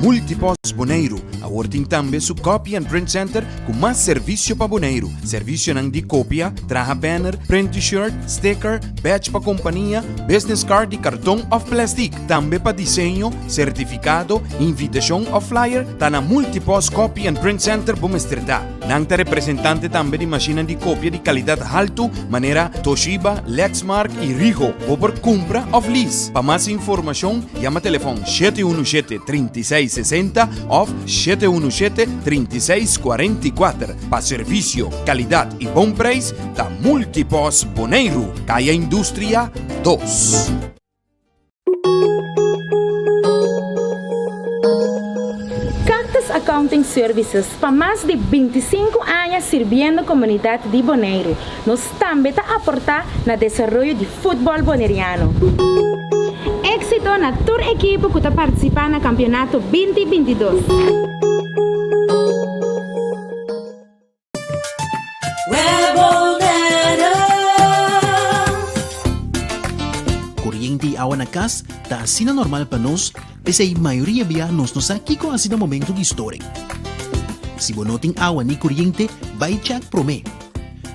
Multipost Boneiru awor tin tambe su Copy and Print Center ku mas servisio pa Boneiru. Servisionan di kopia, traha banner, print T-shirt, sticker, badge pa kompania, business card di karton òf plèstik. Tambe pa diseño, sertifikado, invitashon òf flyer ta na Multipost Copy and Print Center bo mester ta. Nan ta representante tambe di mashinnan di kopia di kalidat haltu manera Toshiba, Lexmark i Ricoh. Bo por kumpra òf lease. Pa mas informashon yama telefòn 717 36 60 òf 717 36 44. Pa servisio, kalidat i bon preis ta Multipost Boneiru, Kaya Industria dos. Cactus Accounting Services pa mas di 25 aña sirbiendo komunidat di Boneiru. Nos tambe ta aportá na desaroyo di futbòl boneriano. Éksito na tur ekipo ku ta partisipá na kampionato binti 22. Koriente i awa na kas ta asina normal pa nos, p'esei mayoria bia nos no sa kiko hasi na momento di storing. Si bo no tin awa ni koriente, bai chèk promé.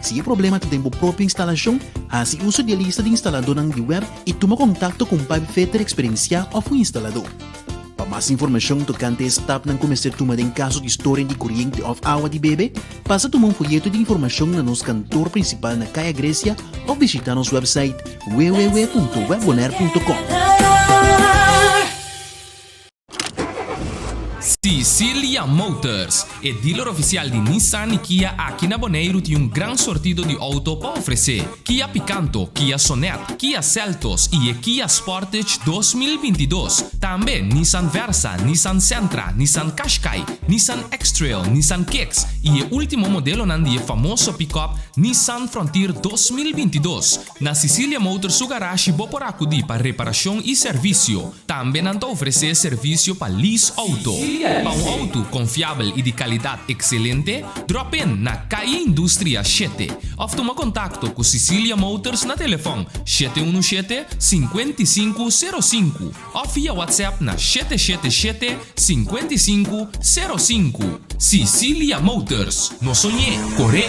Si e problema ta den bo propio instalashon, hasi uso di e lista di instaladónan di web i tuma kontakto ku un pipefitter eksperensiá òf un instaladó. Pa mas informashon tokante e stapnan ku mester tuma den kaso di storing di koriente òf awa di bebe, pasa tuma un foyeto di informashon na nos kantor prinsipal na Kaya Grecia òf bishitá nos wèpsait www.webbonaire.com. Sicilia Motors, e dealer ofisial di Nissan i Kia aki na Boneiru tin un gran sortido di outo pa ofresé. Kia Picanto, Kia Sonet, Kia Seltos i e Kia Sportage 2022. Tambe Nissan Versa, Nissan Sentra, Nissan Qashqai, Nissan X-Trail, Nissan Kicks i e último modelonan di e famoso pick-up Nissan Frontier 2022. Na Sicilia Motors su garashi bo por akudí pa reparashon i servisio. Tambe nan ta ofresé servisio pa lease outo. Pa un outo konfiabel i di kalidat ekselente, drop in na Calle Industria shete òf tuma kontakto ku Sicilia Motors na telefòn 717 55 05 òf via WhatsApp na 777 55 05. Sicilia Motors, no soñ'é, kor'é!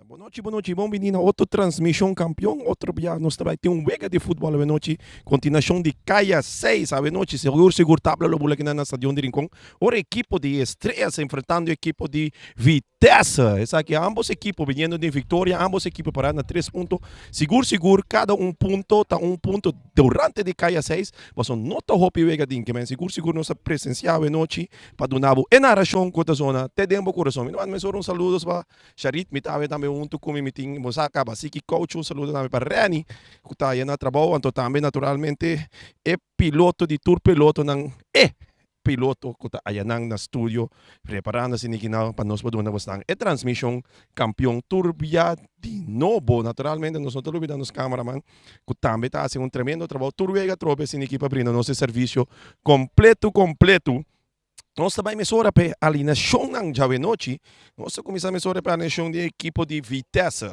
Bon nochi, bon nochi, bon bini na otro transmishon kampion. Otro bia nos ta bai tin un wega di futbòl awe nochi. Kontinuashon di Kaya 6 awe nochi. Sigur sigur tabla lo bula kinan na Stadion di Rincon. Ora ekipo di Estrellas enfrentando ekipo di Vitesse. Esaki ambos ekipo biniendo den viktoria, ambos ekipo pará na tres punto. Sigur sigur kada un punto ta un punto durante di Kaya 6. Pasobra no ta hopi wega din ke men. Sigur sigur nos ta presensiá awe nochi pa duna bo e narashon ku ta zona te den bo kurason. Mi ta manda mesora un saludos pa Sharit, mi ta awe tambe huntu ku mi, mi tin bo sa kaba así ki coach, un saludo tambe pa Renny ku ta aya na trabou, anto tambe naturalmente e piloto di tur pilotonan, e piloto ku ta ayanan na studio preparando asina ki nan pa nos por duna bosnan e transmishon kampion tur bia di nobo. Naturalmente nos no ta lubida nos cameraman ku tambe ta hasi un tremendo trabou tur wega atrobe asina ki pa brinda nos e servisio kompleto kompleto. Nos ta bai mesora pa e alineashonnan djawe-nochi. Nos ta kuminsá mesora pa e alineashon di e ekipo di Vitesse.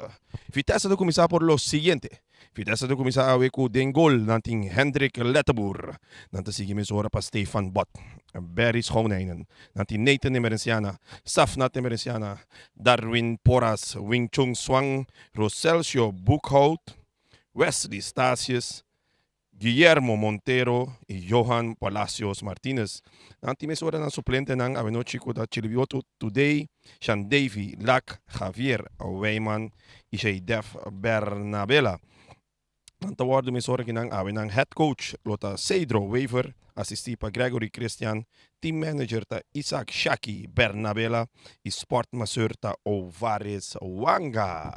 Vitesse ta kuminsá por lo siguiente. Vitesse ta kuminsá awe ku den gol nan tin Hendrik Letteboer. Nan ta sigui mesora pa Stefan Bot, Barry Schoonheinen. Nan tin Nathan Emerenciana, Safnat Emerenciana, Darwin Porras, Wing Chung Swang, Roselcio Boekhout, Wesley Stasius, Guillermo Montero y Johan Palacios Martinez. Nan tin mesora nan suplentenan awenochi cu ta Chilibioto Today, Shan Davy Lak, Javier Wijman y Sheidef Bernabela. Nan ta wordo mesora ki nan awe nan head coach lo ta Cedro Wever, asisti pa Gregory Christian, team manager ta Isaac Shaki Bernabela y sport masseur ta Ovares Wanga.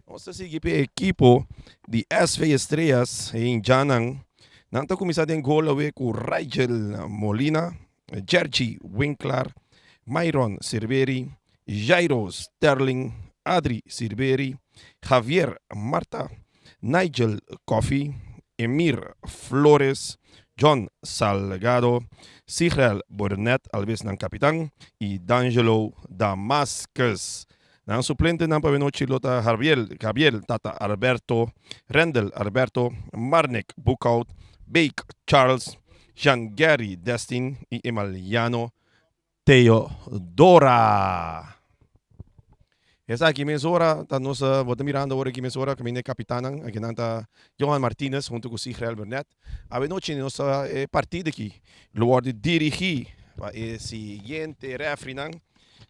Nos ta sigui p'e ekipo di SV Estrellas e indjannan. Nan ta kuminsá den gol awe ku Rigel Molina, Jergy Winklar, Myron Sirveri, Jairo Sterling, Adri Sirveri, Javier Marta. Nigel Coffey, Emir Flores, John Salgado, Sigrel Burnett, alves nan kapitan, i D'Angelo Damascus. Nan suplentenan pa benochi lo ta Harbiel, Gabriel Tata Alberto, Rendel Alberto, Marnick Boekhout, Bake Charles, Jean Gary Destin i Emaliano Teodora. Esaki mesora ta nos, bo ta mirando awor aki mesora kaminda e kapitannan, akinan ta Johan Martinez hunto ku Sigrel Burnett. Awenochi nos e partido aki lo wòrdu dirigí pa e siguiente rèfrinan.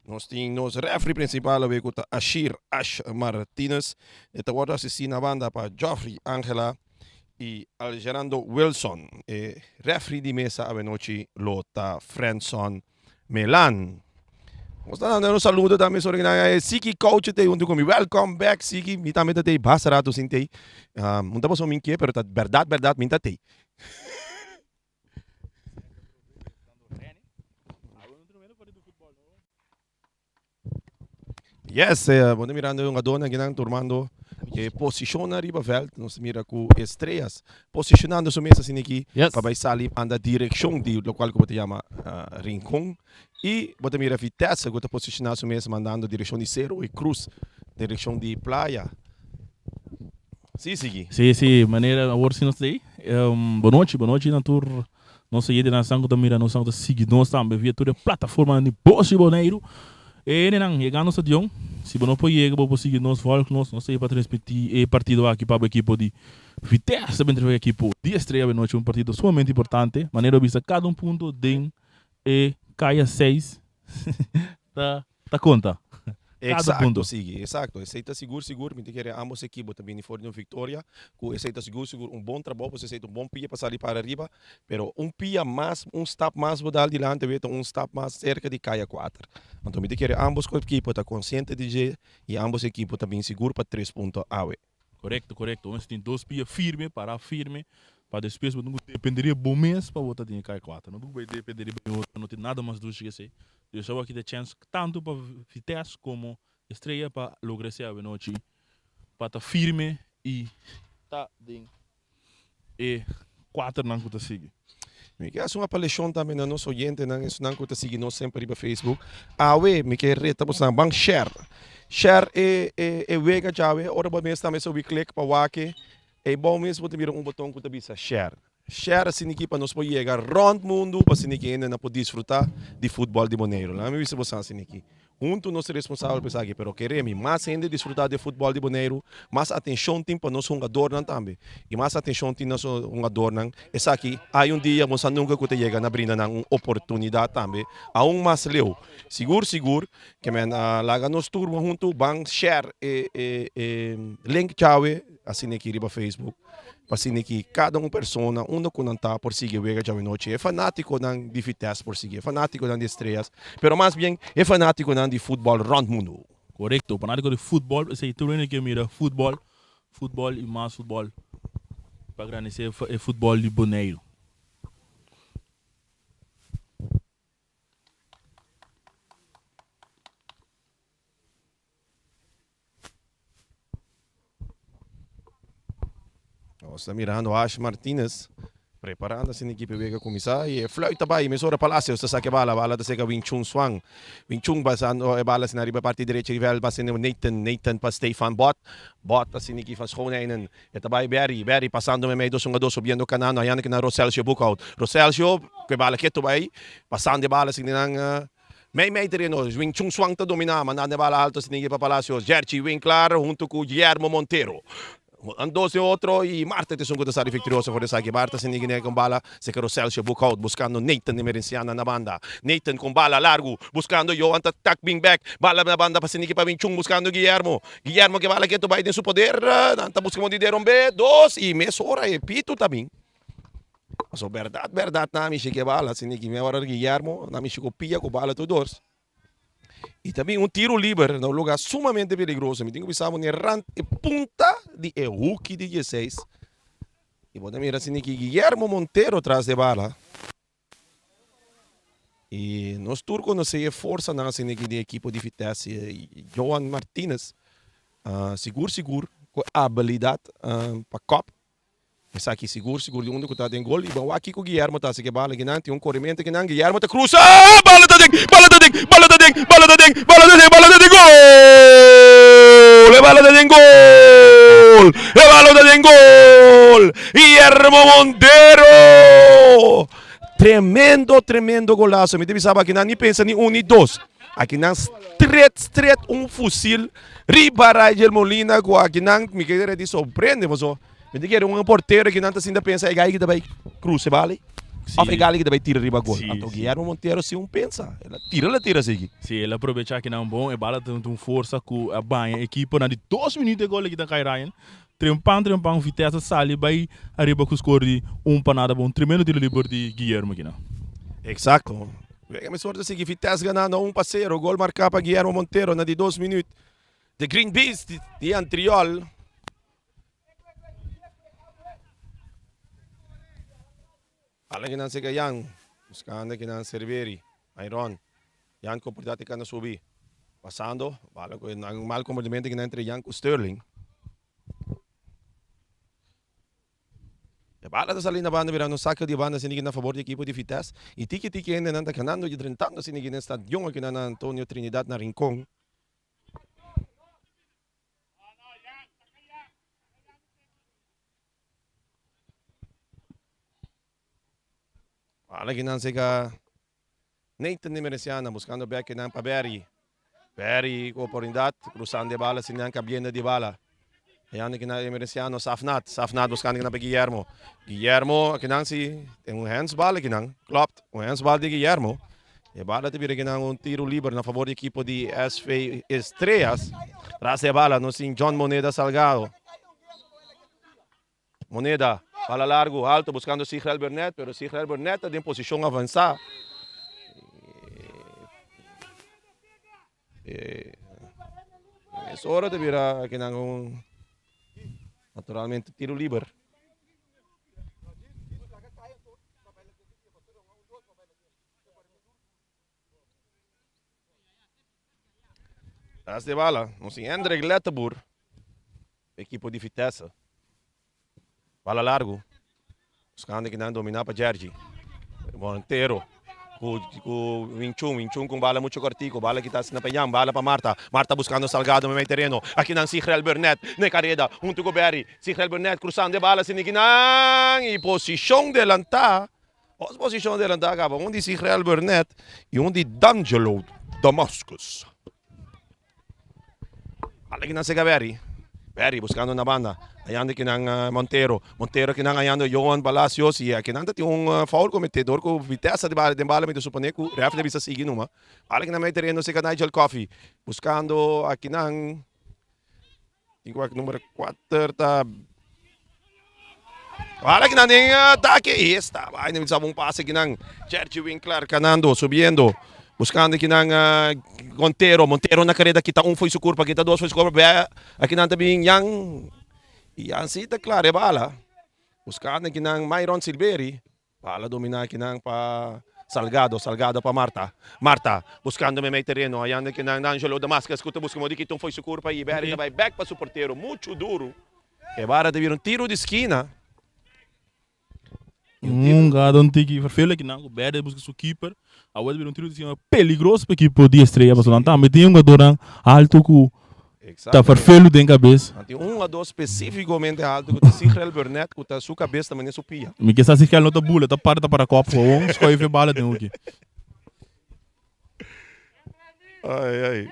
Nos tin nos rèfri prinsipal awe ku ta Ashir Ash Martinez. E ta wòrdu asistí na banda pa Geoffrey Angela i Algerando Wilson. E rèfri di mesa awenochi lo ta Frenson Melan. Nos ta dando un saludo tambe sobre nan e Siki Coach te hunto ku mi. Welcome back Siki. Mi tambe ta tei basta rato sin tei. Um, un ta paso min ke, pero ta berdad berdad min ta tei. Yes, eh, bo ta mirando e hungadónan akinan turmando e posishonnan riba vèlt. Nos ta mira ku Estrellas posicionando su mes asina aki Yes. pa bai sali manda direkshon di lokual ku bo ta yama ah, Rincon. I bo ta mira Vitesse ku ta posiciona su mes mandando direkshon di Seru i Cruz direkshon di Playa. Si, sigui. Si, si, manera awor si nos ta ei. Bonochi, bonochi na tur Nos oyentenan esnan ku ta mira nos, esnan ku ta sigui nos tambe via tur e plataformanan di Bos di Boneiru. E hendenan, yegando stadion, si bo no por yega, bo por sigui nos, vòlg nos. Nos ta ei pa transmití e partido aki pa bo ekipo di Vitesse ta bin trefek ekipo di Estrella Benochi, un partido sumamente importante. Manera bo bisa kada un punto den e kaya seis ta Ta konta. Kada Exacto, punto. sigui, exacto. Esey ta sigur, sigur. Mi ta kere ambos ekipo ta bini for di un victoria. Cu esey ta sigur, sigur un bon trabou, pasobra esey ta un bon pia pa sali para riba. Pero un pia mas, un stap mas bo dal dilanti awor ta un stap mas cerca di kaya kuater. Anto mi ta kere ambos ekipo ta consciente di dje y ambos ekipo ta bini sigur pa tres punto awe. Korekto, korekto. Bo mester tin dos pia firme, pará firme, pa despues bo no ku depende riba bo mes pa bo ta den e kai kuater. No ku bai depende riba e otro, no tin nada mas dushi ke esei. Dios a wak kita chèns tantu pa Vitesse komo Estrella pa logra esei awenochi, pa ta firme i ta den e kuaternan ku ta sigui. Mi ke hasi un apelashon tambe na nos oyentenan, esunnan ku ta sigui nos semper riba Facebook. Awe mi ke reta bosonan ban share. Share e e e wega djawe. Ora bo mes tambe subi klik pa wak e, ei bou mes bo ta mira un boton ku ta bisa share. Share asina aki pa nos por yega rònt mundu pa asina ki hendenan por disfrutá di futbòl di Boneiru. Laga mi bisa bosonan asina aki. Huntu nos ta responsabel pa esaki, pero kere mi, mas hende disfrutá di e futbòl di Boneiru, mas atenshon tin pa nos hungadornan tambe. I mas atenshon tin nos hungadornan, esaki hay un dia bo sa nunka ku ta yega na brinda nan un oportunidat tambe aun mas leu. Sigur sigur ke men a laga nos tur huntu ban share e e e link djawe asina aki riba Facebook. Pa asina ki kada un persona unda ku nan ta por sigui wega djawe nochi. E fanatikonan di Vitesse por sigui, e fanatikonan di Estrellas, pero mas bien e fanatikonan di futbòl rònt mundu. Korekto, fanatiko di futbòl, esei tur hende ke mira futbòl, futbòl i mas futbòl pa grandesé e futbòl di Boneiru. Nos ta mirando Ash Martinez preparando asina ekipo wega kuminsá i e fluit ta bai mesora Palacios ta saka e bala, bala ta seka Wing Chun Swan. Wing Chun pasando e bala asina riba e parti derecho di vèlt pasa Nathan, Nathan pa Stefan Bot, Bot asina aki van Schoonheinen e ta bai Berry, Berry pasando meimei dos hungadó subiendo kanando hayando kinan Roselcio Boekhout, Roselcio ku e bala ketu bai pasando e bala asina nan Mei mei tereno, Wing Chun Swan ta dominá, mandando e bala alto asina pa Palacios. Jerchi Winklar huntu ku Guillermo Montero. Nan dos den otro i Marta ta esun ku ta sali viktorioso for esaki. Marta asina gine kon bala serka Roselcio Boekhout buskando Nathan di Merenciana na banda. Nathan kon bala largu buskando Johan ta tak bin bek. Bala na banda pa asina pa Wing Chun buskando Guillermo. Guillermo ke bala ketu bai den su poder. Nan ta buska mondi derombe dos i mesora e pitu ta bin. Paso berdad berdad na mishi ke bala asina ki mi ora Guillermo na mishi ku pia ku bala tur dos i ta bin un tiro liber na un lugar sumamente peligroso mi tin ku bisa bo ni rant e punta di e huki di dieseis i bo ta mira asina ki Guillermo Montero tras di e bala i nos tur konosé e forsanan asina ki di ekipo di Vitesse Johan Martinez sigur sigur. Ku abilidat pa kòp. Esaki sigur sigur di unda ku ta den gol. I ban wak kiko Guillermo ta hasi ku e bala kinan. Tin un korementu kinan. Guillermo ta krusa! Bala ta den! Bala ta den! Bala ta den! Bala ta den! Bala ta den! Bala ta den! Gol! E bala ta den gol! E bala ta den gol! Guillermo Montero! Tremendo, tremendo golazo. Mi ta bisa bo akinan ni pensa ni un ni dos. Akinan stret, stret un fusil riba Rigel Molina ku akinan mi kere di sorprende paso mi ta kere un portero akinan ta sinta pensa e gai ki ta bai cruza e bala of e gali ki ta bai tira riba gol. Anto Guillermo Montero sin un pensa el a tira el a tira sigui. Si, el a aprovecha akinan bon e bala ta un forsa ku a baña e ekipo na di dos minuut e gol aki ta kai Ryan. Trempan trempan Vitesse a sali bai ariba ku skor di un pa nada bon tremendo tiro liber di Guillermo akinan. Exacto. Wega mi sorte sigui Vitesse ganando un pa sero. Gol marca pa Guillermo Montero na di dos minuut. The Green Beast di Antriol. Ala kinan sega Jan. Buscando kinan Cerveri. Myron. Jan cu oportunidad e cana subi. Pasando. Bala cu un mal comportamiento kinan entre Jan cu Sterling. E bala ta sali na banda mirando un saka di banda asina na fabor di ekipo di Vitesse. Y tiki tiki hendenan ta ganando y drentando asina den stadion aki na Antonio Trinidad na Rincon. Bala kinan seka Nathan de Mereciana buscando bek kinan pa Berry. Berry cu oportunidad cruzando e bala sin nan cabiendo di bala. Hayando kinan Emerenciano Safnat. Safnat buscando kinan pa Guillermo. Guillermo kinan si tin un handsbal kinan. Klopt, un handsbal di Guillermo. E bala ta bira kinan un tiro liber na favor di ekipo di SV Estrellas. Tras e bala nos tin John Moneda Salgado. Moneda, bala largu, alto, buscando Sigrel Burnett, pero Sigrel Burnett ta den posicion avansa. Es ora ta bira akinan un naturalmente tiro liber. Tras de bala, nos tin Hendrik Letterboer, ekipo di Vitesse. Bala largu, buskando kinan domina pa Jergy. Montero ku ku Winchun, Winchun ku bala mucho kortiko, bala kita asina pa Jan, bala pa Marta. Marta buskando Salgado meimei tereno. Akinan Sigrel Burnett na e kareda huntu ku Berry. Sigrel Burnett krusando e bala asina kinan i posishon delantá. Os posishon adelantá kaba un di Sigrel Burnett i un di D'Angelo Damascus. Bala kinan sega Berry. Berry buskando na banda. Hayando kinan Montero. Montero kinan hayando Johan Palacios i akinan ta tin un foul kometé dor ku Vitesse den bala mi ta suponé ku ref ta bisa sigui numa. Bala kinan mei tereno sega Nigel Coffey buskando akinan. Tin ku number 4 ta Wala kinan den atake y esta vaina mi sabe un pase kinan Cherchi Winkler kanando subiendo buscando kinan Montero Montero na careda kita un foi su curpa kita dos foi su curpa bea akinan ta bin Jan y Jan si ta clara e bala buscando kinan Myron Silveri. Bala domina akinan pa Salgado, Salgado pa Marta, Marta buscando meimei tereno, hayando akinan D'Angelo Damascus cu ta busca modo di kita un fo'i su curpa y Berry ta bay bek pa su portero mucho duro. E bara ta bira un tiro di skina. Un gado un tiki verveel akinan cu Berry ta busca su keeper, awor ta bira un tiro di skina peligroso pa ekipo di Estrella pasobra nan tambe tin hungadornan alto cu Ta ferfelu den kabes. Nan tin un hungadó spesífikamente haltu ku ta Sigrel Burnett ku ta su kabes ta manera su pia. Mi ke sa Sigrel no ta bula, ta para ta para kòp gewoon skuif e bala den hoki. Ai ai.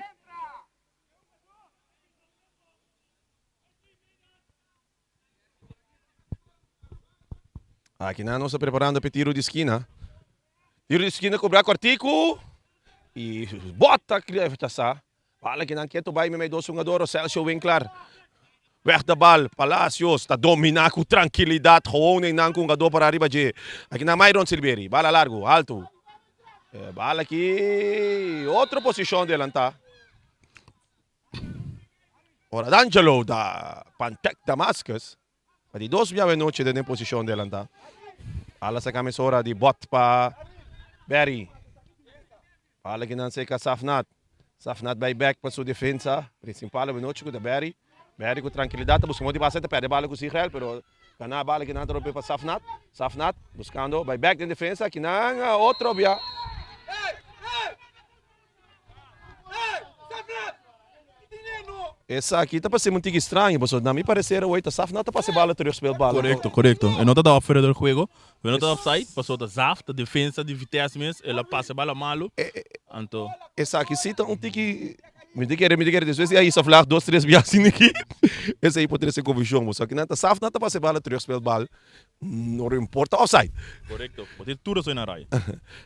Aki nan nos ta preparando pa e tiro di skina. Tiro di skina kobra kòrtiku i bòta rechasá. Bal aki nan ketu bai meimei dos hungador, Celcio Winklar wèg de bal. Palacios ta dominá ku trankilidat gewoon einan ku hungador pará riba dje. Aki nan Myron Silveri, bala largu, haltu. E bal aki otro posishon delantá. Ora D'Angelo da Pantek Damascus pa di dos biawe nochi den e posishon delantá. Bala saka mesora di bòt pa Berry. Bala kinan seka Safnat. Safnat bai bèk pa su defensa prinsipal awe nochi ku ta Berry. Barry ku trankilidat ta buska modo di pasa, ta perde bala ku Sigrel, pero gana bala kinan ta rompe pa Safnat. Safnat buskando bai bek den defensa, kinan otro bia. Esaki ta parse un tiki straño, pasobra na mi parecer awor ta Safnat ta pasa e bala terugspeel bala. Korekto, korekto. E no ta da op fuera del juego. E no ta offside, pasobra ta Zaf, ta defensa di Vitesse mes, el a pasa e bala malo, anto. Esaki si ta un tiki, mi ta kere, mi ta kere despues di a hisa vlag dos tres biaha asina aki, esei por trese confusion. Pasobra kinan ta Safnat ta pasa e bala terugspeel bal. No importa offside. Korekto. Bo tin tur razon na raya.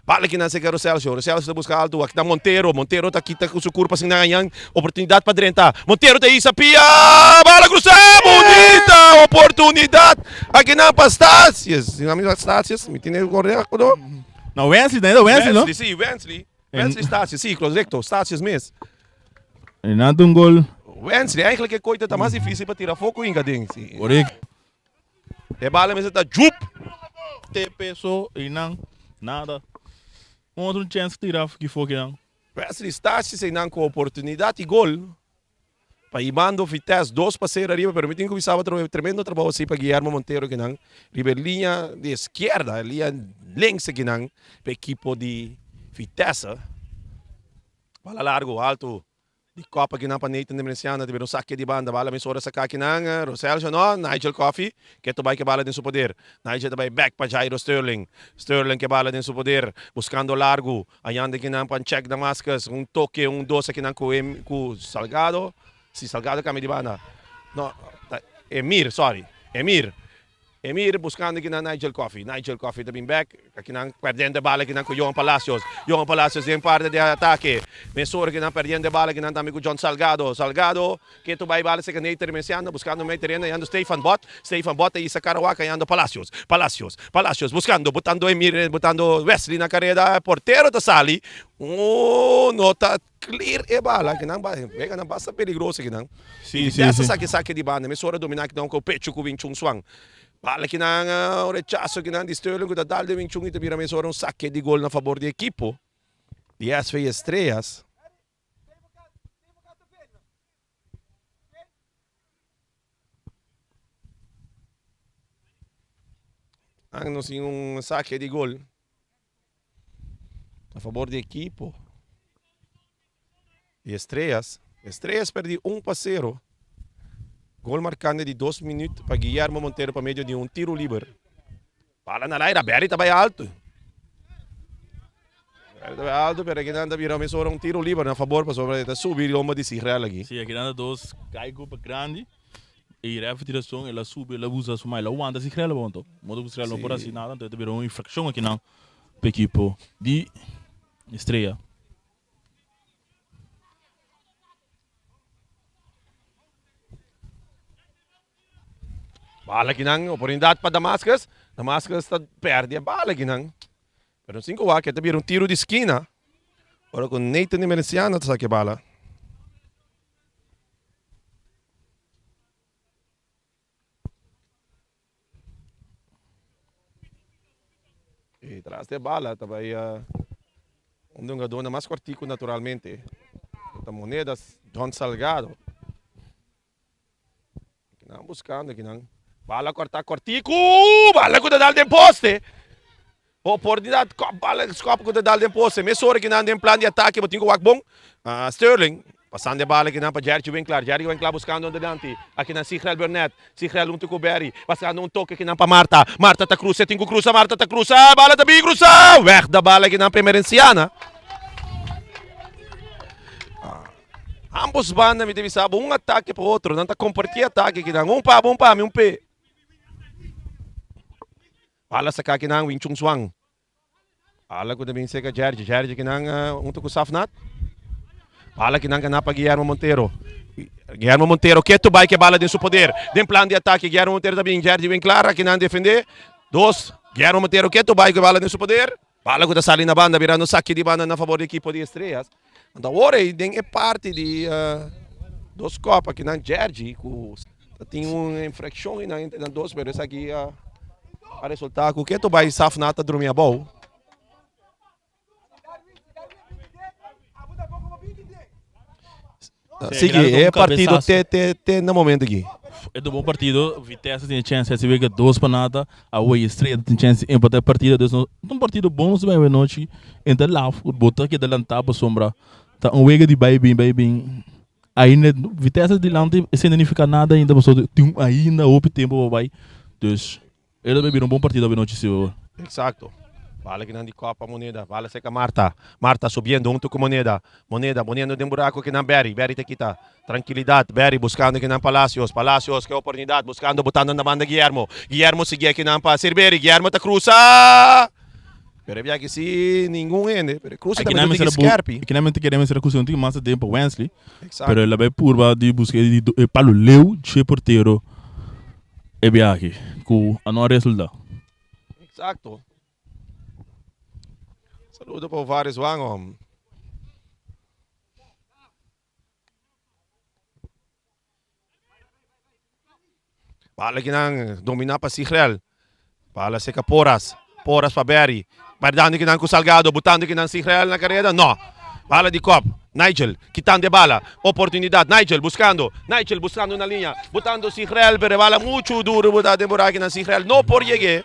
Bala kinan seka Roselcio. Roselcio ta buska alto. Aki ta Montero. Montero ta kita ku su kurpa sin nan añan. Oportunidat pa drenta. Montero ta hisa pia. Bala krusa. Bunita oportunidat. Akinan pa Stasius. Si nan mi Stasius, mi tine korekto no? No, Wensley, ta Wensley no? Wensley, si, Wensley. Wensley Stasius, si, korekto. Stasius mes. E nan ta un gol. Wensley, eigenlijk e koita ta mas difisil pa tira afó ku hinka den. Si. Korekto. E bala mester ta djup. TP so einan nada. Un otro chens tira ki for kinan. Wesley Stasius einan ku oportunidat i gol pa hibando Vitesse 2-0 ariba pero mi tin ku bisa bo atrobe tremendo trabou asi pa Guillermo Montero kinan riba e liña di eskièrda e liña links kinan pa ekipo di Vitesse. Bala largo alto. Di kop akinan pa Nathan de Merenciana ta bira un sake di banda. Bala mesora saka akinan. Roselcio no, Nigel Coffie ke ta bai ke bala den su poder. Nigel ta bai bek pa Jairo Sterling. Sterling ke bala den su poder buskando largu. Ayanda akinan pa Nchek Damascus. Un toke, un dos akinan ku ku Salgado. Si Salgado kambia di banda. No, ta Emir, sorry. Emir. Emir buscando kinan Nigel Coffey. Nigel Coffey ta bin bek. Akinan perdiendo e bala kinan cu Johan Palacios. Johan Palacios den parte di atake. Mesora kinan perdiendo e bala kinan tambe cu John Salgado. Salgado ketu bay bala seca Nathan Remenciano buscando mey tereno hayando Stefan Bot. Stefan Bot ta hisa Karawaca hayando Palacios. Palacios. Palacios buscando botando Emir botando Wesley na careda. Portero ta sali. Oh no ta Clear e bala kinan ba wega nan basta peligroso kinan. Sí, sí, Vitesse sí. saki saki di banda mesora domina kinan ku pecho ku Wing Chun Swan. Bala kinan un rechaso kinan di Sterling ku ta dal den Wing Chun i ta bira mesora un sake di gol na fabor di ekipo di SV Estrellas. Nan nos tin un sake di gol a fabor di ekipo di Estrellas. Estrellas perdi 1-0. Gol marcando di 2 minuut pa Guillermo Montero pa medio di un tiro liber. Bala na laira, Berry ta bai alto. Berry ta bai alto, pero akinan ta bira mesora un tiro liber na fabor pasobra e ta subi lomba di Sigrel aki. Sí, akinan ta dos kai grupo grandi y ref tira son, el a subi, el a usa su man, el a wanta Sigrel abou anto. Modo ku Sigrel no por hasi nada, anto e ta bira un infraccion akinan pa ekipo di Estrella. Bala kinan, oportunidat pa Damascus. Damascus ta perde e bala kinan. Pero sin ku wak e ta bira un tiro di skina. Ora ku Nathan Emerenciano ta saka e bala. Y tras di e bala ta bay un hungadornan mas cortico naturalmente. Ta Monedas John Salgado. Kinan buscando kinan. Bala corta cortico. Bala cu ta dal den poste. Oportunidad kop bala skop cu ta dal den poste. Mesora kinan den plan di atake bo tin cu wak bon. Sterling pasando e bala kinan pa Jerry Winklar. Jerry Winklar buscando adelante. Akinan Sigrel Burnett. Sigrel hunto cu Berry. Pasando un toke kinan pa Marta. Marta ta cruza. Tin cu cruza. Marta ta cruza. Bala ta bin cruza. Weg da bala kinan pa Emerenciana. Ambos banda mi ta bisa bo un atake pa otro. Nan ta comparti atake kinan. Un pa bo, un pa mi, un p'e. Bala saka kinan Wing Chun Swan. Bala ku ta bin seka Jerji. Jerji kinan hunto ku Safnat. Bala kinan gana pa Guillermo Montero. Guillermo Montero ketu bai ke bala den su poder. Den plan di atake Guillermo Montero ta bin. Jerji Winklar akinan defende. Dos. Guillermo Montero ketu bai ke bala den su poder. Bala ku ta sali na banda birando saki di banda na fabor di ekipo di Estrellas. Anto awor ei den e parti di dos kop akinan Jerji ku ta tin un infrakshon einan entre nan dos pero esaki a resulta ku ketu bai Safnat ta drumi abou. Sigui e partido te te te na momento aki. E ta un bon partido, Vitesse tin e chance hasi wega dos pa nada, awe Estrella tin chance di empata e partido, dus no ta un partido bon nos ta bai awe nochi, e ta laf ku bo ta keda lanta pasobra ta un wega di bai bin bai bin, ainda Vitesse dilanti esei no nifica nada ainda pasobra tin ainda hopi tempo pa bai, dus E lo bira un bon partido awe nochi si hoor. Exacto. Bala kinan di Copa Moneda. Bala seca Marta. Marta subiendo hunto cu Moneda. Moneda poniendo den buraco kinan Berry. Berry ta kita. Tranquilidad. Berry buscando kinan Palacios. Palacios ke oportunidad buscando botando na banda Guillermo. Guillermo sigui kinan pa Sirveri. Guillermo ta cruza. Pero e biaha si ningun hende. Pero e cruza Aki nan tambe mester ta bu skerpi. aki nan mester kere mester cruza un tiki mas aden pa Wensley. Exacto. Pero el a bay purba di busca e di e palo leu dje portero. E biahe ku a no a resultá. Exacto. Saludo pa varios wan. Bala kinan domina pa Sigrel. Bala seca Porras. Porras pa Berry. Berdando kinan ku Salgado. Butando kinan Sigrel na careda. No. Bala di kop. Nigel kitando e bala. Oportunidad. Nigel buscando. Nigel buscando na liña. Butando Sigrel pero e bala mucho duro buta den burakinan kinan Sigrel no por yeg'e.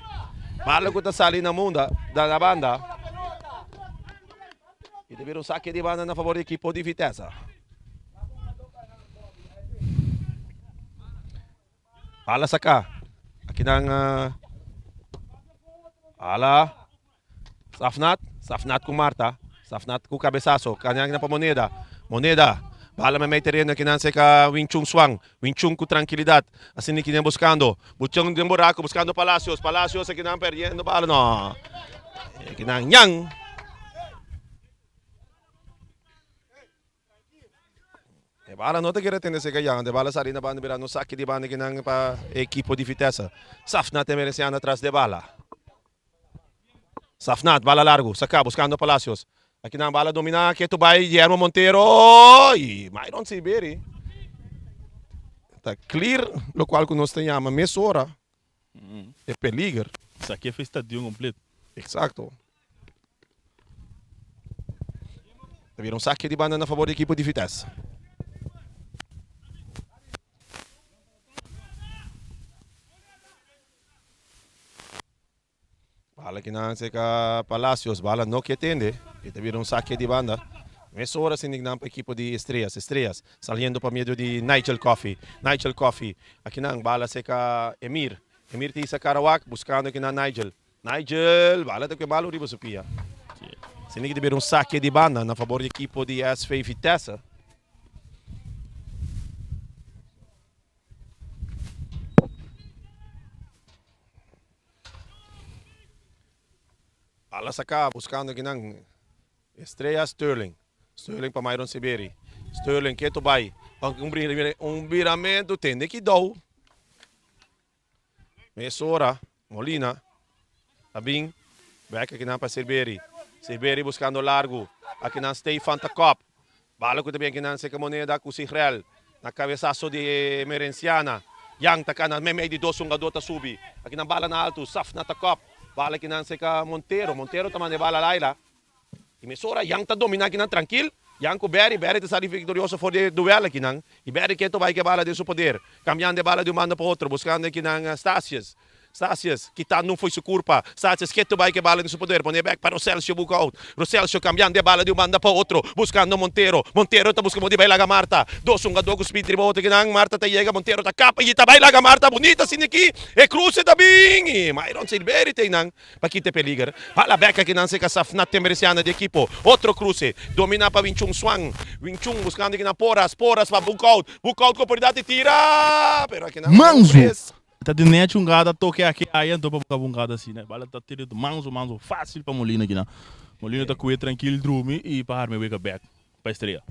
Bala ku ta sali na munda na banda. I ta bira un sake di banda na favor di ekipo di Vitesse. Bala saka. Akinan ala Safnat. Safnat ku Marta. Safnat ku kabesaso. Kanya akinan pa Moneda. Moneda. Bala meimei tereno akinan seka Wing Chun Swang. Wing Chun ku trankilidat. Asina kinan buskando. Buchon den buraco buskando Palacios. Palacios akinan perdiendo bala. No. Akinan Yang. E bala no ta kere tende seka Jan. E bala sali na banda bira no saki di banda kinan pa e ekipo di Vitesse. Safnat Emerenciana tras di e bala. Safnat bala largu saka buskando Palacios. Akinan bala domina ketu bai Guillermo Montero y Myron Siberi. Ta clear locual ku nos ta yama mesora e peliger. Esaki e stadion completo. Exacto. Ta bira un sake di banda na fabor di ekipo di Vitesse. Bala kinan seka Palacios, bala no ke tende, e ta bira un sake di banda. Mesora sin nan pa ekipo di Estrellas, Estrellas saliendo pa medio di Nigel Coffee, Nigel Coffee, akinan bala seka Emir, Emir ta hisa Karawak buscando akinan Nigel. Nigel, bala ta kue malu riba su pia. Asina ki ta bira un sake di banda na fabor di ekipo di SV Vitesse. Bala saka buskando kinan Estrella Sterling. Sterling pa Myron Siberi. Sterling ketu bai. Un biramentu tende ki dou. Mesora Molina a bin bek akinan pa Sirberi. Sirberi buskando largu. Akinan Stefan ta kop. Bala ku ta bin akinan seka moneda ku Sigrel. Na kabesaso di Emerenciana. Yang ta kana meimei di dos hungadó ta subi. Akinan bala na altu. Safna ta kop. Bala akinan seka Montero. Montero ta manda e bala laila. I mesora Yang ta dominá kinan trankil. Yang ku Berry, Berry ta sali viktorioso for di e duel akinan. I Berry ke tobai ku e bala den su poder. Kambiando e bala di un banda pa otro, buskando akinan Stasius. Stasius, kitando un fo'i su kurpa. Stasius ke tobai ku e bala den su poder, pone bèk pa Roselcio Boekhoudt. Roselcio kambiando e bala di un banda pa otro, buskando Montero. Montero ta buska modo di bai laga Marta. Dos hungadó ku speed riba otro kinan. Marta ta yega, Montero ta kapa i ta bai laga Marta. Bunita asina aki. E kruse ta bin i Myron Silveri ta einan. Pa kita e peliger. Hala bek aki nan seka Safnat Temeresiana di ekipo. Otro kruse. Domina pa Winchun Swan. Winchun buskando aki nan Porras. Porras pa Boekhout. Boekhout ku oportunidat di tira. Pero aki nan Manso! Ta di nechi un gada toke aki aya anto pa buka un gada asina. E bala ta tira manso manso facil pa Molina aki nan. Molina ta kuye trankil drumi i pa harme wega bek pa Estrella.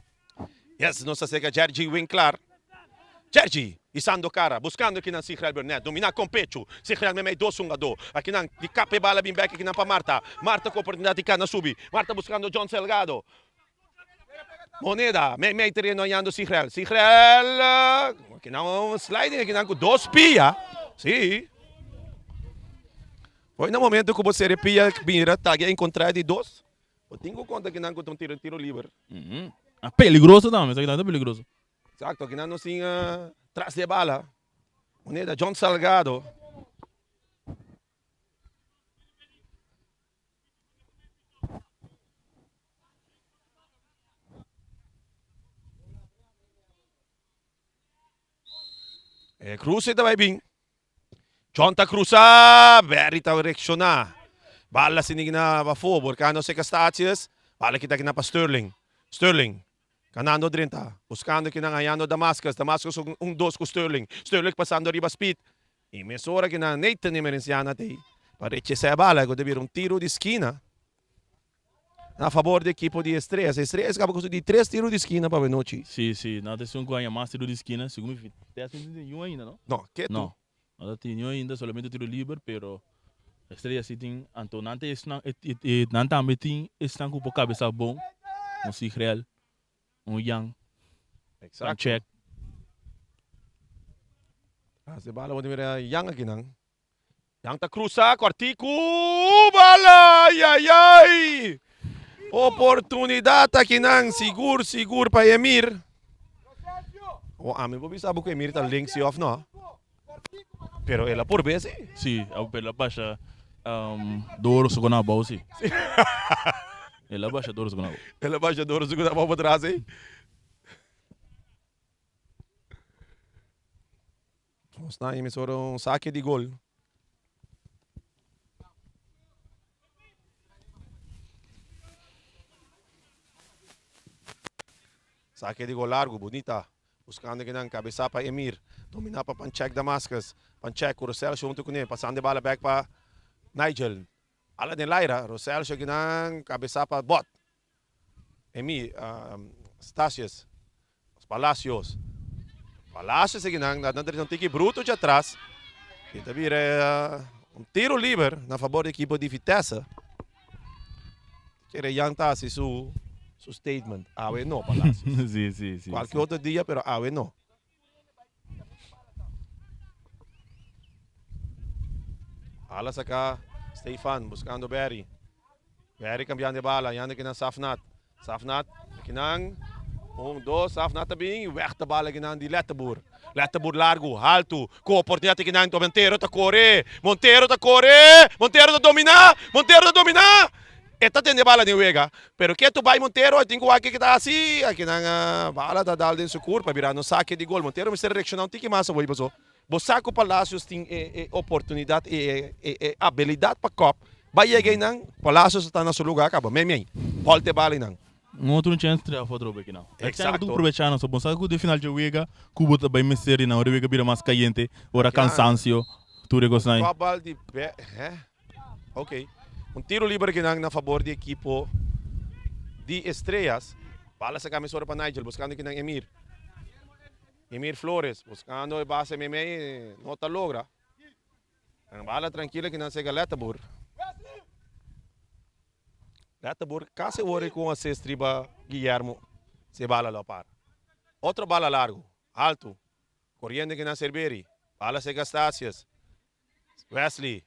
Yes, nos ta sega Jergy Winklaar. Jergy, isando cara, buscando akinan Sigrel Burnett, domina con pecho. Sigrel memey dos hungadó. Akinan di kap e bala bin bek akinan pa Marta. Marta cu oportunidad di cana subi. Marta buscando John Selgado. Moneda, memey tereno hañando Sigrel. Sigrel, akinan un sliding akinan cu dos pia. Si. Hoy na momento cu bo sere pia bira tagi a encontra di dos. Bo tin ku konta kinan ku ta un tiro tiro liber. A peligroso tambe, esaki tambe ta peligroso. Exacto, akinan nos tin tras di e bala. Moneda John Salgado. E cruce ta bai bin. John ta cruza, Barry ta reacciona. Bala sin na bafo, borcando seca Statius. Bala kita kina pa Sterling. Sterling, ganando drenta, buscando kinan hallando Damascus. Damascus un, un dos cu Sterling. Sterling pasando riba speed. Y mesora kinan Nathan Emerenciana tei. Pa rechazar e bala, cu ta bira un tiro di skina. Na fabor di ekipo di Estrellas. Estrellas kaba ku di tres tiro di skina pa anochi. Si, si. Nan ta esun ku haña mas tiro di skina. Segun mi Vitesse no tin niun ainda, no? No, ke tu? No. No ta tin niun ainda, solamente tiro liber, pero Estrellas si tin. Anto nan ta esnan, nan tambe tin esnan ku por kabesa bon. Un Sigrel, un Jan, Exacto. Check. Tras di bala bo ta mira Jan akinan. Nan ta cruza cortico, bala, ay ay ay! Oportunidad aki nan, sigur sigur pa Emir. O ami por bisa bo cu Emir ta links si of no. Pero el a purbe si. Si, el a basha doro su con abao si. El a basha doro su con abao. El a basha doro su con abao pa tras si. Nos na emisora un saque di gol. Saque di gol largo, bonita. Buscando que nan cabeza pa Emir. Domina pa Panchek Damascus. Panchek cu Rosel junto con él. Pasando de bala back pa Nigel. Ala den laira. Rosel nan cabeza pa Bot. Emi, Stasius, Palacios. Palacios akinan nan ta un tiki bruto dje atras. I ta bira un tiro liber na fabor di ekipo di Vitesse. Kere Jan ta hasi su su statement. Awe no, Palacios. Si, si, si. Kualke otro dia, pero awe no. Ala saka Stefan buscando Barry. Barry cambiando de bala, yando kinan Safnat. Safnat kinan un, dos, Safnat ta bin weg de bala kinan di Letterboer. Letterboer largo, alto, cu oportunidad kinan Montero ta core, Montero ta core, Montero ta domina, Montero ta domina. E ta tende bala den wega, pero ketu bai Montero a tin ku wak ke ta hasi, akinan bala ta dal den su kurpa birando sake di gol. Montero mester reakshoná un tiki mas awor paso bo sa ku Palacios tin e e oportunidat e e e abilidat pa kòp bai yega einan, Palacios ta na su lugá kaba mei mei bòlta e bala einan. Un otro chèns traha for atrobe akinan. E chèns Eksakto. ku probechá nos. Bo sa ku den final dje wega ku bo ta bai mester di nan ora e wega bira mas kayente, ora kansansio, tur e kosnan ei. Kòp bal di be hè. Ok. Un tiro liber akinan na fabor di ekipo di Estrellas. Bala saca mesora pa Nigel, buscando akinan Emir. Emir Flores, buscando e base meimei, no ta logra. Bala tranquilo akinan sega Letterboer. Letterboer casi worde cu un assist riba Guillermo. Se bala lo para. Otro bala largo, alto. Corriendo akinan Cerveri. Bala sega Stasius. Wesley,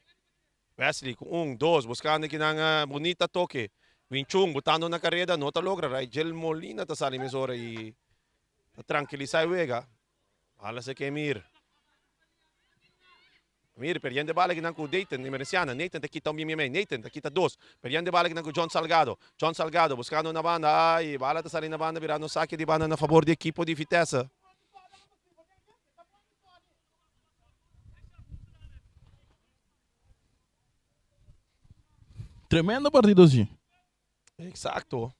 Wesley ku un, dos, buskando kinan bunita toke. Winchun botando na kareda no ta logra. Raigel Molina ta sali mesora i ta trankilisá e wega. Bala seke Emir. Emir perdiendo e bala kinan ku Nathan Emerenciana. Nathan ta kita un bien bien bien. Nathan ta kita dos. Perdiendo e bala kinan ku John Salgado. John Salgado buskando na banda. Ai, bala ta sali na banda birando sake di banda na fabor di ekipo di Vitesse. Tremendo partido si. Exacto.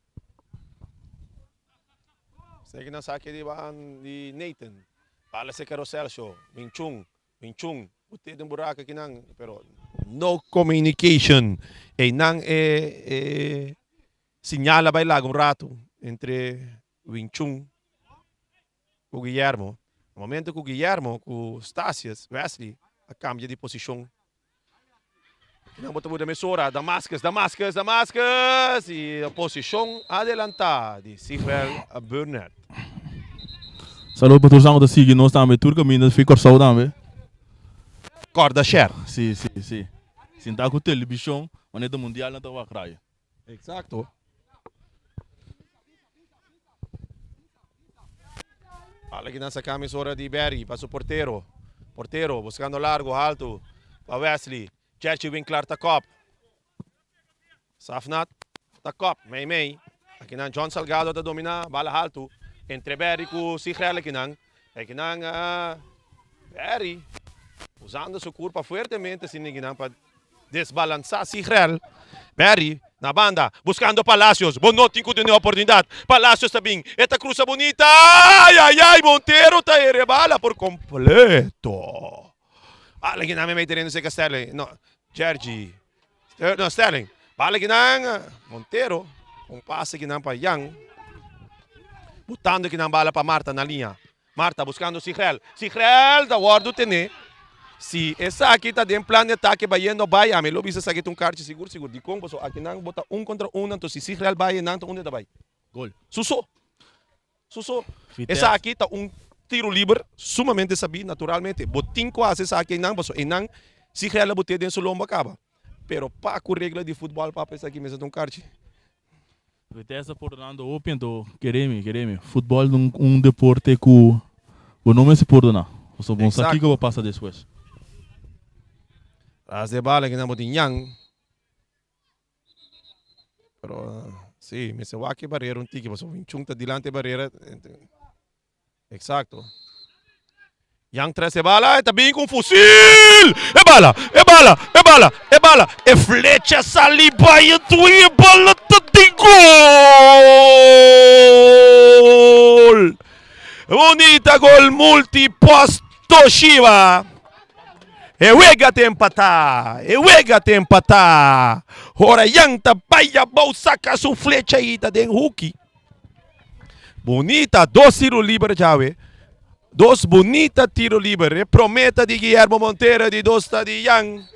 Seki na sake di ban di Nathan. Bala seka Roselcio. Minchung. Minchung. Bote den buraco kinan. Pero no communication. Einan e, e señal a bai laga un rato entre Winchung ku Guillermo. Na momento ku Guillermo ku Stasius Wesley a kambia di posishon, nan bo ta muda mesora Damascus, Damascus, Damascus i posishon adelantá di Sigwell Burnett. Saludo pa tur esnan ku ta sigui nos tambe tur kaminda fi Kòrsou tambe. Kòrda share. Si, si, si. Sintá ku telebishon manera ta mundial nan ta wak rayo. Exacto. Bala ki nan saca mes ora di Berry pa su portero. Portero buscando largo halto pa Wesley. Cherchi Winklar ta kop. Safnat ta kop mei mei. Akinan John Salgado ta domina bala halto entre Berry cu Sigrel akinan. Akinan Berry usando su curpa fuertemente asina akinan pa desbalansa Sigrel. Berry na banda buscando Palacios. Bo no tin cu duna e oportunidad. Palacios ta bin. E ta cruza bunita. Ay ay ay Montero ta here bala por completo. Bala akinan mei mei tereno cerca Sterling. No, Jergy. No, Sterling. Bala kinan Montero. Un pase kinan pa Jan. Botando kinan bala pa Marta na liña. Marta buscando Sigrel. Sigrel ta wordo tene. Si esaki ta den plan di atake bayendo bay, ami lo bisa esaki ta un karchi sigur sigur. Dikon? Pasobra akinan bo ta un kontra un, anto si Sigrel bay nan ta unda e ta bay? Gol. Su so. Su so. Esaki ta un tiro liber sumamente sabí, naturalmente. Bo tin ku hasi esaki einan, pasobra einan si Gela bo te den su lomba kaba. Pero pa ku regla di futbòl papa esaki mester ta un karchi. Vitesse por dando hopi anto keremi, keremi. Futbòl ta un deporte ku bo no mester pordoná, pasobra bo no sa kiko bo pasa despues. Ras de bala kinan bo tin Yan. Pero si, mester wak e barera un tiki pasobra Winchun ta dilanti e barera. Exacto. Yang tres e bala, e ta bin ku un fusil! E bala, e bala, e bala, e bala, e flecha sali bai e tui e bala ta den gol! Bunita gol multipost Toshiba! E wega ta empatá! E wega ta empatá! Ora Jan ta bai abou saka su flecha i ta den huki. Bunita dos tiro liber djawe. Dos bunita tiro liber. E promé ta di Guillermo Montero, di dos ta di Jan.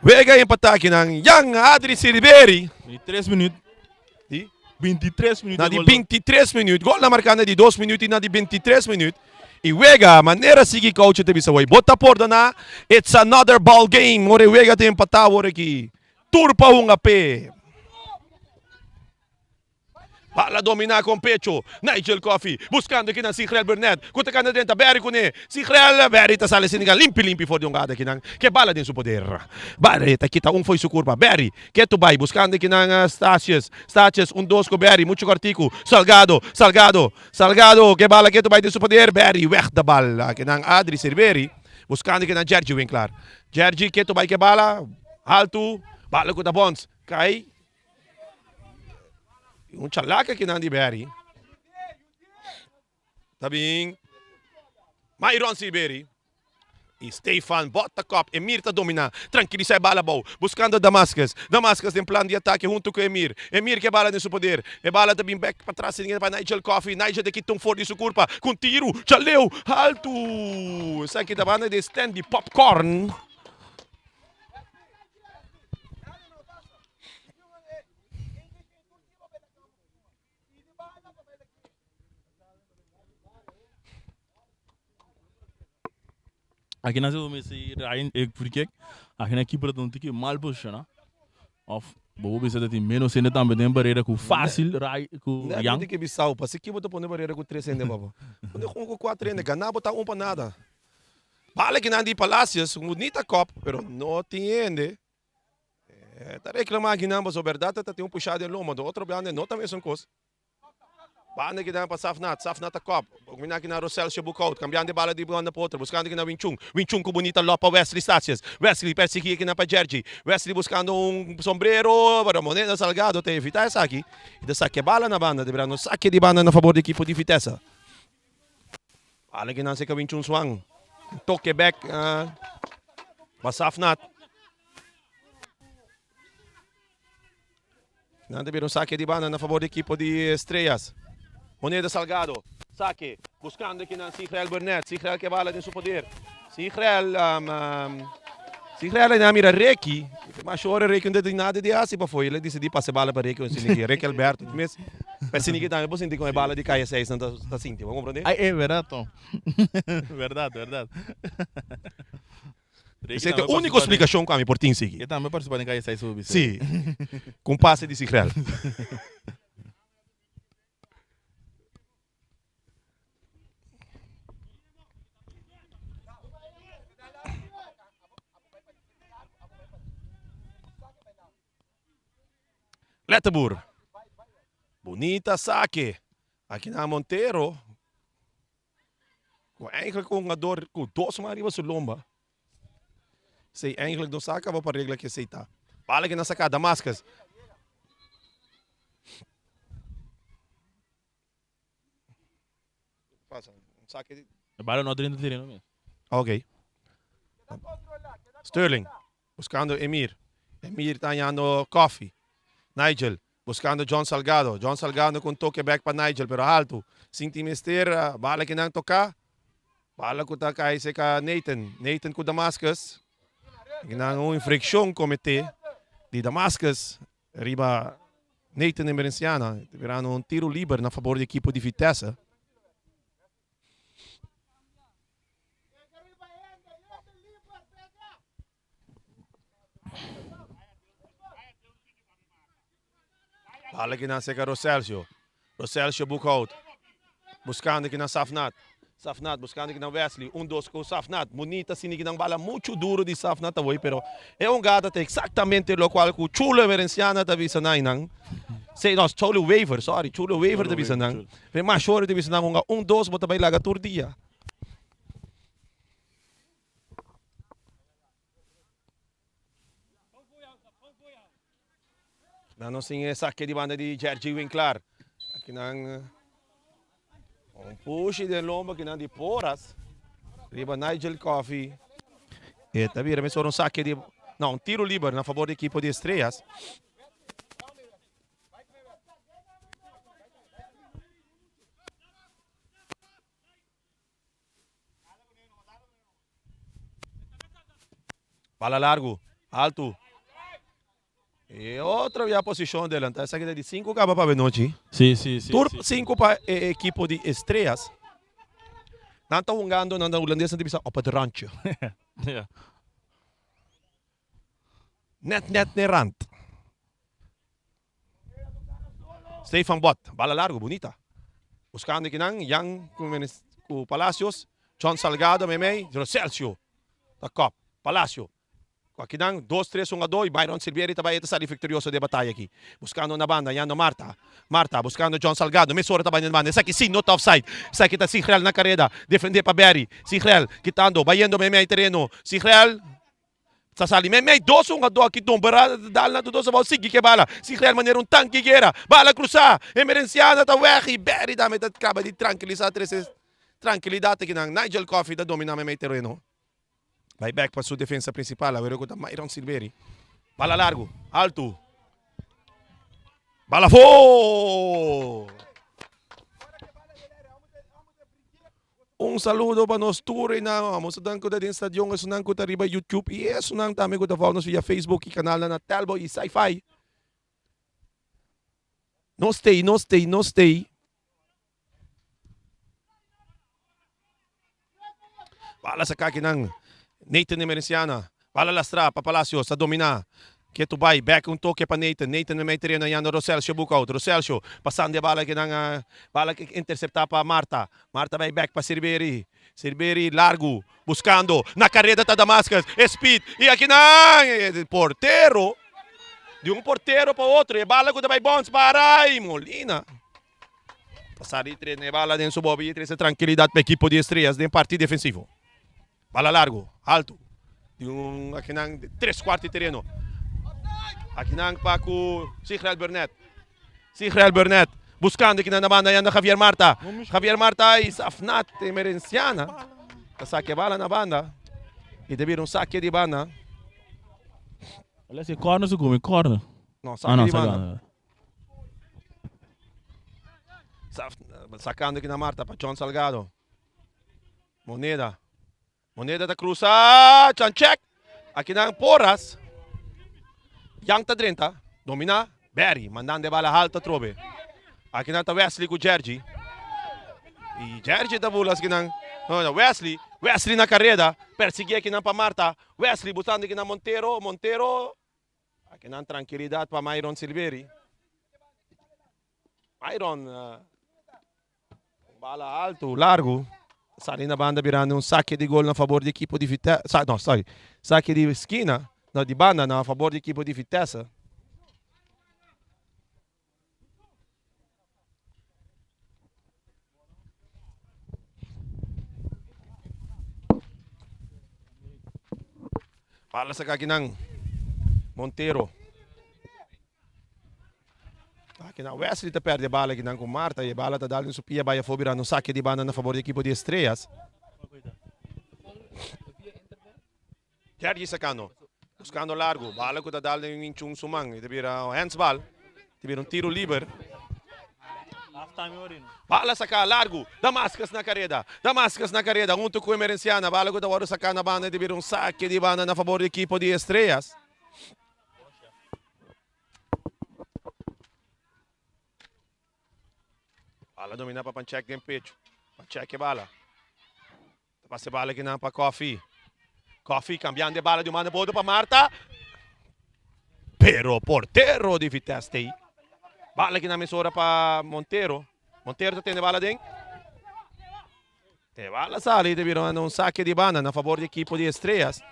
Wega empatá akinan. Jan Adri Silveri. 23 minuut. Di? 23 minuut. Na di 23 minuut. Gol na marca na di 2 minuut y na di 23 minuut. Y wega, manera sigui coach te bisa way. Bo ta pordona, it's another ball game. Ora e wega ta empata awor aki. Tur pa hunga p'e. Bala dominá kon pecho. Nigel Coffey buskando kinan Sigrel Burnett ku ta kanda drenta Barry kuné. Sigrel Barry ta sali siniga limpi limpi for di un gada kinan ke bala den su poder. Barry ta kita un fo'i su kurpa. Barry ketu bai buskando kinan Statius. Statius un dos ku Barry muchu kòrtiku. Salgado Salgado Salgado ke bala ketu bai den su poder. Barry wèg da bal kinan Adri Serveri buskando kinan Jergy Winklar. Jergy ketu bai ke bala haltu. Bala ku ta bòns kai. Un chalaka kinan di Berry. Ta bin Myron Silveri. Y Stefan bota kop. Emir ta domina. Trankilisa e bala abou. Buscando Damascus. Damascus den plan di atake hunto cu Emir. Emir ke bala den su poder. E bala ta bin bek patras sin pa Nigel Coffey. Nigel ta kita un for di su curpa. Cu un tiru. Chaleu. Haltu. Esaki ta banda di stand di popcorn. Aki nan se mester Ryan e free kick. Aki nan keeper ta un tiki mal posiciona. Of bo por bisa ta tin menos hende tambe den barera ku facil Ray ku Nè Yang. mi ke bisao pa si ki bo ta pone barera ku tres hende papa. Pone un ku kuater hende gana bo ta un pa nada. Bala kinan di Palacios un bunita kop pero no tin hende. E ta reclama akinan pasobra berdad ta tin un pusha den loma do otro banda no ta mesun cos. Banda kinan pa Safnat, Safnat ta kop. Mina kinan Rosel Shebukout cambiando e bala di banda pa otro buscando kinan Winchun, Winchun cu bunita lop pa Wesley Statius, Wesley persigi kinan pa Jergy, Wesley buscando un sombrero pero Moneda Salgado ta evita esaki y ta saca e bala na banda, ta bira no saque di banda na favor di ekipo di Vitesse. Bala kinan seca Winchun Swan. Toke bek pa Safnat. Nan ta bira un sake di banda na favor di ekipo di Estrellas. Moneda Salgado. Sake. Buscando kinan Sigrel Burnett. Sigrel ke bala den su poder. Sigrel um, Sigrel a mira Ricky. Mas ora Ricky no tin nada di hasi pa foi. El a decidi pasa e bala pa Ricky. Ricky Alberto. Mes pa sinti tambe bo sinti con e bala di Kaya 6 nan ta sinti. Bo comprende? Ay, e verdad, Tom. verdad, verdad. Esei ta e úniko splikashon ku ami por tin sigui. E tambe partisipa den Kaya 6 su bisa. Sí, ku un pase di Sigrel. Plettenboer. Bunita sake. Aki na Montero. Ku eigenlijk un hungador ku dos man riba su lomba. Esei eigenlijk no sa kaba pa regla ke esei ta. Bala ke na saka Damascus. Pasa, un sake di. E bala no a drenta tereno mes. Ok. Sterling buscando Emir. Emir ta hañando Coffee. Nigel buscando John Salgado. John Salgado cu un toke back pa Nigel pero halto. Sin tin mester bala kinan toca. Bala cu ta cay cerca Nathan. Nathan cu Damascus. Kinan un infraccion comete di Damascus riba Nathan Emerenciana. Ta birando un tiro liber na fabor di ekipo di Vitesse. Bala ki nan seka Roselcio. Roselcio Boekhout. Buscando ki nan Safnat. Safnat buscando ki nan Wesley. Un dos ku Safnat. Bunita sini ki nan bala mucho duro di Safnat awoi pero e hungada ta exactamente locual ku Chulo Emerenciana ta bisa nan nan. Say no, Chulo Wever, sorry, Chulo Wever ta bisa nan. Pe Mashori ta bisa nan hunga un dos bo ta bay laga tur dia. Nan nos tin e sake di banda di Jergy Winklar. Aki nan un pushi den lomba aki nan di Porras riba Nigel Coffey. E ta bira mesora un sake di no un tiro liber na fabor di ekipo di Estrellas. Bala largu, altu. E otro bia posicion delanta. Esaki ta di sinku kaba pa benochi. Sí, sí, sí. Tur sí. sinku pa e ekipo di Estrellas. Nan ta hungando, nan ta hulandes nan ta bisa op het randje. Ja. Net net ne rand. Stefan Bot, bala largo, bunita. Buscando kinan, Jan cu Palacios, John Salgado meimei, Roselcio ta kop, Palacio. Cu akinan, dos, tres hungador y Byron Silvieri ta bay e ta sali victorioso den e bataya aki. Buscando na banda, Yando Marta, Marta buscando John Salgado, mesora ta bay den banda, esaki si no ta offside, esaki ta Sigrel na careda, defende pa Barry, Sigrel kitando, bayendo meimei tereno, Sigrel. Ta sali meimei dos hungadó aki domberá dal na tur dos abou sigui ke bala sin real manera un tanki guera bala krusá Emerenciana ta wèg i Berry tambe ta kaba di trankilisá trese trankilidat akinan Nigel Coffey ta dominá meimei tereno bai bèk pa su defensa prinsipal awor ku ta Myron Silveri bala largu altu bala afó. Un saludo pa nos tur einan amo esnan ku ta den stadion, esunnan ku ta riba YouTube i esunnan tambe ku ta follow nos via Facebook i kanalnan na Telbo i Sci-Fi. Nos tei, nos tei, nos tei. Bala saka akinan Nathan Emerenciana. Bala lastra pa Palacios ta domina. Ketu bai bek un toke pa Nathan. Nathan memei tereno yanda Roselcio Boekhoudt. Roselcio pasando e bala kinan a bala intercepta pa Marta. Marta bai bek pa Sirberi. Sirberi largu buscando na careda ta Damascus. E speed y akinan e portero di un portero pa otro e bala cu ta bai bounce para y Molina ta sali trene e bala den su bobi y trece tranquilidad pa equipo di Estrellas den parti defensivo. Bala largu, haltu, di un akinan tres kuart di tereno. Akinan pa ku Sigrel Burnett. Sigrel Burnett buskando akinan na banda yanda Javier Marta. Javier Marta i Safnat Emerenciana ta saki e bala na banda i ta bira un saki di banda. Alesi e corner su come, corner. No, saki di banda. Sakando akinan Marta pa John Salgado. Moneda. Moneda ta cruza. Chan check. Akinan Porras. Young ta drenta. Domina. Barry mandando e bala halto atrobe. Akinan ta Wesley cu Jergy. Y Jergy ta bula akinan. No, no, Wesley. Wesley na careda. Persigui akinan pa Marta. Wesley buscando akinan Montero. Montero. Akinan tranquilidad pa Myron Silveri. Myron. Un bala alto, largo, sali na banda birando un sake di gol na fabor di ekipo di Vitesse, no sorry, sake di skina, no di banda na fabor di ekipo di Vitesse. Bala saka akinan Montero. Akinan Wesley ta perde bala akinan ku Marta i e bala ta dal den su pia bai afó birando un sake di banda na fabor di ekipo di Estrellas. Gergie sakando, buskando largu, bala ku ta dal den Winchun su man i ta bira un handsbal, ta bira un tiro liber. Bala saká largu, Damascus na kareda, Damascus na kareda huntu ku Emerenciana, bala ku ta wòrdu saká na banda i ta bira un sake di banda na fabor di ekipo di Estrellas. Bala dominá pa Panchek den pechu, Panchek e bala. Ta pasa e bala kinan pa Coffee. Coffee cambiando e bala di un banda pa otro pa Marta. Pero portero di Vitesse ta ei. Bala kinan mesora pa Montero. Montero ta tene bala den. E bala sali ta bira un sake di banda na favor di ekipo di Estrellas.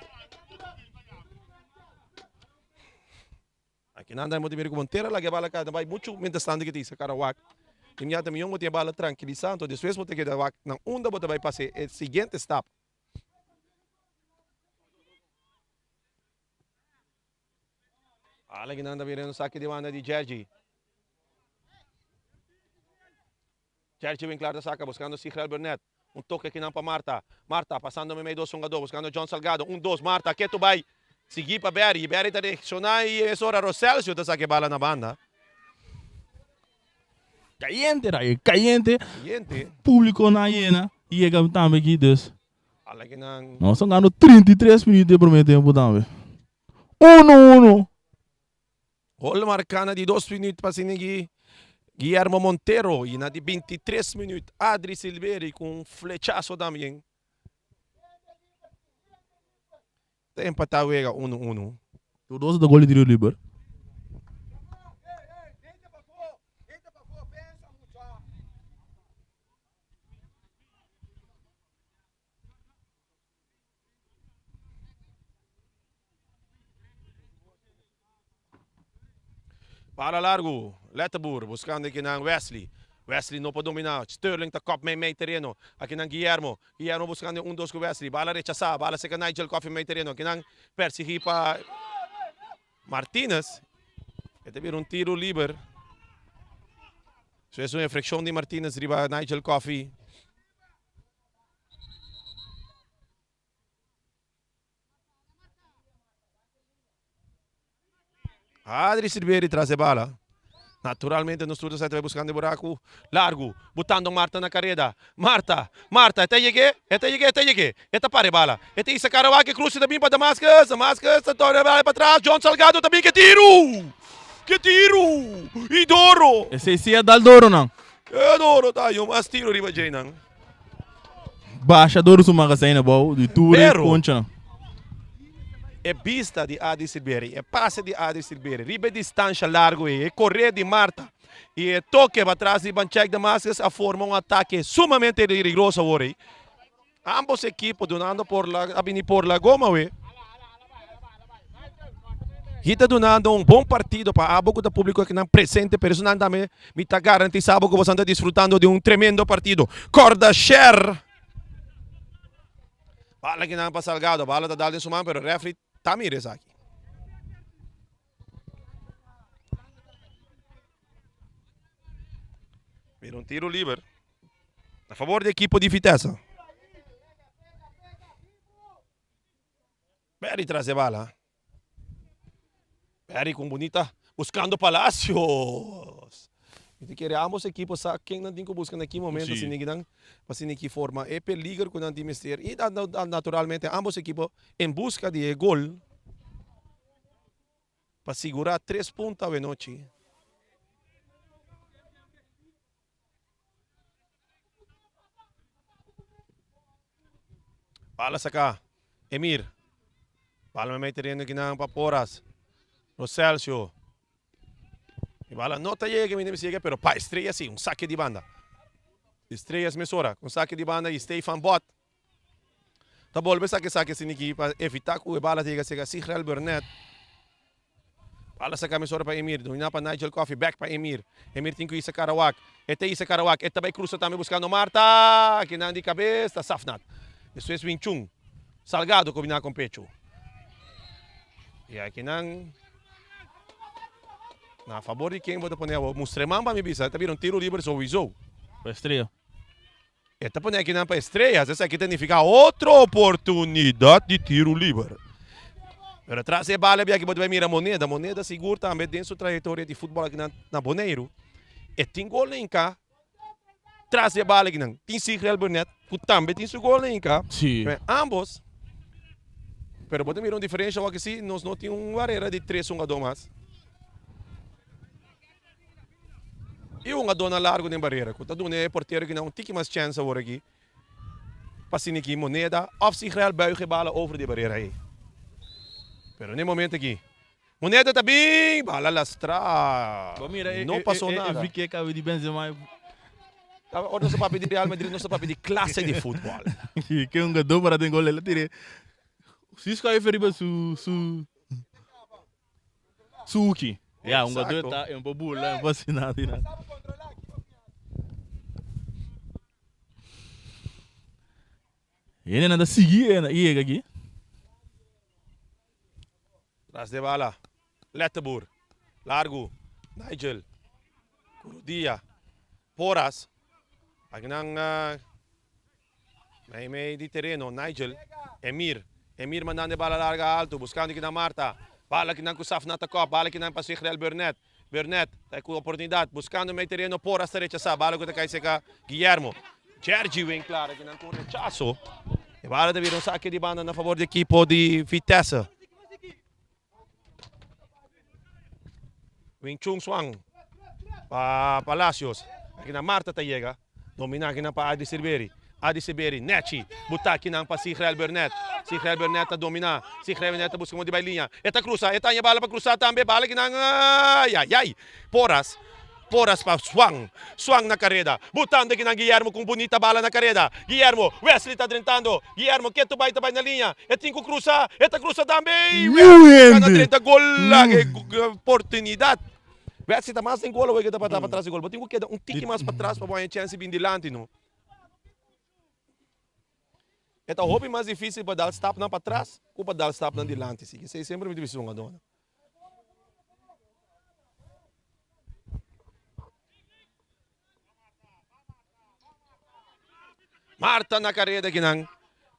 Akinan ta bo ta mira ku Montero a laga e bala kai, ta bai muchu mientras tanto ke ta hisa kara wak. Inmediato mion bo tin e bala trankilisá, anto despues bo ta keda wak na unda bo ta bai pasa e siguiente stap. Bala akinan ta bira un sake di banda di Jerji. Jerji Winklaar ta saka buskando Sigrel Burnett. Un toke akinan pa Marta. Marta pasando meimei dos hungadó buskando John Salgado. Un dos Marta ketu bai sigui pa Berry. Berry ta reakshoná i es ora Roselcio ta saka e bala na banda. Kayente Ray, kayente. Kayente. Publico na yena yega tambe aki dus. Bala akinan. Nos ta gando 33 minuut den primer tempo tambe. Uno uno. Gol marká na di dos minuut pa Sinigui Guillermo Montero y na di 23 minuut Adri Silveri ku un flechazo tambien. Ta empatá wega uno uno. Tur dos ta gol di tiro liber. Para largu, Letterboer buscando akinan Wesley. Wesley no por domina. Sterling ta kop mei mei tereno. Akinan Guillermo. Guillermo buscando un dos ku Wesley. Bala rechasa. Bala seka Nigel Coffee mei tereno. Akinan persigi pa Martinez. E ta bira un tiro liber. So es un infraccion di Martinez riba Nigel Coffee. Adri Silveri tras e bala. Naturalmente nos tur ta sa ta bai buscando e buraco largo, botando Marta na careda. Marta, Marta, e ta yeg'é, e ta yeg'é, e ta yeg'é. E ta para e bala. E ta hisa cara wak e cruce ta bin pa Damascus. Damascus ta torna e bala pa tras. John Salgado ta bin ke tiro! Ke tiro! I doro! Esei si a dal doro nan. E doro ta haña un mas tiro riba djei nan. Basha dor su magazijn abou di tur e Pero conchanan. e bista di Adi Silveri, e pase di Adi Silveri riba e distansha largo ei, e corre di Marta y e toke patras di Banchek Damascus a forma un atake sumamente peligroso awor ei. Ambos ekipo dunando por la a bini por la goma awe. Hi ta dunando un bon partido pa abo ku ta publico akinan presente, pero esunnan tambe mi ta garantisa bo ku boso ta disfrutando di un tremendo partido. Corda share! Bala akinan pa Salgado, bala ta dal den su man pero refri ta mira esaki. Mira un tiro liber na favor di ekipo di Vitesse. Berry tras e bala. Berry con bonita buscando Palacios. Mi ta kere ambos equipo sa ken nan tin cu busca na ki momento si niki nan pa si niki forma e peliger cu nan tin mester y naturalmente ambos equipo en busca di e gol pa sigura tres punto awenochi. Bala saca Emir. Bala mei tereno kinan pa Porras. Roselcio. E bala no ta yega mi yega pero pa Estrella si un saque di banda. Estrellas mesora un saque di banda y Stefan Bot ta bolbe saque saque siniki pa evita cu e bala ta yega sega Sigrel Burnett. Bala saca mesora pa Emir, domina pa Nigel Coffey, back pa Emir. Emir tin cu hisa Karawak. E ta hisa Karawak, e ta bay cruza tambe buscando Marta. Kinan di cabes ta Safnat. Despues Wing Chun. Salgado combina con pecho. I akinan na fabor di ken bo ta pone awor? Mustra e man pa mi bisa. E ta bira un tiro liber souiso. Pa Estrella. E ta pone akinan pa Estrellas. Esaki ta nifiká otro oportunidat di tiro liber. Pero tras e bala biaha aki bo ta bai mira Moneda. Moneda sigur tambe den su trayektoria di futbòl akinan na Boneiru. E tin gol na hinká tras e bala akinan. Tin Sigrel Burnett ku tambe tin su gol na hinká. Sí. Ambos. Pero bo ta mira un diferensha awor aki si nos no tin un barera di tres hungadó mas. I un adona largu den barera ku ta duna e portero kinan un tiki mas chèns awor aki pa asina ki Moneda òf Sigrel buig e bala over di e barera ei. Pero n'e momento aki Moneda ta bin, bala lastrá, Bo mira e no pasó e e nada. free kick awe di Benzema. Ora nos ta papia di Real Madrid nos ta papia di klase di futbòl. Ke un gadó para den gol el a tira e Cisco a riba su su Suki. Ya, un gadó ta en por burla, en por hasi nada di nada. Hendenan ta sigui e yega aki. Tras de bala, Letterboer, largu, Nigel, ku rodia, Porras, akinan Mei mei di tereno, Nigel, Emir, Emir mandando e bala larga alto, buscando kinan Marta, bala kinan cu Safnat ta cop, bala kinan pa Sigrel Burnett, Burnett ta cu oportunidad, buscando mei tereno, Porras ta rechasa, bala cu ta cay cerca Guillermo, Jergy Winklaar kinan cu un rechaso, e bala ta bira un saque di banda na favor di ekipo di Vitesse. Wing Chun Swan pa Palacios. Akinan Marta ta yega. Domina akinan pa Adi Sirberi. Adi Sirberi, nechi. Buta akinan pa Sigrel Burnett. Sigrel Burnett ta domina. Sigrel Burnett ta buska modo di bai liña. E ta krusa. E ta haña bala pa krusa tambe. Bala akinan, ay, ay, ay. Porras. Porras pa Swan. Swan na kareda. Butando akinan Guillermo ku un bunita bala na kareda. Guillermo, Wesley ta drentando. Guillermo ketu bai ta bai na liña. E tin ku krusa. E ta krusa tambe. Wesley ta na drenta gol. Laga e oportunidat. Wesley ta mas den gol awor ke ta patras di gol. Bo tin ku keda un tiki mas patras pa bo haña chèns di bin dilanti no. E ta hopi mas difísil pa dal stapnan patras ku pa dal stapnan dilanti. Si esei semper mi ta bisa un adona. Marta na kareda kinan.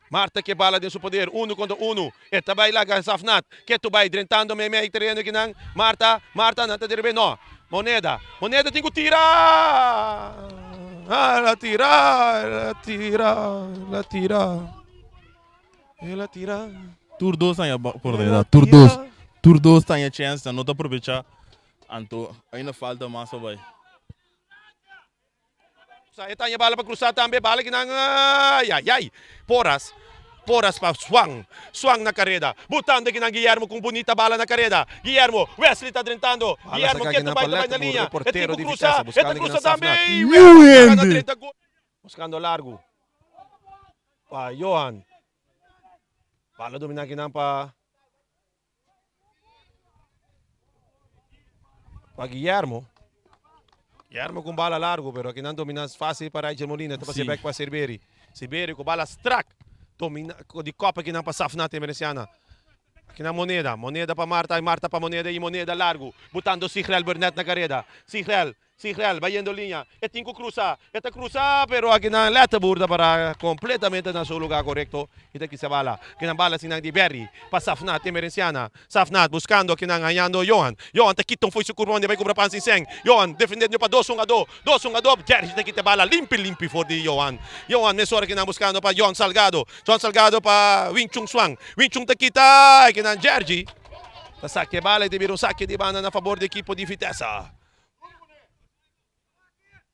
Marta ke bala den su poder. Unu kontra unu. E ta bai laga Safnat. Ketu bai drentando mei mei tereno kinan. Marta, Marta nan ta derebe no. Moneda, Moneda tin ku tira! El a tira, el a tira, el a tira. El a tira. Tur dos taña oportunidad. Tur dos. Tur dos taña chance, nan no ta aprovecha. Anto ainda falta mas pa bai. Sa e taña bala pa cruza tambe, bala kinan ay ay ay. Porras, Porras pa Swan, Swan na careda, butando kinan Guillermo cu un bunita bala na careda. Guillermo, Wesley ta drentando, Guillermo ketu bai ta bai na liña, e tin cu cruza, e ta cruza tambe, Wesley ta gana drenta gol. Buscando largo pa Johan. Bala domina kinan pa pa Guillermo. Guillermo con bala largo, pero akinan domina fácil pa Rigel Molina. Ta pasa back pa Sirberi. Sirberi con bala strak. Domina di kop akinan pa Safnat Emerenciana. Akinan Moneda. Moneda pa Marta. Marta pa Moneda y Moneda largo. Butando Sigrel Burnett na careda. Sigrel. Sigrel bayendo liña, e tin cu cruza, e ta cruza pero akinan Letterboer ta para completamente na su lugar corecto y ta kisa bala. Akinan bala sinan di Berry pa Safnat Emerenciana. Safnat buscando akinan hañando Johan. Johan ta kita un fo'i su curva unda e bay cubra pan sin sen. Johan defendiendo pa dos hungadó, dos hungadó, Jerry ta kita e bala limpi limpi for di Johan. Johan mesora akinan buscando pa John Salgado. John Salgado pa Wing Chun Swan. Wing Chun ta kita akinan Jergy ta saca e bala y ta bira un saque di banda na fabor di ekipo di Vitesse.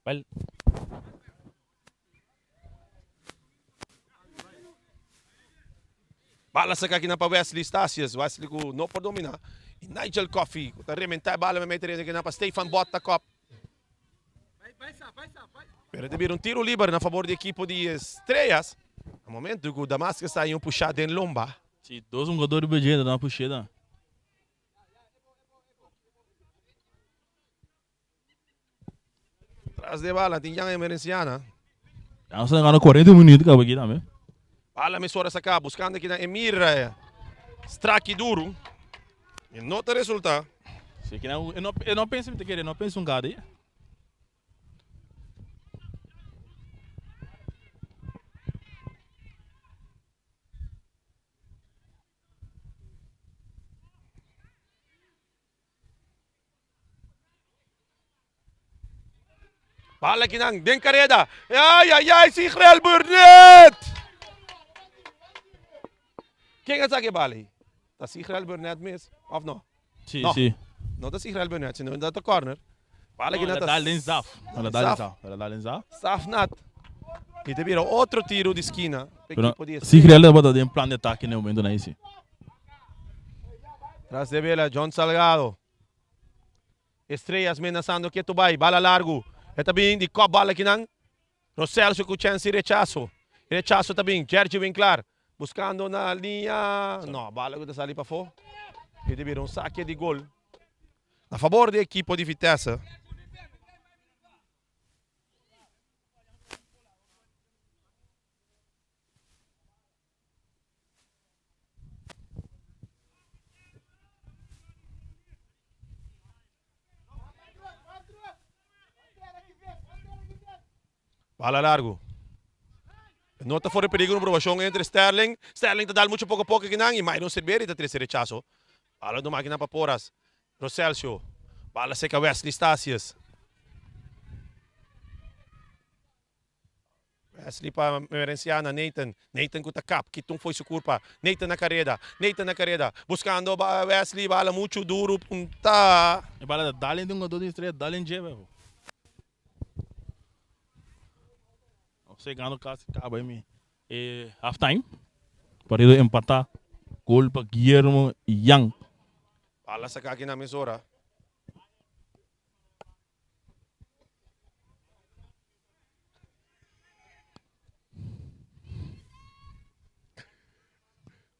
Well. Bala saca aki nan pa Wesley Stasius. Wesley cu no por domina. Y Nigel Coffey cu ta rementa e bala mei tereno aki nan pa Stefan Bot ta kop. Pero ta bira un tiro liber na favor di ekipo di Estrellas. Na momento cu Damascus ta haña un pusha den lomba. Si, dos hungador riba dje ta na pusheda. Tras de bala tin Jan Emerenciana. Ya nos ta gana 40 minuut kaba aki tambe. Bala mesora saca buscando aki na Emir Straki duru. E no ta resulta. Si, kina e no e no pensa mi ta kere, e no pensa un gada. Bala kinan den kareda. Ay, ay, ay, Sigrel Burnett! Ken a saka e bala ei? Ta Sigrel Burnett mes, of no? Si, No. si. No ta Sigrel Burnett, sino ta ta corner. Bala No, kinan el a ta dal den zaf. El a dal den zaf. El a dal den zaf. Safnat. I ta bira otro tiro di skina pa Pero ekipo di Estrella. Sigrel tabata den plan di atake na e momentonan ei, si. Tras de bela John Salgado. Estrellas menasando ketu bai. Bala largu. E ta bin di kop bala kinan. Roselcio ku chèns di rechaso. Rechaso ta bin. Jergy Winklaar buskando na liña. No, bala ku ta sali pafó. I ta bira un sake di gol na fabor di ekipo di Vitesse. Bala largo. No ta for di peligro un probashon entre Sterling. Sterling ta dal mucho poko poko kinan y Myron Silveri ta trece rechazo. Bala duma kinan pa Porras. Roselcio. Bala seca Wesley Stasius. Wesley pa merencia na Nathan. Nathan ku ta kap, kitun foi su kurpa. Nathan na kareda, Nathan na kareda, buskando Wesley, bala muchu duru punta. E bala ta dal den un jugador di Estrella, dal den dje befo. Nos yegando kasi kaba e e half time. Partido empata, gol pa Guillermo Young. Bala saka aki na mesora.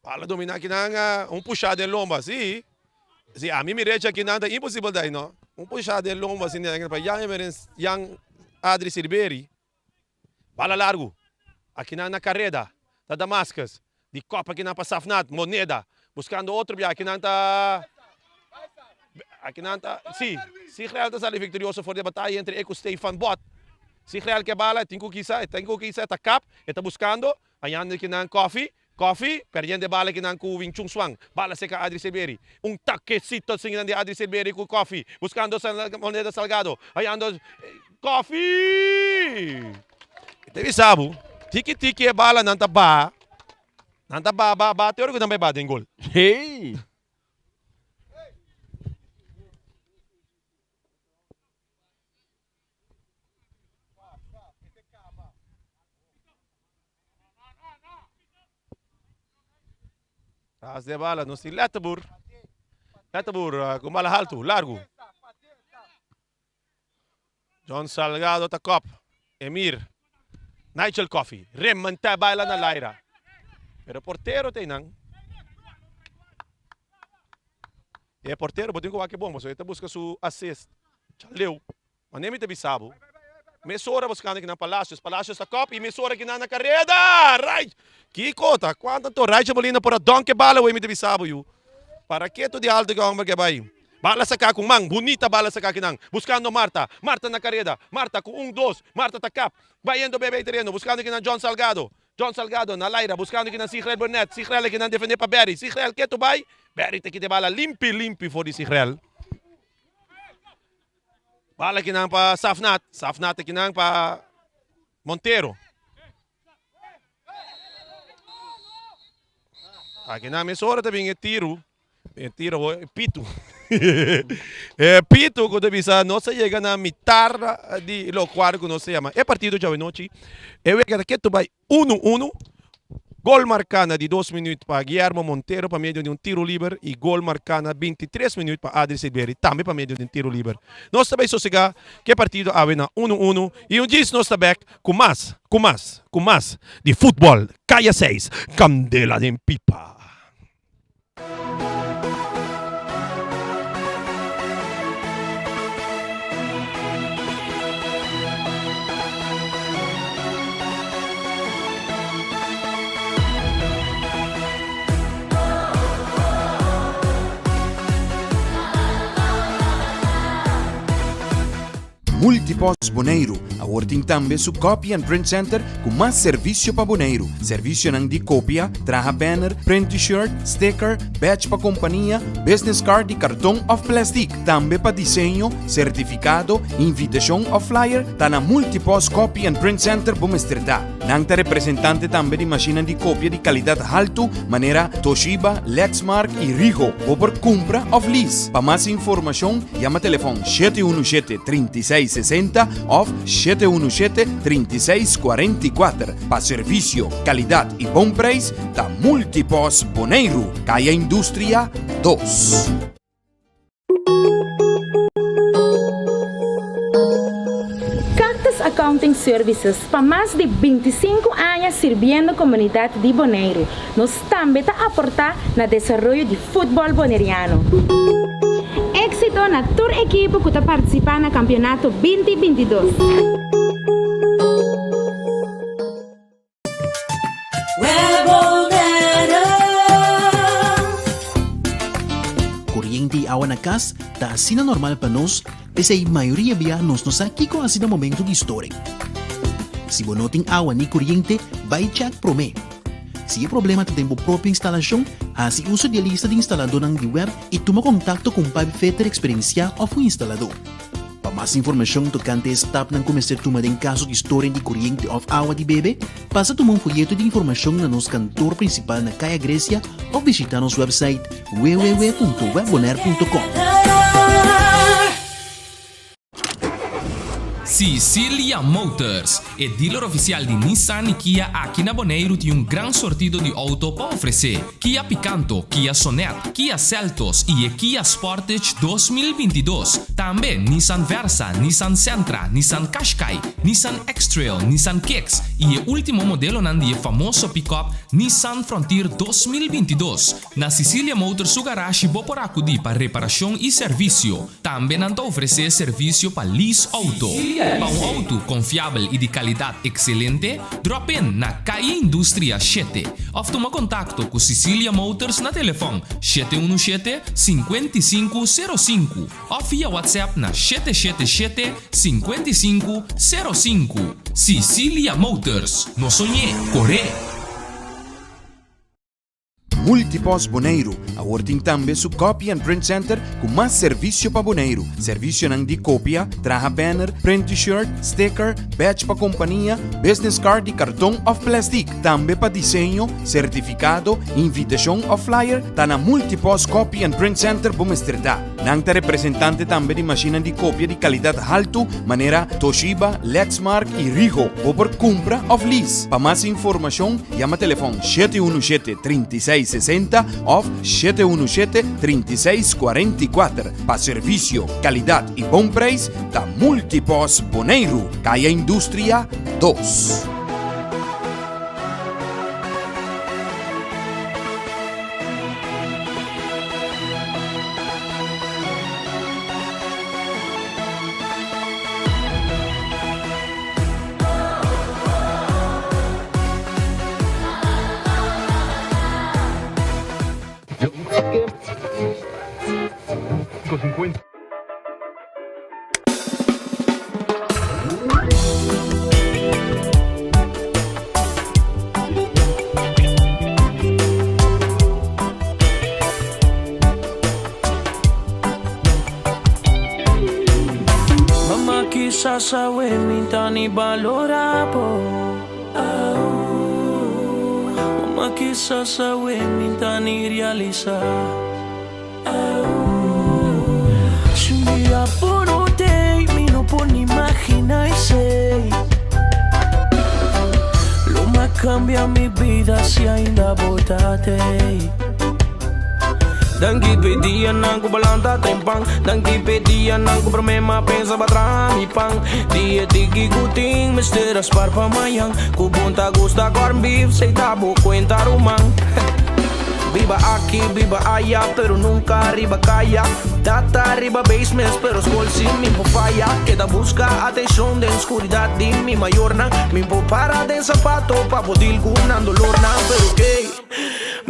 Bala domina kinan un pusha den lomba si. Si ami mi recha kinan ta imposibel dai no. Un pusha den lomba si pa Jan Emerens Jan Adri Silberi. Bala largu. Akinan na kareda ta Damascus. Di kop akinan pa Safnat Moneda. Buskando otro bia akinan ta akinan ta si Sigrel ta sali viktorioso for di e bataya entre e ku Stefan Bot. Sigrel ke bala e tin ku kisa e tin ku kisa e ta kap e ta buskando ayando akinan Koffie Koffie perdiendo e bala akinan ku Wing Chun Swan. Bala seka Adri Silberi. Un takesito singinan di Adri Silberi ku Koffie buskando Moneda Salgado ayando Koffie! E ta bisa bo tiki tiki e balanan ta baha. Nan ta ba ba ba te ora ku nan bai ba den gol. Hey! Tras de bala nos tin Letterboer. Letterboer ku bala haltu, largu. John Salgado ta kop. Emir. Nigel Coffey. Remantá baila na laira. Pero portero ta einan. E portero bo tin ku wak e bon pasobra e ta buska su assist. Chaleu. Manera mi ta bisa bo. Mesora buskando kinan Palacios. Palacios ta kop i mesora kinan na kareda. Rai! Kiko ta? Kuantu anto Raichel Molina por a donk e bala wey mi ta bisa bo yu. Para ketu di alto ke homber ke bai. Bala saká ku man, bunita bala saká kinan. Buskando Marta, Marta na kareda, Marta ku un, dos, Marta ta kap. Bayendo bebe e tereno, buskando kinan John Salgado. John Salgado na laira, buskando kinan Sigrel Burnett. Sigrel a kinan defendé pa Berry. Sigrel ketu bai, Berry ta kita e bala limpi limpi for di Sigrel. Bala kinan pa Safnat, Safnat a kinan pa Montero. Akinan mesora ta bin e tiru. E tiro e pitu. E pitu ku ta bisa nos a yega na mitar di lokual ku nos ta yama e partido djawe nochi. E wega ta ketu bai unu unu. Gol marká na di dos minüt pa Guillermo Montero pa medio di un tiro liber i gol marká na bintitres minüt pa Adri Silveri tambe pa medio di un tiro liber. Nos ta bai sosegá ku e partido awe na unu unu i un djis nos ta bèk ku mas, ku mas, ku mas di futbòl Kaya seis, Kandela den pipa. Multipost Boneiru awor tin tambe su Copy and Print Center ku mas servisio pa Boneiru. Servisionan di kopia, traha banner, print shirt, sticker, badge pa kompania, business card di karton òf plèstik. Tambe pa diseño, sertifikado, invitashon òf flyer ta na Multipost Copy and Print Center bo mester ta. Nan ta representante tambe di mashinnan di kopia di kalidat haltu manera Toshiba, Lexmark i Ricoh. Bo por kumpra òf lease. Pa mas informashon yama telefòn 717 36 60 òf 717 36 44. Pa servisio, kalidat i bon preis ta Multipost Boneiru, Kaya Industria 2. Cactus Accounting Services pa mas di 25 aña sirbiendo komunidat di Boneiru. Nos tambe ta aportá na desaroyo di futbòl boneriano. Éksito na tur ekipo ku ta partisipá na kampionato 2022. Koriente i awa na kas ta asina normal pa nos, p'esei mayoria bia nos no sa kiko hasi na momento di storing. Si bo no tin awa ni koriente, bai chèk promé. Si e problema ta den bo propio instalashon, hasi uso di e lista di instaladónan di web i tuma kontakto ku un pipefitter eksperensiá òf un instaladó. Pa mas informashon tokante e stapnan ku mester tuma den kaso di storing di koriente òf awa di bebe, pasa tuma un foyeto di informashon na nos kantor prinsipal na Kaya Grecia òf bishitá nos wèpsait www.webbonaire.com. Sicilia Motors, e dealer ofisial di Nissan i Kia aki na Boneiru tin un gran sortido di outo pa ofresé. Kia Picanto, Kia Sonet, Kia Seltos i e Kia Sportage 2022. Tambe Nissan Versa, Nissan Sentra, Nissan Qashqai, Nissan X-Trail, Nissan Kicks i e último modelonan di e famoso pick-up Nissan Frontier 2022. Na Sicilia Motors su garashi bo por akudí pa reparashon i servisio. Tambe nan ta ofresé servisio pa lease outo. Pa un outo konfiabel i di kalidat ekselente, drop in na Calle Industria 7 òf tuma kontakto ku Sicilia Motors na telefòn 717 55 05 òf via WhatsApp na 777 55 05. Sicilia Motors, no soñ'é, kor'é! Multipost Boneiru awor tin tambe su Copy and Print Center ku mas servisio pa Boneiru. Servisionan di kopia, traha banner, print shirt, sticker, badge pa kompania, business card di karton òf plèstik. Tambe pa diseño, sertifikado, invitashon òf flyer ta na Multipost Copy and Print Center bo mester ta. Nan ta representante tambe di mashinnan di kopia di kalidat haltu manera Toshiba, Lexmark i Ricoh. Bo por kumpra òf lease. Pa mas informashon yama telefòn 717 36 60 òf 717 36 44. Pa servisio, kalidat i bon preis ta Multipost Boneiru, Kaya Industria 2. Mama kisas awe mi ta ni balora bo Mama kisas awe mi ta ni realisa Si un dia bo no tei mi no por ni imagina esei Lo m'a cambia mi bida si ainda bo ta tei Danki p'e dianan ku balanta trempan Danki p'e dianan ku promé m'a pensa pa traha mi pan Di e tiki ku tin mester a spar pa mañan Ku bon ta gusta corn beef sei ta bo kuenta ruman Biba aki, biba aya, pero nunka riba kaya Tata riba basements, pero skol si mi por faya Keda buska atenshon den skuridat di mi mayornan Mi por para den sapato pa por deal ku nan dolornan Pero key,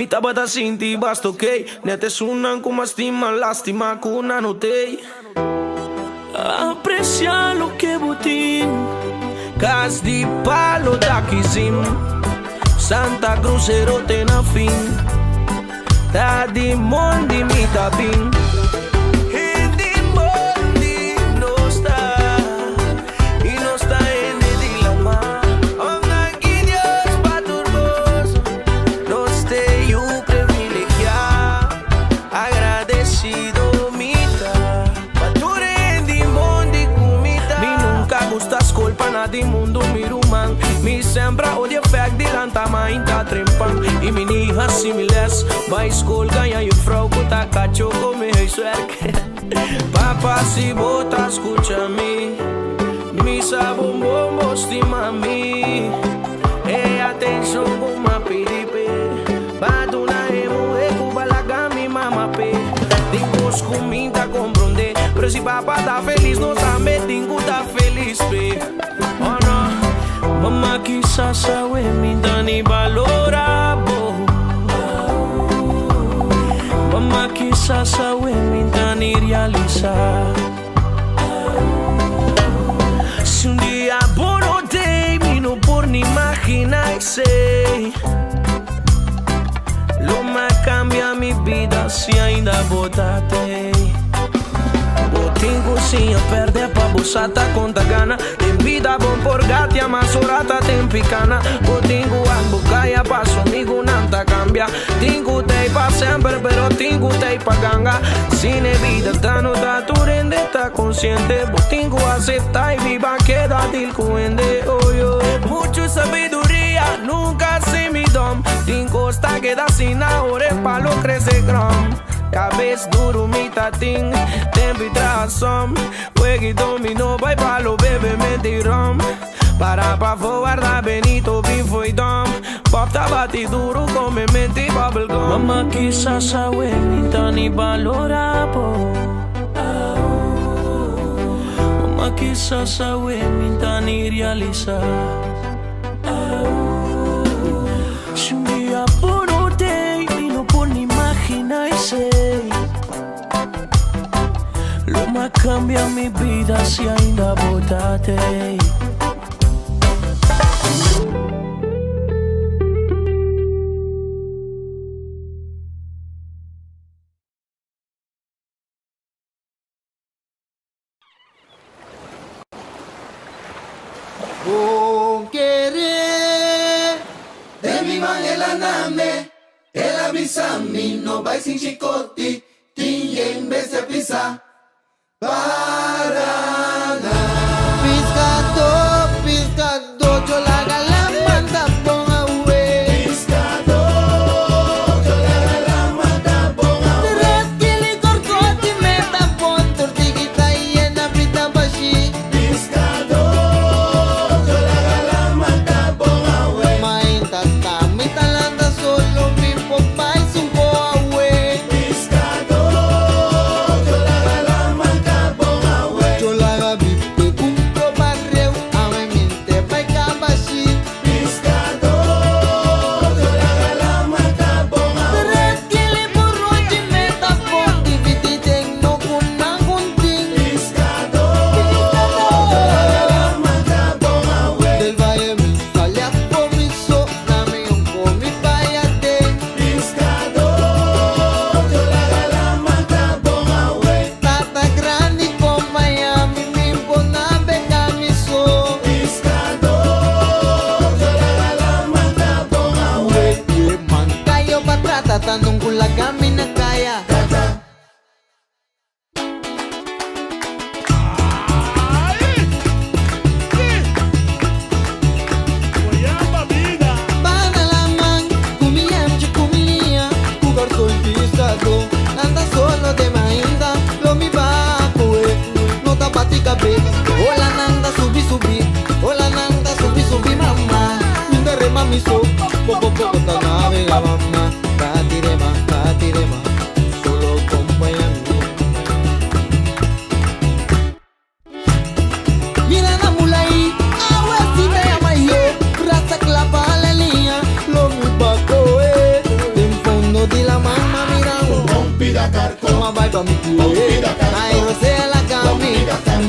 mi tabata sinti basta okey Net esunnan ku mas stima, lastima ku nan no tey. Aprecia loke bo tin. Cas di palo ta kizim. Santa Cruz cero te na fin. Ta di mondi mi ta bin. Hende mondi nos ta. Y nos ta hende di lama. Oh, danki Dios pa tur cos. Nos te yu privilegia. Agradecido mi ta. Pa tur hende mondi cu mi ta. Mi nunca gusta scol pa na di mundo mi ruman. Mi sempre a odia fek di lanta mainta trempan. Y mi ni hasi mi les. Bai scol gaña juffrouw cu ta cacho come huiswerk. Papa si bo ta scucha mi. Mi sa bon bon bo stima mi. E atencion cu m'a pidi p'e. Ba duna e muhe cu ba laga mi mama p'e. Tin cos cu mi ta comprende. Pero si papa ta feliz nos tambe tin cu ta feliz p'e. Oh no. Mama kisas awe mi ta ni balora bo. Mama kisas awe mi ta ni realisa. Si un dia bo no t'ey mi no por ni imagina esey. Lo m'a cambia mi bida si ainda bo ta t'ey. Bo tin cu siña perde pa bo sa ta con ta gana. Den bida bon por gatia mas ora ta den picana. Bo tin cu wak bo caya pa su amigunan ta cambia. Tin cu t'ey pa semper pero tin cu t'ey pa ganga. Sin e bida ta no ta tur hende ta consciente. Bo tin cu acepta y biba keda deal cu hende oh yo. Mucho sabiduria nunca si mi dom. Tin cos ta keda asina ora e palo crece grom. Cabes duro mi ta tin tempo y traha som. Juega y domino bai palo bebe menti rom. Para pafo warda Benito bin fo'i dom. Pop ta bati duro come menti bubble gum. Mama kisas awe mi ta ni balora bo. Mama kisas awe mi ta ni realisa. Si un dia bo no t'ey mi no por ni imagina esey. Lo m'a cambia mi bida si ainda bo ta t'ey. Bon kere den mi man el a name, el a bisa mi no bai sin chikoti, tin yen bestia pisa. Paraná. Piskadó, piskadó, yo laga la manda bon awe. Piskadó, yo laga la manda bon awe. Tres kili korkoti me ta bon, tortigita yena pita bashi. Piskadó, yo laga la manda bon awe. Mainta ta mi ta landa solo mi por bai sin bo awe. Piskadó, yo laga la manda bon awe. Yo laga mi pe cumpro barreu, awe mi te bai kabashi. Piskadó, yo laga la manda bon awe. Tres kili burrochi me ta bon, dividi den no ku nan guntin. Piskadó, yo laga la manda bon awe. Del valle mi sale a por mi so, na mi un mi vaya den. Piskadó, yo laga la manda bon awe. Tata grandi con Miami, mi pona beka mi so. Piskadó, yo laga la manda bon awe. Man kayo pa trata, tanong kulaga mi na kaya. Bana la man, ku mi emchi ku mi liña, ku garson piskadó. Nan ta solo den mainta, lo mi ba kohe, no ta bati kabes. Ola nan ta subi subi, ola nan ta subi subi mama. Mi ta rema mi so, poko poko ta navega mama. Bati rema, bati rema, solo kompaña mi. Mira na mulai, awe si ta yama yo. Brasa klapa la liña, lo mi ba kohe. Den fondo di la mama mira un pida carcón. Ma bai pa mi kue. Ai rosea la cami.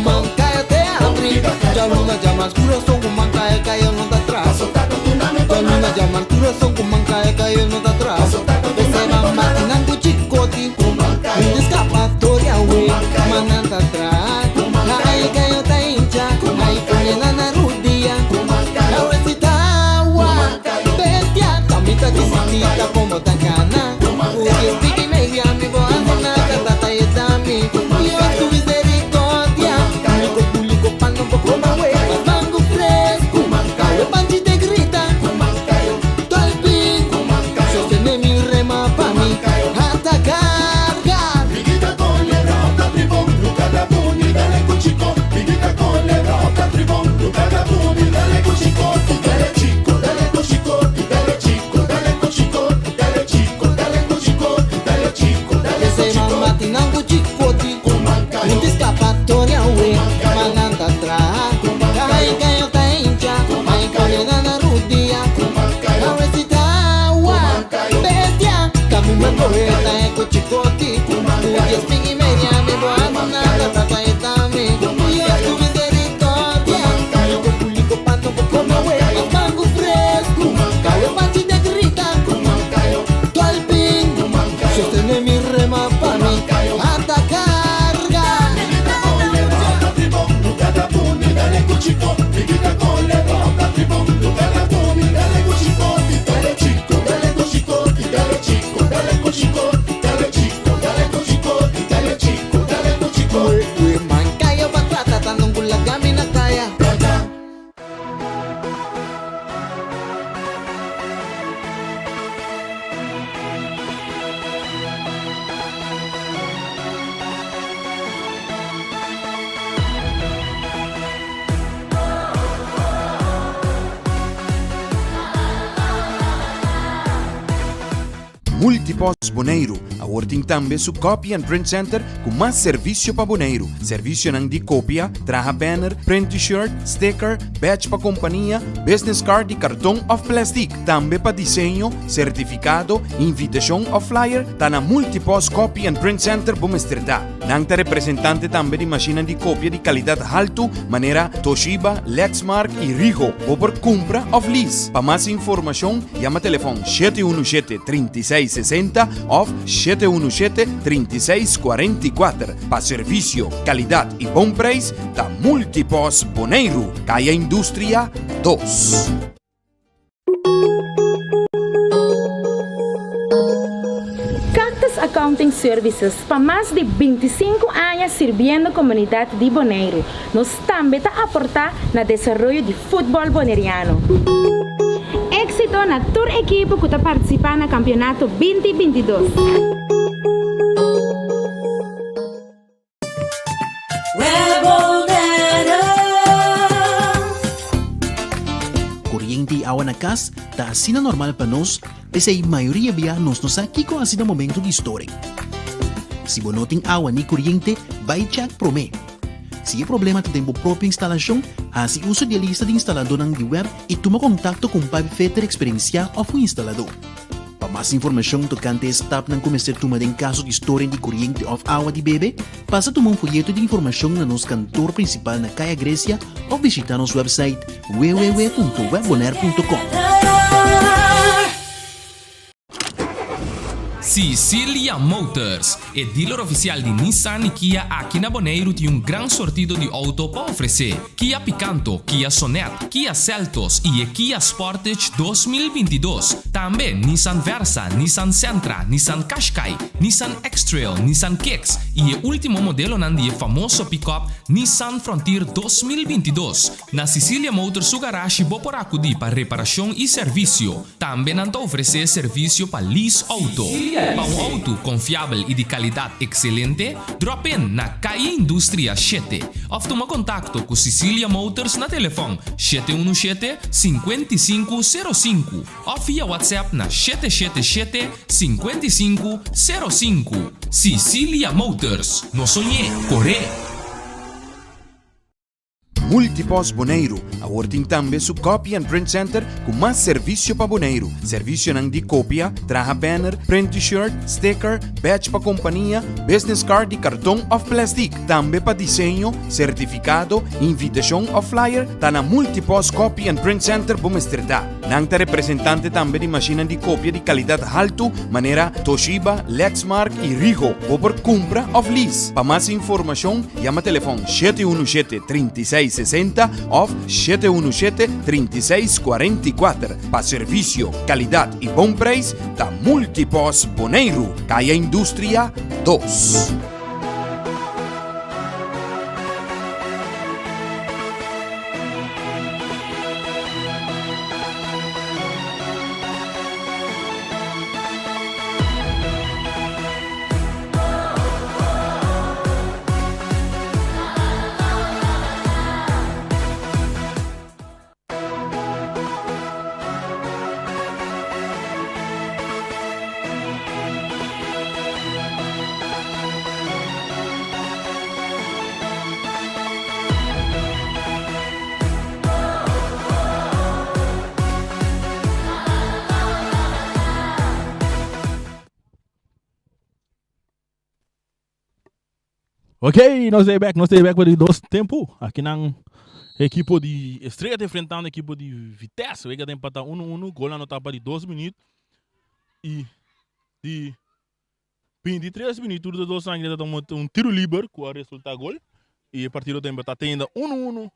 Mankayo te abri Djaluna djamars kurason ku mankayo kayo no ta tras Djaluna djamars kurason ku mankayo kayo no ta tras P'esei ban mati nan ku chikoti Min eskapatoria we ma nan ta tras Ai kayo ta hincha Ai pone nan na rudia Awe si ta awa Bestia ta mi ta disitita komo ta kana Ku dies piki media mi bo hasi nada Tata yeda mi Dios ku misericordia Liko puliko pa no bo koma we Mas mango fresku Kawe panchi te grita Tolpin Sostene mi rema pa mi Hasta carga. P'esei man mati nan ku chikoti Min ta skapatoria we Ma nan ta traha Kai kayo ta hincha Ai pone nan na rudia Awe si ta awa Bestia Kaminda kohe ta e ku chikoti Ku dies pin i media Mi bo hasi nada Tata e ta mi Dios ku misericordia Liko puliko pa no bo kome we Mas mango fresku Kawe panchi te grita Tolpin Sostene mi rema pa mi Hasta carga. We mankayo pa trata ta nungu laga mi na kaya. Multipost Boneiru awor tin tambe su Copy and Print Center ku mas servisio pa Boneiru. Servisionan di kopia, traha banner, print t-shirt, sticker, badge pa kompania, business card di karton òf plèstik. Tambe pa diseño, sertifikado, invitashon òf flyer, ta na Multipost Copy and Print Center bo mester ta. Nan ta representante tambe di mashinnan di kopia di kalidat haltu manera Toshiba, Lexmark i Ricoh. Bo por kumpra òf lease. Pa mas informashon yama telefòn 717 36 60 òf 717 36 44. Pa servisio, kalidat i bon preis ta Multipost Boneiru, Kaya Industria 2. Cactus Accounting Services pa mas di 25 aña sirbiendo komunidat di Boneiru. Nos tambe ta aportá na desaroyo di futbòl boneriano. Éksito na tur ekipo ku ta partisipá na kampionato 20 22. Koriente i awa na kas ta asina normal pa nos, p'esei mayoria bia nos no sa kiko hasi na momento di storing. Si bo no tin awa ni koriente, bai chèk promé. Si e problema ta den bo propio instalashon, hasi uso di e lista di instaladónan di web i tuma kontakto ku un pipefitter eksperensiá òf un instaladó. Pa mas informashon tokante e stapnan ku mester tuma den kaso di storing di koriente òf awa di bebe, pasa tuma un foyeto di informashon na nos kantor prinsipal na Kaya Grecia òf bishitá nos wèpsait www.webbonaire.com. Sicilia Motors, e dealer ofisial di Nissan i Kia aki na Boneiru tin un gran sortido di outo pa ofresé. Kia Picanto, Kia Sonet, Kia Seltos i e Kia Sportage 2022. Tambe Nissan Versa, Nissan Sentra, Nissan Qashqai, Nissan X-Trail, Nissan Kicks i e último modelonan di e famoso pickup Nissan Frontier 2022. Na Sicilia Motors su garashi bo por akudí pa reparashon i servisio. Tambe nan ta ofresé servisio pa lease outo. Pa un outo konfiabel i di kalidat ekselente, drop in na Calle Industria shete òf tuma kontakto ku Sicilia Motors na telefòn 717 55 05 òf via WhatsApp na 777 55 05. Sicilia Motors, no soñ'é, kor'é! Multipost Boneiru awor tin tambe su Copy and Print Center ku mas servisio pa Boneiru. Servisionan di kopia, traha banner, print t-shirt, sticker, badge pa kompania, business card di karton òf plèstik. Tambe pa diseño, sertifikado, invitashon òf flyer ta na Multipost Copy and Print Center bo mester ta. Nan ta representante tambe di mashinnan di kopia di kalidat haltu manera Toshiba, Lexmark i Rigo. Bo por kumpra òf lease. Pa mas informashon yama telefòn 717 36 60 òf 717 36 44. Pa servisio, kalidat i bon preis ta Multipost Boneiru, Kaya Industria dos. Ok, nos ta back, nos ta back pa di dos tempo. Aki nan ekipo di Estrella ta enfrentando ekipo di Vitesse. Wega ta empata 1-1, gol anota pa di dos minuut. Y di 23 minuut tur de dos sangre ta toma un tiro liber ku a resulta gol. Y e partido ta empata te ainda 1-1.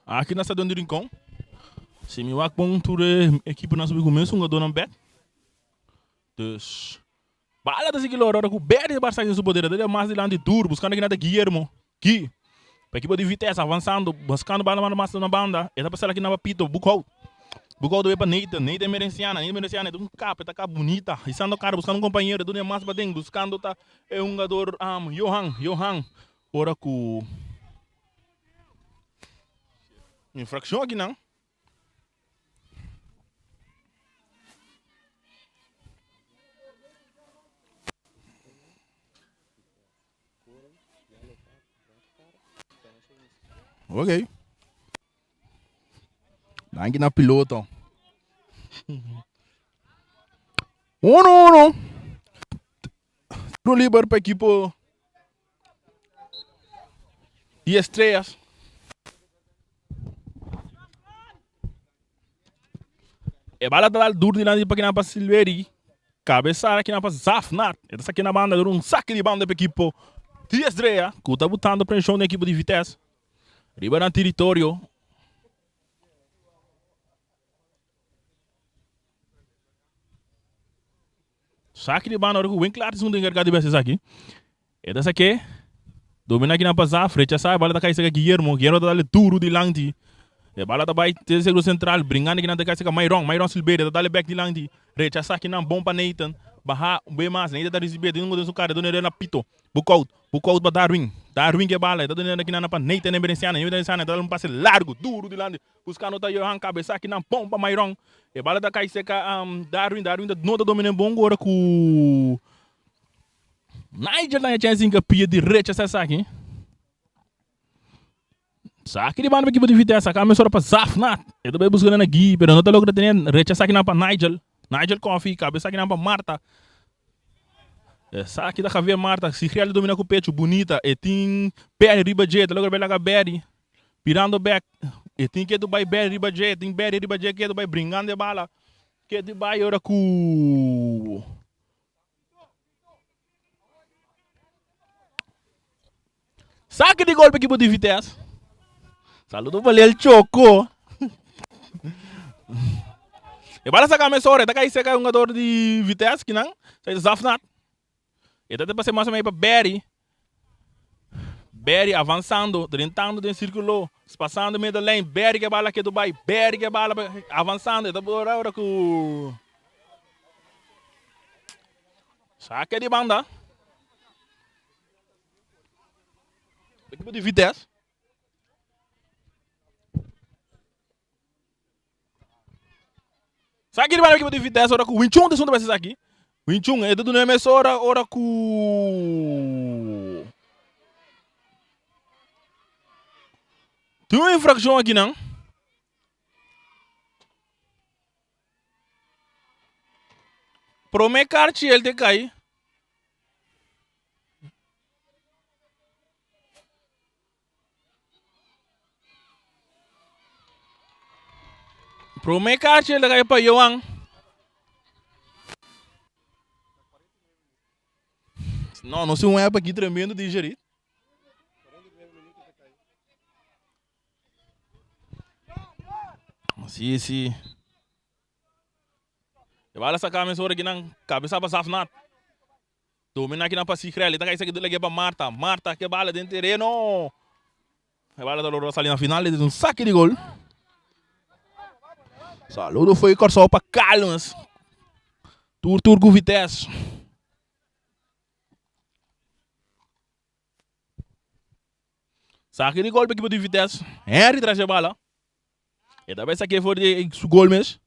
Aki na stadion di Rincon. Si mi wak bon tur e ekiponan subi ku mes hungadónan bèk. Dus bala ta sigui lora ora ku Berry ta bar saki den su poder. Ta dal mas dilanti duru buskando kina ta Guillermo. Gui. Pa ekipo di Vitesse avansando buskando bala mas na banda. E ta pasal aki na Papito Boekhout. Boekhout ta bay pa Nathan. Nathan Merenciana. Nathan Merenciana e ta un kap e ta kap bunita. Hisando kara buskando un kompañero. E ta duna mas paden buskando ta e hungador Johan. Johan ora ku. Infraccion aki nan. Ok. Danki na piloto. Uno uno. Tiro liber pa equipo di Estrellas. E bala ta dal dur dilanti pa kinan pa Silveri. Cabeza kinan pa Zafnat. E ta saki na banda dor un saki di banda pa equipo di Estrella ku ta butando preshon den equipo di Vitesse. Riba nan territorio. Saki di banda ora ku Winklaar ta esun enkargá di bes esaki. E ta sak'é, dominá kinan pa Zaf, rechasá e bala ta kai seka Guillermo, Guillermo ta dal e duru dilanti. E bala ta bai te seguro sentral, bringando kinan ta kai seka Mayron, Mayron Silveria ta dal e bèk dilanti, rechasá kinan bon pa Nathan, baha un be mas, Nathan ta risibé, tin un den su kara, duna e na Pito, Boekhout, Boekhout pa Darwin, Darwin ke bala, e ta duna e kinan pa Nathan Emerenciana, Nathan Emerenciana ta dal un pase largu, duru dilanti. Buscando ta Johan cabeza aki nan pon pa Myron. E bala ta cay cerca Darwin. Darwin ta no ta domina e bongo ora cu Nigel ta chance inca pia di rechaza esaki. Saki di banda pa equipo di Vitesse. Acá mesora pa Zafnat. E ta bay busca na Guy pero no ta logra tene. Rechaza aki nan pa Nigel. Nigel Coffee. Cabeza aki nan pa Marta. Esaki ta Javier Marta. Sigriel ta domina cu pecho. Bunita. E tin Berry riba dje. Ta logra bay laga Berry. Birando bek, e tin ketu bai beri riba dje, e tin beri riba dje ketu bai bringando e bala. Ketu bai ora ku Saki di golpe ekipo di Vitesse. Saludo pa Lel Choco. E bala saka mesora, e ta kai seka hungador di Vitesse kinan, sa Zafnat. E ta pasa mas o menos pa Barry. Barry avansando, drentando den circulo, pasando medio lijn. Barry ke bala ke Dubai. Barry ke bala avansando. E ta ora ora ku Saque di banda. Equipo di Vitesse. Sa ki riba ekipo di Vitesse ora ku Winchun ta esun ta bai esaki. Winchun e ta duna e mes ora ora ku. Tin un infraccion aki nan. Prome karchi el te kai. Prome karchi el ta kai pa Johan. No, no sin un app aki tremendo di Jerit. Si, si. E bala saca mesora aki nan cabeza pa Safnat. Domina aki nan pa Sigrel. E ta kai saki lege pa Marta. Marta ke bala den tereno. E bala ta logra sali na final. E un saki di gol. Saludo foi Kòrsou pa Calmes. Tur tur ku Vitesse. Saki di gol pa ekipo di Vitesse. Henry tras e bala. E ta bai saki for di su gol mes.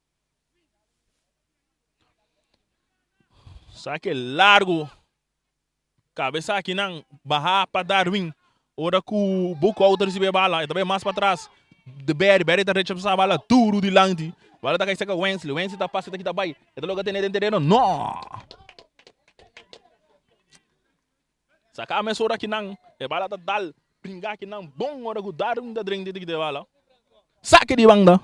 Sake largo. Cabeza aki nan baha pa Darwin. Ora ku Boekhoudt ta recibe e bala, e ta bai mas pa tras. De Berry, Berry ta rechasa bala duro dilanti. Bala ta kai seka Wensley, Wensley ta pasa ta kita bai. E ta logra tene den tereno. No! Saka mesora aki nan, e bala ta dal bringa aki nan bon ora ku Darwin ta drenta kita e bala. Sake di banda.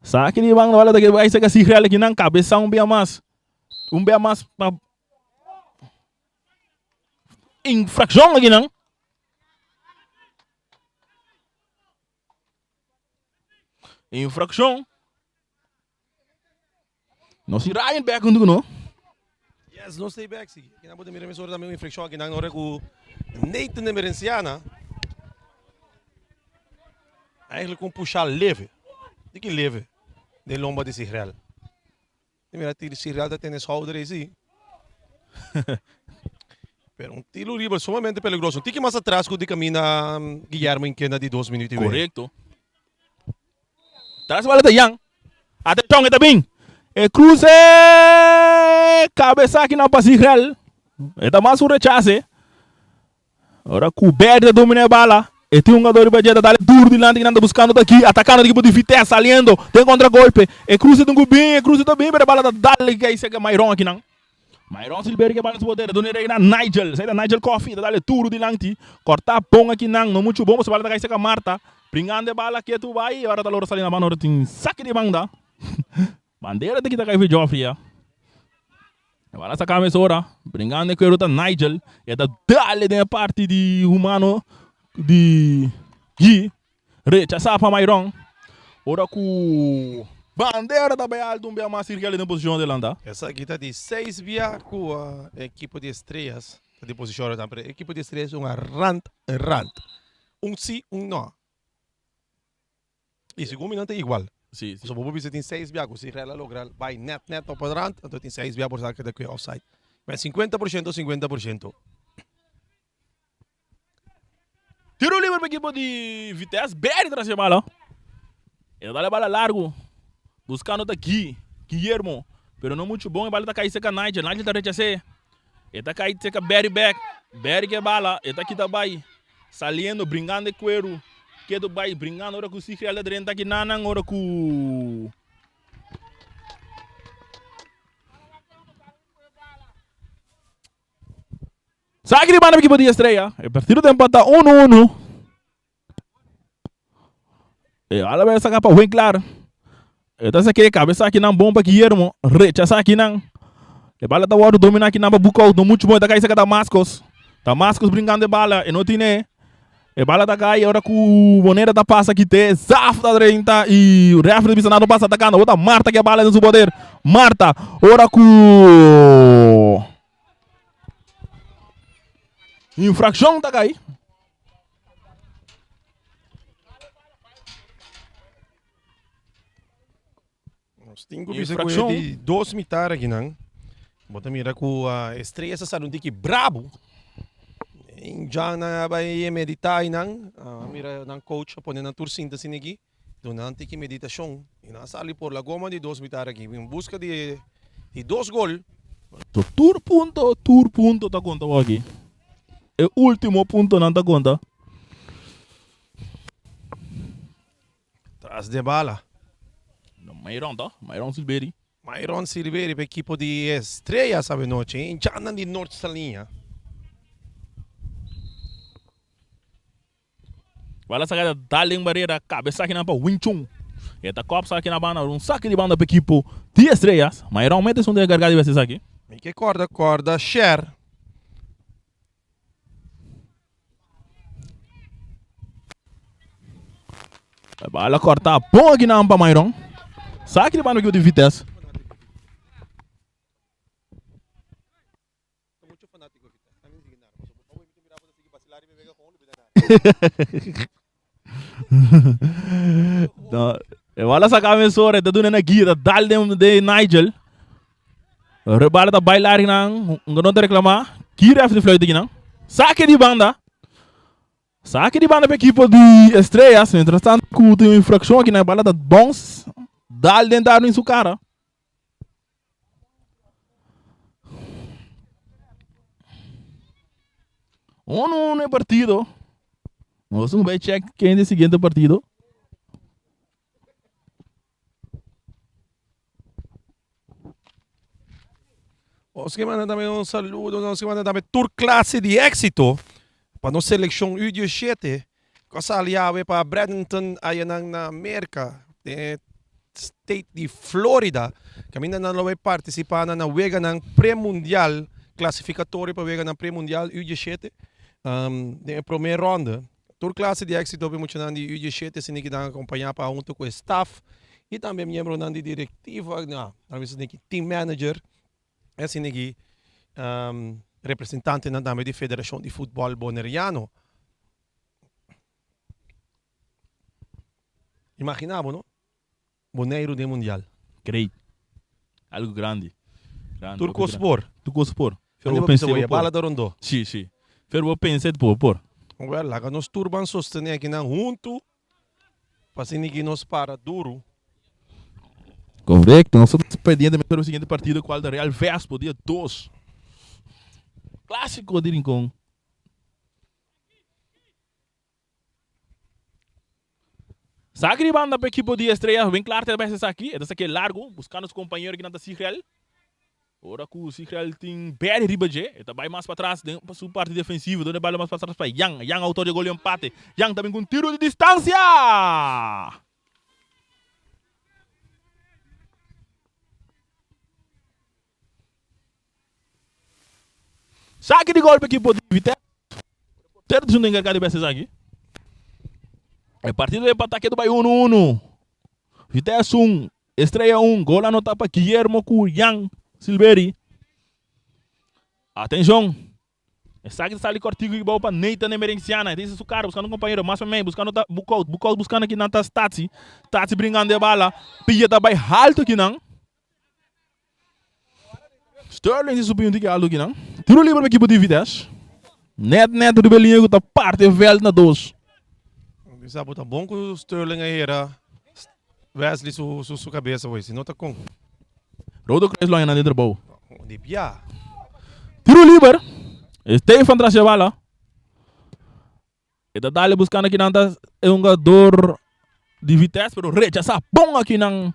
Sake di banda bala ta bai seka Sigrel aki nan kabesa un bia mas. Un bia mas pa infrakshon aki nan. Infrakshon. Nos tin Ryan back huntu ku no. Yes, nos stay back si. Kina bo ta mira mesora tambe un infrakshon aki nan ora ku Nathan Emerenciana eigenlijk un pusha leve. Di ki leve den lomba di Sigrel. Di mira tiri Sigrel ta tene schouder ei si. Pero un tiro liber sumamente peligroso. Un tiki mas atras ku di kaminda Guillermo Inkena di dos minuut i wei. Korekto. Tras bala ta Jan. Atenshon e ta bin. E kruse kabesa aki na pa Sigrel. E ta mas un rechase. Ora ku Berry ta domina e bala. E tin hungador riba dje ta dale duru dilanti kinan ta buskando ta aki atakando ekipo di Vitesse saliendo den kontragolpe. E kruse tin ku bin e kruse ta bin pero e bala ta dale kai seka Myron akinan. Myron Silberio ke bala su poder duna e rei na Nigel. Esei ta Nigel Coffie ta dale duru dilanti. Korta bon akinan no muchu bon pasobra bala ta kai seka Marta. Bringando e bala ketu bai ora ta lora sali na banda ora tin saki di banda. Bandera ta kita kai fi Geoffrey ya. E bala saka mesora. Bringando e kuero ta Nigel. E ta dale den e parti di humano di Guy. Rechasa pa Myron. Ora ku bandera ta bai alto un bia mas Sirgel den posishon adelanta. Esaki ta di seis bia ku e ekipo di Estrellas ta den posishon adelanta. Pero e ekipo di Estrellas un a rant rant. Un si, un no. I segun mi nan ta igual. Sí, sí. So bo por bisa tin seis bia ku si Real a logra bai net net op e rand, anto tin seis bia por sa keda ku e offside. Men 50% 50%. Tiro liber pa ekipo di Vitesse. Berry tras e bala. E ta dal e bala largu. Buskando ta Gui, Guillermo. Pero no muchu bon. E bala ta kai serka Nigel. Nigel ta rechas'é. E ta kai serka Berry bek. Berry ke bala. E ta kita bai. Saliendo, bringando e kueru. Ketu bai bringando ora ku Sigriel ta drenta kinanan ora ku. Saki di banda ekipo di Estrella. E partido ta empata uno uno. E bala bai saka pa Winklar. E ta sake kabesa akinan bon pa Guillermo. Rechasa akinan. E bala ta wòrdu dominá akinan pa Boekhoudt. No muchu bon. E ta kai saka Damascus. Damascus brinkando e bala. E no tine. E bala ta kai ora ku Bonera ta pasa kite. Zaf ta drenta i refri ta bisa nan no pasa atakando. Awor ta Marta ke bala den su poder. Marta ora ku infrakshon ta kai. Nos tin ku bisa ku e di dos mitar akinan. Bo ta mira ku Estrella sa sali un tiki brabu. Jan nan a bai medita einan. A mira nan coach a pone nan tur sinta asina aki. Duna nan tiki meditashon. I nan a sali por la goma di dos mitar aki. En buska di dos gol. Tur punto, tur punto ta konta bo aki. E ultimo puntonan ta konta. Tras de bala. No Myron to, Myron Silveri. Myron Silveri pa ekipo di Estrellas avenochi. Hinchanan di Noord Saliña. Bala saka ta dal den barera, kabesa akinan pa Wing Chun. E ta kòp sa aki na banda, un saki di banda pa ekipo di Estrellas. Myron mete esun den e gargá di bes esaki. Mi ke kòrda kòrda share. Bala kòrtá bon akinan pa Myron. Saki di banda pa ekipo di Vitesse. No, e bala saca mesora, e ta duna na guia, ta dal den den Nigel. Ora e bala ta bai larg nan, un no ta reclama. Ki ref di fluit aki nan? Saque di banda. Saque di banda pa equipo di Estrellas. Mientras tanto cu tin un infraccion aki nan, e bala ta bounce, dal den Darwin su cara. Uno uno e partido. Nos un bay check ken de siguiente partido. Nos ke manda tambe un saludo, nos ke manda tambe tur klase di éksito pa nos selekshon U17 ku a sali awe pa Bradenton ayanan na Merka den e state di Florida kaminda nan lo bai partisipá na weganan pre-mundial klasifikatorio pa weganan pre-mundial U17 den e promé ronde. Tur klase di éksito pa e muchanan di U17 asina ki nan akompañá pa huntu ku e staf i tambe miembronan di direktiva, nan a bisa asina ki team manager i asina ki representantenan tambe di Federashon di Futbòl Boneriano. Imaginá bo no, Boneiru den mundial. Great. Algo grandi. Grandi. Tur kos por. Tur kos por. Fer bo pensa bo por. Bala ta rondó. Si, si. Fer bo pensa et bo por. Wel, laga nos tur ban sostené akinan huntu pa asina ki nos para duru. Korekto. Nos ta pendiente pa e siguiente partido kual ta Real Vespo dia dos. Klasiko di Rincon. Saki di banda pa ekipo di Estrella Ben Klaar ta bes esaki. E ta saki largo, buscando su compañero kinan ta Sigrel. Ora cu Sigrel tin Berry riba dje, e ta bay mas patras den su parti defensivo, duna e bala mas patras pa Yang. Yang autor di e gol di empate. Yang ta bin cu un tiro di distancia! Saki di gol pa ekipo di Vitesse. Portero di encargado di bes esaki. E partido e empata ketu bai uno uno. Vitesse un, Estrella un. Gol anota pa Guillermo ku Jan Silveri. Atencion. Esaki ta sali kortiku aki bou pa Nathan Emerenciana. E ta hisa su kara buskando un kompañero. Mas pa mei buskando ta Bukout. Bukout buskando akinan ta Statie. Statie bringando e bala. Pia ta bai haltu akinan. Sterling si subi un tiki alto kinan. Tiro libre pa ekipo di Vitesse. Net net riba e liña ku ta parti e veld na dos. Bisa bo ta bon ku Sterling a hera Wesley su su su kabesa hoy, si no ta kon. Rodo Kruis lo haña nan den trabou. Di bia. Tiro liber. Stefan tras e bala. E ta dale buscando akinan ta e hungador di Vitesse pero rechasa bon akinan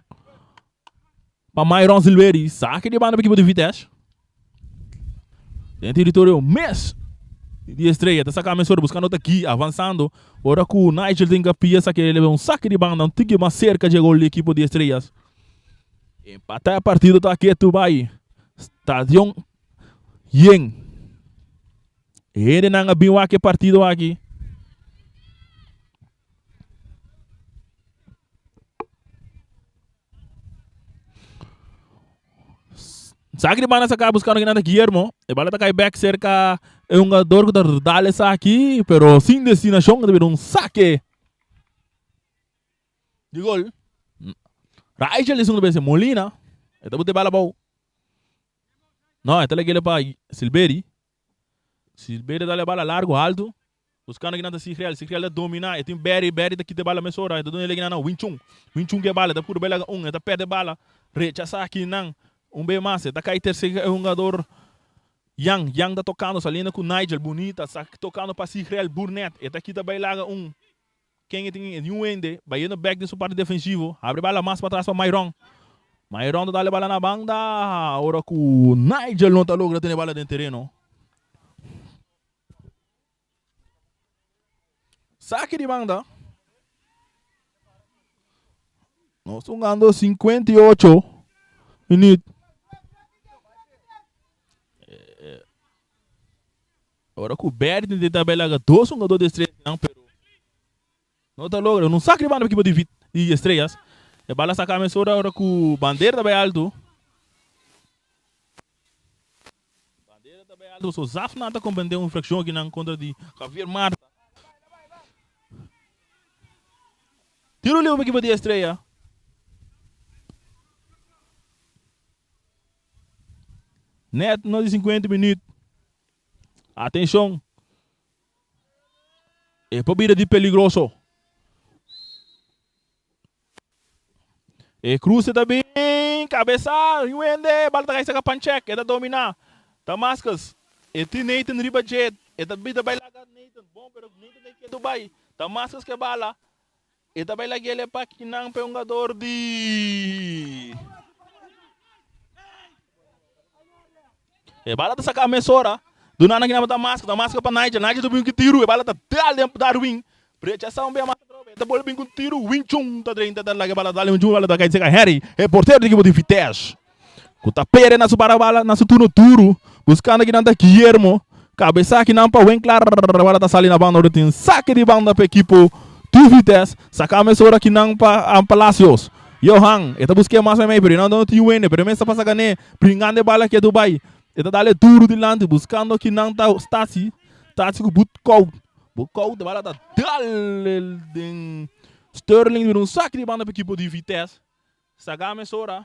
pa Myron Silveri. Saki di banda pa ekipo di Vitesse. Den territorio mes di Estrella ta saca mesora buscando ta Guy avanzando ora cu Nigel tin capia saki e lebe un saki di banda un tiki mas cerca dje gol di ekipo di Estrellas. Empata e partido ta ketu bay Stadion yen. E hendenan a bin wak e partido aki. Saki di banda saka buscando kinan ta Guillermo. E bala ta kai back cerca e hungador ku ta dal esaki, pero sin destinacion, ta bira un sake di gol. Raijel esun ta bese Molina, e ta bute bala abou. No, e ta lag'e pa Silveri. Silveri ta dal e bala largo alto. Buscando kinan ta Sigriel. Sigriel ta domina. E tin Berry. Berry ta kita e bala mesora. E ta duna e kinan na Winchun. Winchun ke bala. E ta puru bela un. E ta perde bala. Rechasa kinan. Un be mas. E ta kai tercer e hungador Yang. Yang ta tocando. Saliendo cu Nigel. Bunita. Sa tocando pa Sigriel. Burnett. E ta kita bay laga un. ken e tin niun hende, bayendo bek den su parti defensivo, habri bala mas patras pa Myron. Myron ta dal e bala na banda, ora ku Nigel no ta logra tene bala den tereno. Saki di banda. Nos ta hungando 58 minuut. Ora ku Berti intenta bai laga dos hungador di Estrellas nan pero no ta logra. No saki di banda pa ekipo di di Estrellas. E bala saka mesora ora ku bandera ta bai alto. Bandera ta bai alto so Zafna ta comprende un infraccion aki nan contra di Javier Marta. Tiro libre pa ekipo di Estrella. Net no di 50 minuut. Atencion. E por bira di peligroso. E cruce ta bin cabeza Yuende bal ta kai saca Panchek e ta domina Damascus e tin Nathan riba dje e ta bita bai laga Nathan bon pero Nathan ta ketu bai Damascus ke bala e ta bai lagele pa kinan pa e hungador di E bala ta saca mesora. Dunana ki naba Damasco, Damasco pa Nigel, Nigel ta bin ku tiru, e bala ta dal den Darwin. Brecha un bia mas atrobe, e ta bolbe bin ku tiru, Wing Chun ta drenta ta laga e bala dal, Wing Chun bala ta kai seka Henry, e portero di ekipo di Vitesse. Ku ta pere na su para bala na su turno duru, buskando kinan ta Guillermo, kabesa kinan pa Winklar, bala ta sali na banda ora tin sake di banda pa ekipo di Vitesse, saka mesora kinan pa Palacios. Johan, e ta busk'é mas meimei, pero e no tin wende, pero e mes ta pasa gan'é, bringando e bala ketu bai. E ta dal e duru dilanti, buskando kinan ta Stasi, Stasi ku but kout, but kout, e bala ta dal el den Sterling, bira un saki di banda pa ekipo di Vitesse. Saga mesora,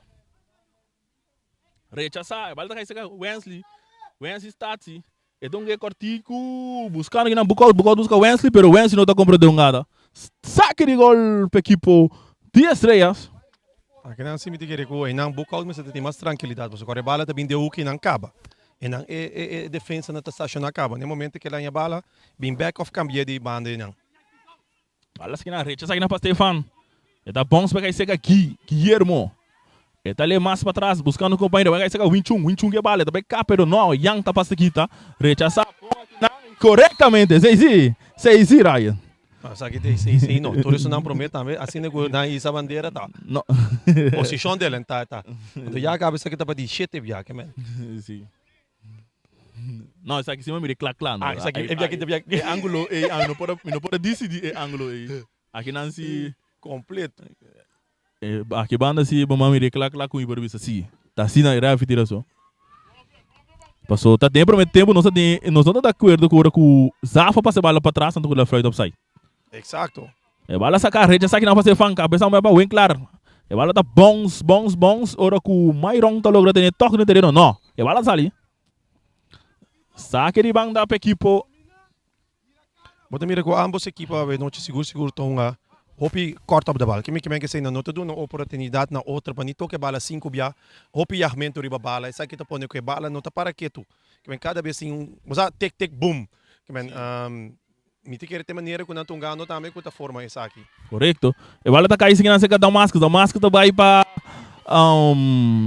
rechasá, e bala ta kai serka Wensley, Wensley Stasi, E ta un ge kortiku buskando kinan Boekhoudt, Boekhoudt buska Wensley pero Wensley no ta komprende un gada. Saki di gol pa ekipo di Estrellas. Akinan si mi ta kere ku einan Boekhoudt mester ta tin mas trankilidat pasobra kor e bala ta bin den hoek einan kaba. Einan e e e defensanan ta stashoná kaba. Na e momento ku el haña bala bin bek òf kambi'é di banda einan. Bala skina recha esaki na pa Stefan. E ta bounce pa kai seka Gui, Guillermo. E ta le mas patras buscando compañero. Bai kai seka Wing Chun. Wing Chun ke bala. E ta bai ka pero no. Yang ta pasa kita. Rechasa bon akinan correctamente. Sei si. Sei si Ryan. No, esaki ta sei si no. Tur esun nan prome tambe. Asina ku nan hisa bandera ta. No. Posishon delen ta ta. Anto ya kaba esaki ta pa di shete biaha ke men. Si. No, esaki si mi mira kla kla no. Ah, esaki e biaha e biaha. E angulo ei, ah, mi no por a, mi no por a disidi e angulo ei. Aki nan si. Completo. E aki banda si bo mami mira kla kla ku mi por bisa si. Ta asina e refi tira so. Paso ta den e prome tempo nos ta den, nos no ta di akuerdo ku ora ku Zafa pasa e bala patras anto ku la fluit opside. Exacto. E bala saca recha esaki nan fase fan cabeza un pa Winklar. E bala ta bounce, bounce, bounce ora cu Myron ta logra tene toque den tereno. No, e bala sali. Saque di banda pa equipo. Bo ta mira cu ambos equipo awe nochi sigur sigur ta hunga hopi kort op de bal. Kimi kimen kesey nan no ta duna oportunidad na otro pa ni toca e bala sin cu bia hopi yagmento riba bala. Esaki ta pone cu e bala no ta para ketu. Kimen cada bes tin un, bo sa, tik tik boom. Kimen Mi ta kere te manera ku nan ta hungando tambe ku ta forma esaki. Korekto. E bala ta kai sigui nan serka Damascus. Damascus ta bai pa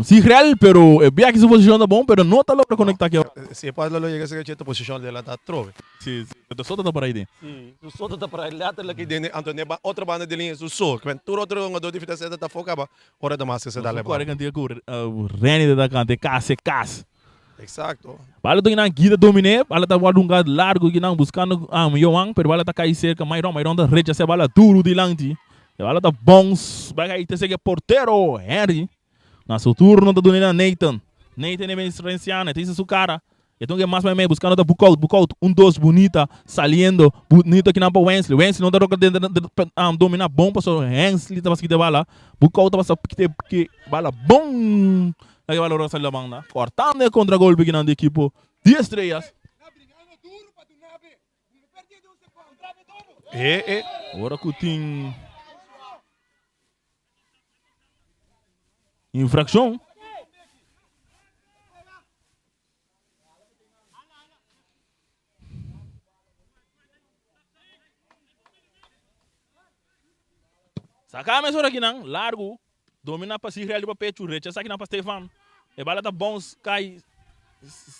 Sigrel, pero e bia ki su posishon ta bon, pero no ta logra konekta ki. Si e pasa lo yega serka dje ta posishon dela ta atrobe. Si, si. Su soto ta para ei den. Si, su soto ta para ei letterlijk ei den. Anto ne otro banda di liña su so. Tur otro hungador di Vitesse ta afó kaba ora Damascus a dal e bala. Nos a kore kantiga ku Renny ta kanta e kas e kas. Exacto. Bala ta kinan Guida domine, bala ta wòrdu hunga largu kinan buskando Johan, pero bala ta kai serka Myron, Myron ta rechasá bala duru dilanti. E bala ta bounce bai kai te seki e portero Henry. Na su turno ta duna na Nathan. Nathan e ben Renciano, e ta hisa su kara. E ta hunga mas mei buskando ta Boekout, Boekout un dos bunita saliendo bunito kinan pa Wensley. Wensley no ta roka domina bon pasobra Hensley ta kita e bala. Boekout ta pasa kita e bala bon. Ta ke balor a sali la banda. Cortando e contragolpe kinan di ekipo di Estrellas. E e. Ora ku tin infraccion. Saka mesora kinan, largu, domina pa Sigrel riba pechu, rechasa kinan pa Stefan. E bala ta bounce kai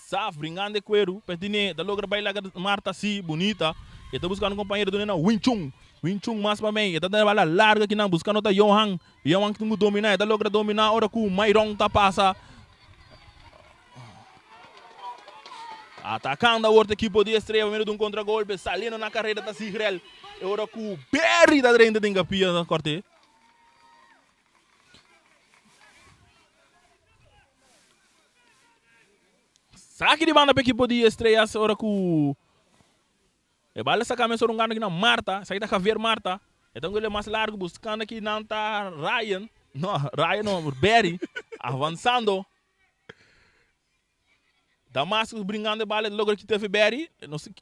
Saf bringando e kueru, Petine ta logra bai laga Marta si, bunita. E ta buskando kompañero dun'e na Wing Chun. Wing Chun mas pa mei, e ta da e bala larga kinan buskando ta Johan. Johan tin ku domina, e ta logra domina ora ku Myron ta pasa. Atakando awor ta ekipo di Estrella pa medio di un kontragolpe, saliendo na kareda ta Sigrel. E ora ku Berry ta drenta den kapia ta kòrt'é. Saki di banda pa ekipo di Estrellas ora ku e bala saka mesora un gana aki na Marta. Esaki ta Javier Marta. E ta un gole mas largu buskando aki nan ta Ryan. No, Ryan no, Berry avansando. Damascus bringando e bala e logra kita efe Berry. No si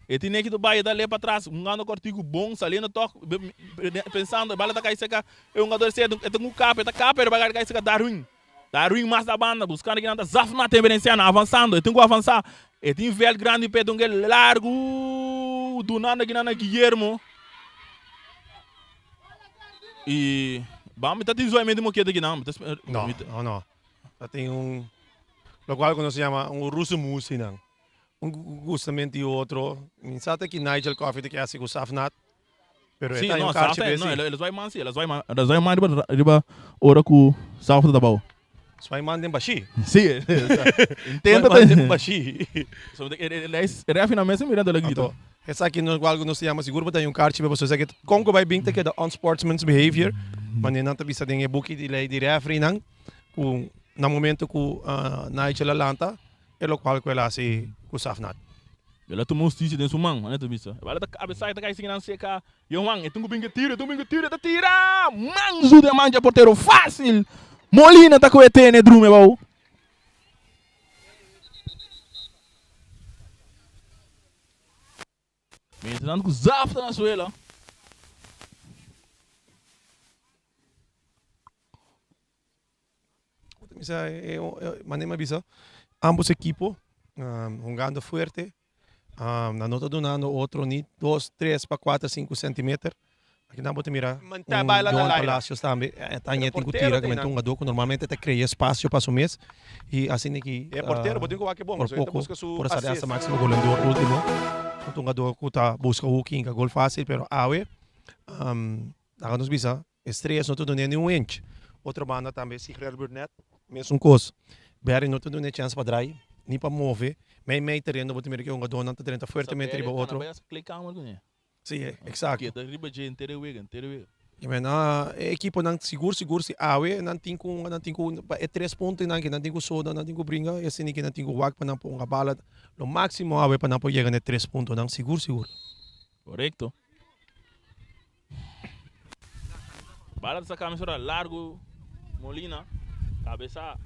e tine ki ta bai e ta le pa tras hungando kortiku bon saliendo tok pensando e bala ta kai seka e hungador si e ta ku kapa e ta kapa pero e ta kai seka Darwin. Darwin mas na banda buskando kinan ta Zafnat Emerenciano avansando e tin ku avansa e tin veld grandi pe dunga e largu dunando kinan na Guillermo y ban mi ta tin zoimente mokete kinan mi ta No, no, no. Ta tin un lokual ku nos yama un rusemusi nan. Un gustamento di otro. Mi sa ta ki Nigel Coffee ta ke hasi ku Safnat. Pero e Sí, ta no, un karchi Safnat, besi. no, el a zwai man sí, el a zwai man, el a zwai man riba, riba ora ku Safnat ta bou. Zwai man den bashí. Sí, intenta Zwai man den bashí. So, e, e, e refi na mesa mirando el a grita. Anto, esaki no algo nos ta yama sigur bo ta un karchi pasobra esaki kon ku bai bin ta keda unsportsman's behavior, manera nan ta bisa den e buki di lei di referee-nan ku na momento ku Nigel a lanta E lokual ku el a hasi ku Safnat. El a tuma hustisia den su man, manera ta bisa. E bala ta kabesá, e ta kai sigui nan seka. Yohan, e tin ku bin ke tira, e tin ku bin ke tira, e ta tira! Mansu den man dje portero, fásil! Molina ta kohe tene drumi abou. Mientras tanto ku Zaf ta na suela. Misa, mane mi a bisa, ambos ekipo hungando fuerte, nan no ta dunando otro ni dos, tres pa kuater, sinku sentimeter. Aki nan bo ta mira un Johan Palacios tambe ta ñe tin ku tira, ku un hungadó ku normalmente ta krea espasio pa su mes i asina ki por poko por a sali hasta máksimo goleador último. Un hungadó ku ta buska hoek hinka gol fásil, pero awe laga nos bisa Estrellas no ta dun'é ni un inch. Otro banda tambe Sigrel Burnett, mesun kos. Barry no ta dun'é chèns pa drai, ni pa move. Mei mei tereno bo ta mira ku e hungadónan ta drenta fuertemente riba otro. Sí, eksakto. E ekiponan sigur sigur si awe nan tin ku nan tin ku pa e tres puntonan ke nan tin ku soda, nan tin ku bringa i asina ke nan tin ku wak pa nan por hunga bala lo máksimo awe pa nan por yega na e tres puntonan sigur sigur. Korekto. Bala ta saca mesora largo Molina cabeza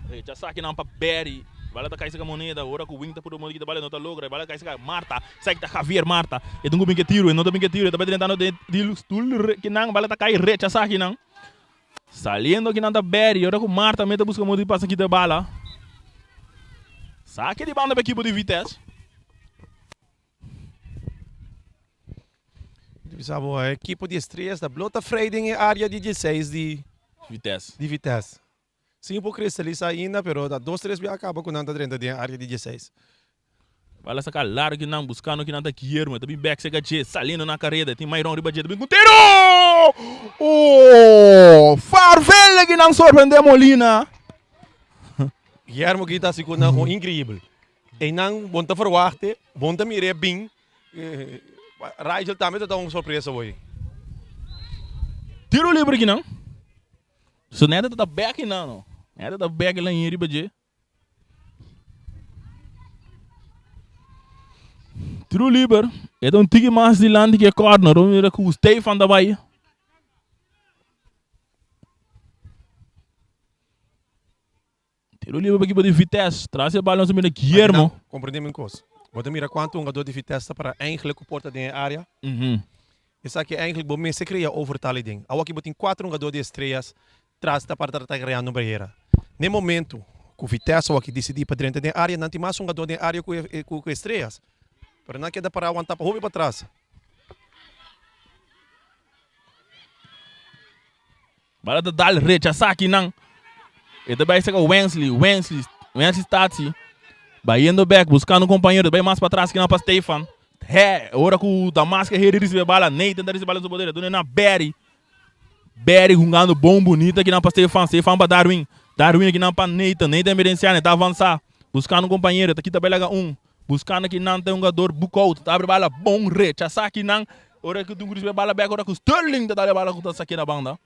rechaza kinan pa Barry bala ta cay saca Moneda ora cu Wing ta puru modo kita bala no ta logra bala ta cay saca Marta esaki ta Javier Marta e tin cu bin ke tiro e no ta bin ke tiro e ta bay drentando den di stoel kinan bala ta cay rechaza kinan saliendo kinan ta Barry ora cu Marta meta busca modo di pasa kita bala saki di banda pa ekipo di Vitesse. Bisa bo e ekipo di Estrellas ta blo ta frei den e area di dieseis di Vitesse. Di Vitesse. Sin por kristalisá ainda pero ta dos tres bia kaba ku nan ta drenta den e area di dieseis. Bala saka largu kinan buskando kinan ta Guillermo e ta bin bek seka dje saliendo na kareda e tin Myron riba dje ta bin ku tiro! Oh! Farvelde kinan sorprende Molina. Guillermo ki ta hasi ku nan un inkreibel. Einan bon ta verwachtte, bon ta mir'é bin. Rigel tambe ta ta un sorpresa hoy. Tiro libre kinan. So neta ta ta bek kinan no. Neta ta bek la yin riba dje. Tiro liber. E ta un tiki mas dilanti ke corner. Mira ku Stefan ta bai. Tiro libre pa ekipo di Vitesse. Tras e bal nos a mira Guillermo. Comprende mi un cos. Bo ta mira cuanto hungador di Vitesse ta para eigenlijk cu porta den e area. Esaki eigenlijk bo mester crea overtal den. Awor aki bo tin cuatro hungador di Estrellas tras ta para ta creando barrera. Na e momento cu Vitesse awor aki dicidi pa drenta den area nan tin mas hungador den area cu Estrellas. Pero nan keda para wanta pa hopi patras. Bala ta dal rechasá akinan. E ta bai saka Wensley, Wensley, Wensley Statie. Bayendo bek, buskando un kompañero. Ta bai mas patras akinan pa Stefan. He, ora ku Damasco heri risibi e bala, Nathan ta risibi bala den su poder. E duna na Barry. Barry hungando bon bunita akinan pa Stefan. Stefan pa Darwin. Darwin akinan pa Nathan. Nathan Emerenciano e ta avansá. Buskando un kompañero. E ta kita bai laga un. Buskando akinan ta e hungador Boekhout. Ta abri bala bon rechasá akinan. Ora ku tin ku risibi e bala bek ora ku Sterling ta dal e bala ku ta sakia na banda.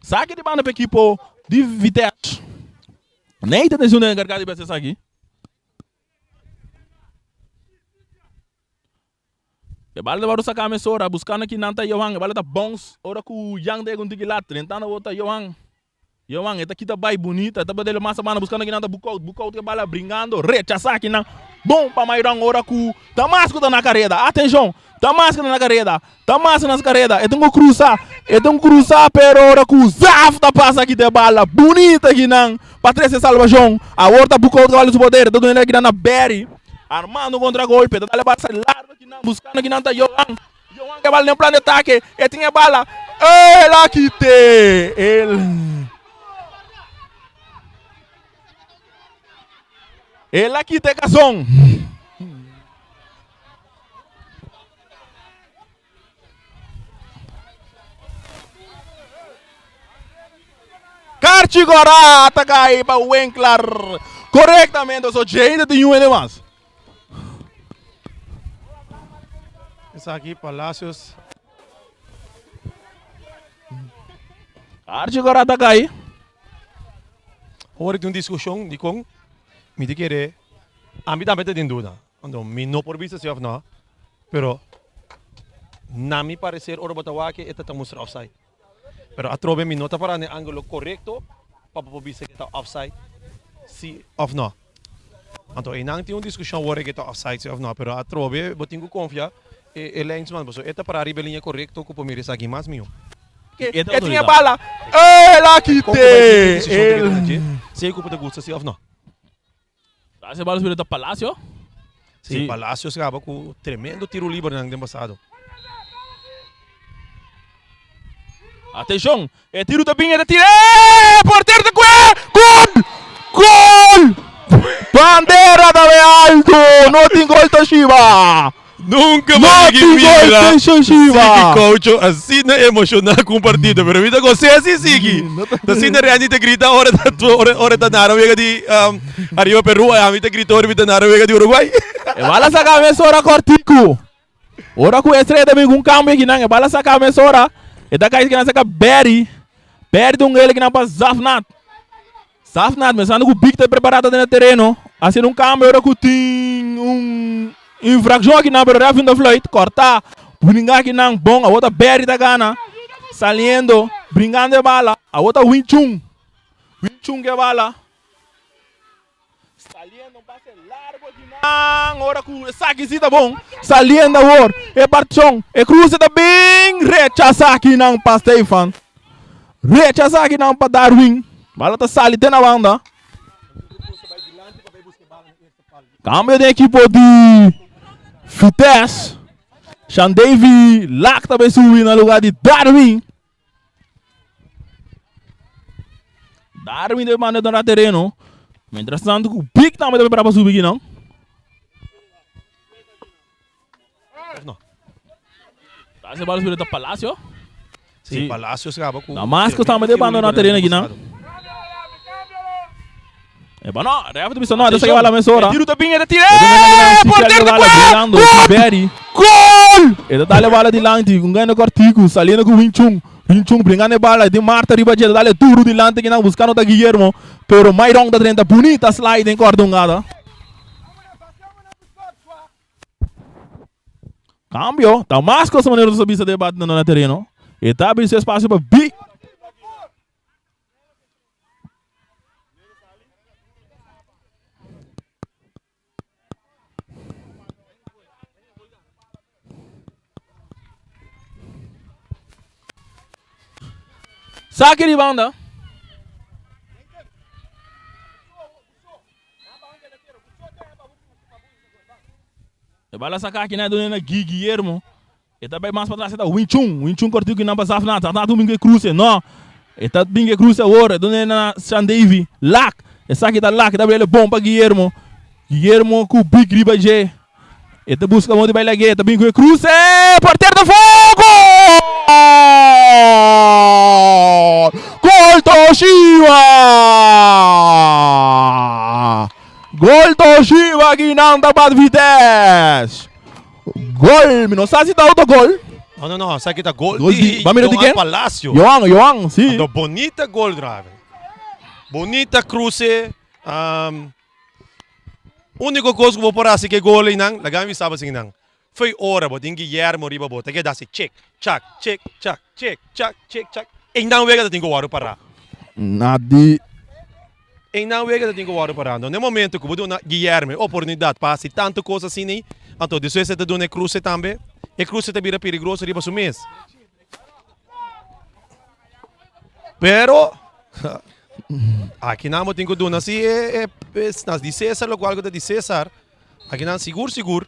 Saki di banda pa ekipo di Vitesse. Nathan ta esun den enkargá di bes esaki. E bala ta wòrdu saká mesora, buskando kinan ta Johan. E bala ta bounce ora ku Jan ta yega un tiki lat. Drentando awor ta Johan. Johan, e ta kita bai bunita, e ta badele mas abanda buskando kinan ta Boekhout. Boekhout ke bala bringando, rechasá kinan. Bon pa Mairon ora ku Damasco ta na kareda. Atenshon! Damasco ta na kareda. Damasco na kareda. E tin ku krusa. E tin ku krusa pero ora ku Zaf ta pasa kita e bala bunita kinan pa trese salbashon. Awor ta Boekhout ke bala su poder. E ta duna kinan na Barry. Armando kontra golpe. Ta dale bala largo kinan buskando kinan ta Johan. Johan ke bala den plan di atake, e tin e bala, el a kite, el el a kita e kason. Karchi Gora ta kai pa Winklar korektamente, so Jay ta tin yu hende mas. Esaki Palacios. Archie Cora ta kai. Hoor ik un discusion dikon mi ta kere ami tambe ta den duda anto mi no por bisa si of no pero na mi parecer ora bo ta wak e ta ta mustra offside pero atrobe mi no ta para na e angulo corecto pa bo por bisa ke ta offside si of no. Anto einan tin un diskushon wor e ta offside si of no, pero atrobe bo tin ku konfia e lijnsman pasobra e ta pará riba e liña korekto ku por mira esaki mas mihó. E tin e bala, el a kite! Si e ku ta gusta si of no. Palacio bala subi ta Palacio. Si, Palacio skaba ku tremendo tiro liber nan den pasado. Atenshon! E tiro ta bin, e ta tira, e portero ta kue! Gol! Gol! Bandera ta bay alto! No tin gol Toshiba! Nunca No bo tin gol mira Toshiba! Sigi Coucho asina emociona cu un partido, pero mi ta gos'é así Sigi. Ta asina Randy ta grita ora ta ora ora ta nara wega di ariba Peru, ami ta grita ora mi ta nara wega di Uruguay. E bala saca mesora cortico. Ora ku Estrella ta bin ku un kambio akinan, e bala saka mesora. E ta kai kinan saka Barry. Barry ta un gele kinan pa Zafnat. Zafnat pensando ku Big ta prepará ta den e tereno. Hasiendo un kambio ora ku tin un infrakshon akinan pero ref no ta fluit. Kòrtá. Bringa akinan bon. Awor ta Barry ta gana. Saliendo. Bringando e bala. Awor ta Win Chun. Win Chun ku e bala. Saliendo un pase largo akinan ora ku esaki si ta bon. Saliendo awor e partshon e cruce ta bin rechasa akinan pa Stefan. Rechasa akinan pa Darwin. Bala ta sali te na banda. Cambio den ekipo di Vitesse. Sean Davy Lak ta bay subi na lugar di Darwin. Darwin debe manda na tereno. Mientras tanto ku Big tambe ta prepara pa subi aki nan. No. Palacio bala subi ta Palacio. Sí, Palacio skaba ku. Damasco tambe debe manda na tereno aki nan. E ba no, ref ta bisa no, ta saka bala mesora. E tiro ta bin, e ta tira. E portero ta kue! Gol! E ta dale bala dilanti, un gana kortiku, saliendo ku Wing Chun. Wing Chun bringando e bala, tin Marta riba dje, ta dale duru dilanti kinan buskando ta Guillermo. Pero Myron ta drenta bunita slide den kòrda un gada. Kambio, ta mas kos manera nos a bisa den bate na tereno. E ta abri su espasio pa Big. Saki di banda. E bala saka aki na done na Gui Guillermo. E ta bai mas pa tras e ta Wing Chun. Wing Chun kortiku kinan pa Zafnat. Zafnat un bin ku e kruse. No. E ta bin ke kruse awor. E duna na Sean Davy. Lak. Esaki ta lak. E ta bira bon pa Guillermo. Guillermo ku big riba dje. E ta buska modo di bai lag'é. E ta bin ku e kruse. Portero ta for! Gol! Gol Toshiba! Gol Toshiba kinan ta bat Vitesse. Gol! Mi no sa si ta autogol. No, no, no. Esaki ta gol Gol di di, ba mira di Johan ken? Palacio. Johan, Johan, si. Anto bonita gol grave. Bonita cruce. Um, único cos ku bo por hasi ke gol einan, laga mi bisa bo sin nan. Foi ora bo tin Guillermo riba bo, ta keda hasi chek, chak, chek, chak, chek, chak, chek, chak. Einan wega ta tin ku wòrdu pará. Na di. Einan wega ta tin ku wòrdu pará. Anto na e momento ku bo duna Guillermo e oportunidat pa hasi tantu kos asina ei, anto despues e ta duna e kruse tambe, e kruse ta bira peligroso riba su mes. Pero akinan bo tin ku duna si e e nas di Cesar lokual ku ta di Cesar. Akinan sigur sigur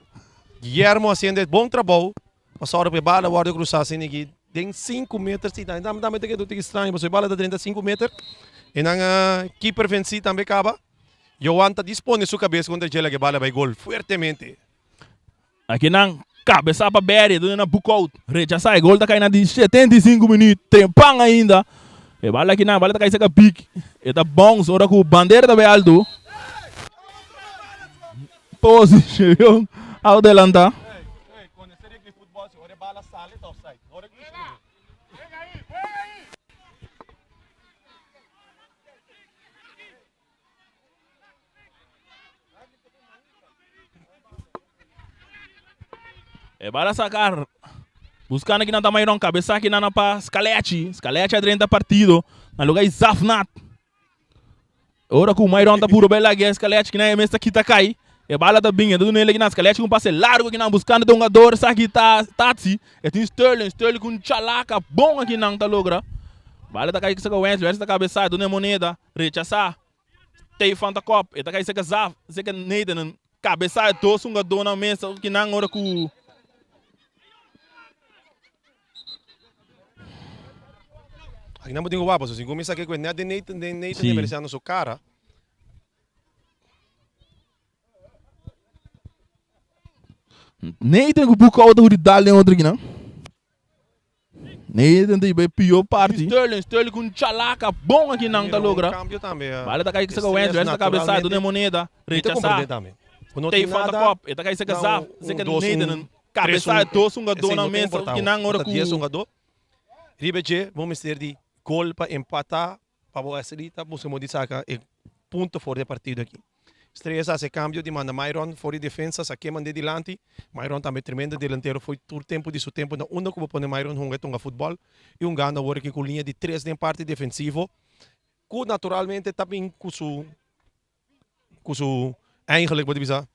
Guillermo hasiendo e bon trabou pasobra ku e bala wòrdu krusá asina aki den sinku meter si tambe tambe ta keda un tiki straño pasobra e bala ta drenta sinku meter e nan keeper vensí tambe kaba. Johan ta dispone su kabes kontra dje laga e bala bai gol fuertemente. Akinan kabesa pa Berry, duna na Boekhout. Rechasa e gol ta kai na di 75 minuut. Trempan ainda. E bala akinan, bala ta kai saka Big. E ta bounce ora ku bandera ta bai alto. Posicion adelanta. E bala sacar. Buscando aki nan ta Mayron. Cabeza aki nan pa Scalechi. Scalechi a drenta partido. Na lugar di Zafnat. Ora cu Mayron ta puro bela aki Scalechi ki nan e mes ta kita kai. E bala ta bin. E ta duna el aki nan Scalechi cu un pase largo aki nan buscando e hungador. Esaki ta Tatsi. E tin Sterling. Sterling cu un chalaca bon aki nan ta logra. Bala ta kai saka Wensley. Wensley ta cabeza. E duna e moneda. Rechasa. Stefan ta kop, e ta kai seka Zaf, seka Nathan, kabesa e dos hungadónan mes kinan ora ku. Akinan bo tin ku wak pasobra si kuminsá ke ku e nèt den Nathan den Nathan Sí. e meresé anda su kara. Nathan ku buka otro ku di dal den otro kinan. Nathan ta hiba e pió parti. Sterling, Sterling ku un chalaka bon aki nan ta logra. Bala ta kai saka Wensley, Wensley ta kabesá, duna e moneda, rechasá. Stefan ta kòp, e ta kai saka Zaf, saka Nathan, kabesá e dos hungadónan mes aki nan ora ku. Riba dje bo mester di gol pa empatá pa bo esei ta busca modo di saca e punto for di e partido aki. Estrellas a haci e cambio di manda Myron for di defensa sa ke mand'e dilanti. Myron tambe tremendo delantero foi tur tempo di su tempo na unda cu bo pone Myron hunga e ta hunga futbol y hungando awor aki cu liña di tres den parti defensivo cu naturalmente ta bin cu su cu su eigenlijk bo ta bisa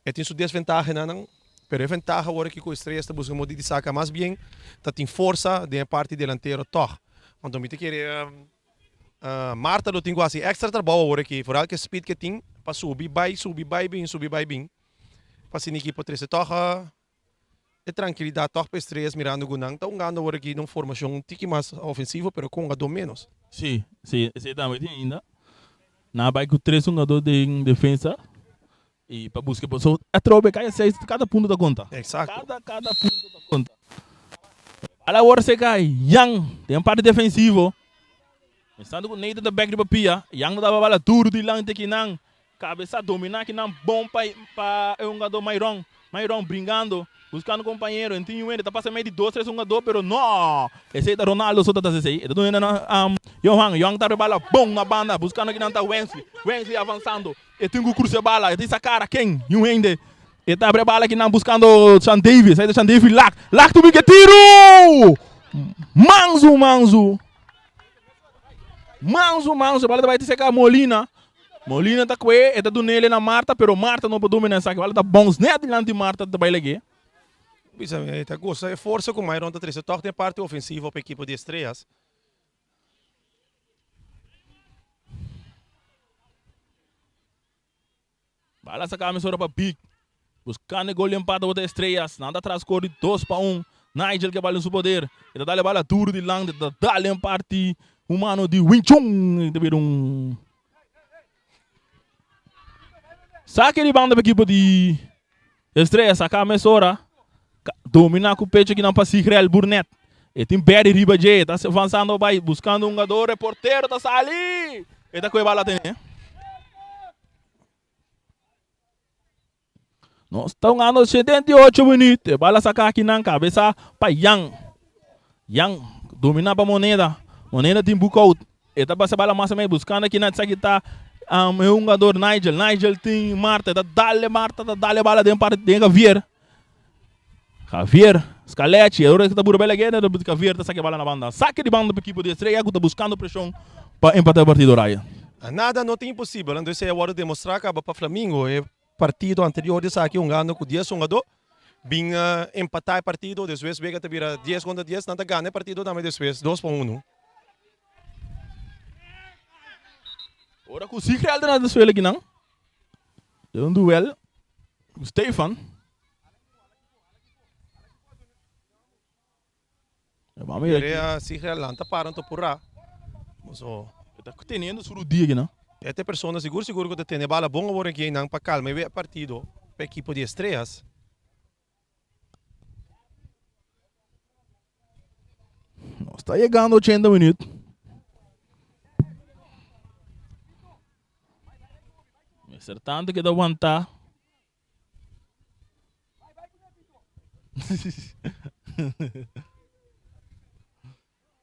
e tin su desventahenan pero e ventaha awor aki cu Estrellas ta busca modo di saca mas bien ta tin forsa den e parti delantero tog. Anto mi ta kere Marta lo tin cu haci extra trabou awor aki vooral cu e speed cu e tin pa subi bay subi bay bin subi bay bin pa asina ekipo trece tog e trankilidat tog pa Estrellas mirando cu nan ta hungando awor aki den un formacion un tiki mas ofensivo pero cu hungador menos. Sí, sí, esey tambe tin ainda. Nan a bay cu tres hungador den defensa y pa busca paso atrobe cada seis cada punto ta conta. Exacto. Cada cada punto ta conta. Bala awor se cay Jan den parti defensivo. Pensando cu Nathan ta bek riba pia, Jan ta daba bala duro dilanti kinan. Cabeza domina kinan bon pa pa e hungador Myron. Myron bringando, buscando compañero. En tin Juende ta pasa medio di dos tres hungador pero no! Esey ta Ronaldo so ta ta esey. E ta duna na Johan. Johan ta rebala bon na banda buscando kinan ta Wensley. Wensley avansando. E tin cu crusa e bala. E tin sa cara ken? Juende. E ta abre bala kinan buscando Sean Davis. Ahí ta Sean Davis lak. Lak tu bin ke tiro! Manzo manzo. Manso, manso, bala ta bai te seca Molina. Molina ta kue, e ta dunele na Marta, pero Marta no por domina esaki. Bala ta bounce net dilanti Marta ta bai lege. Bisa mi, ta gosa e forsa ku Myron ta trese tòg den parti ofensivo pa ekipo di Estrellas. Bala saka mesora pa Big. Buskando e gol di empate bota Estrellas. Nan ta tras skor di 2-1. Nigel ke bala den su poder. E ta dal e bala duru dilanti. E ta dal den parti. Humano di Wing Chun ta bira un sake di banda pa ekipo di Estrella saka mesora domina ku pecho kinan pa Sigrel Burnet e tin Berry riba dje ta avansando bai buskando un hungador e portero ta sali e ta kohe bala tene. Nos ta hungando 78 minuut. E bala saka akinan kabesa pa Jan. Jan domina pa Moneda. Moneda tin boekout. E ta pasa bala mas mei buskando akinan esaki ta um, e hungador Nigel. Nigel tin Marta. E ta dale Marta ta dale bala den parte den Javier. Javier Scalechi. E ora ta bura bela again. Javier ta saka bala na banda. Sake di banda pa ekipo di Estrella ku ta buskando preshon pa empata e partido Ryan. Nada no ta imposibel. Anto esei a wòrdu demostrá kaba pa Flamingo. E Partido anterior di esaki hungando ku dies hungadó bin empatá e partido despues wega ta bira dies kontra dies nan ta gana e partido tambe despues dos pa unu. Ora ku Sigrel ta na suela kinan den un duel ku Stefan. Perea Sigrel nan ta para anto purá. So E ta teniendo su rudia kinan. E ta e persona sigur sigur ku ta tene bala bon awor aki einan pa kalma e partido pa ekipo di Estrellas. Nos ta yegando ochenta minuut. Mester tanto keda wanta.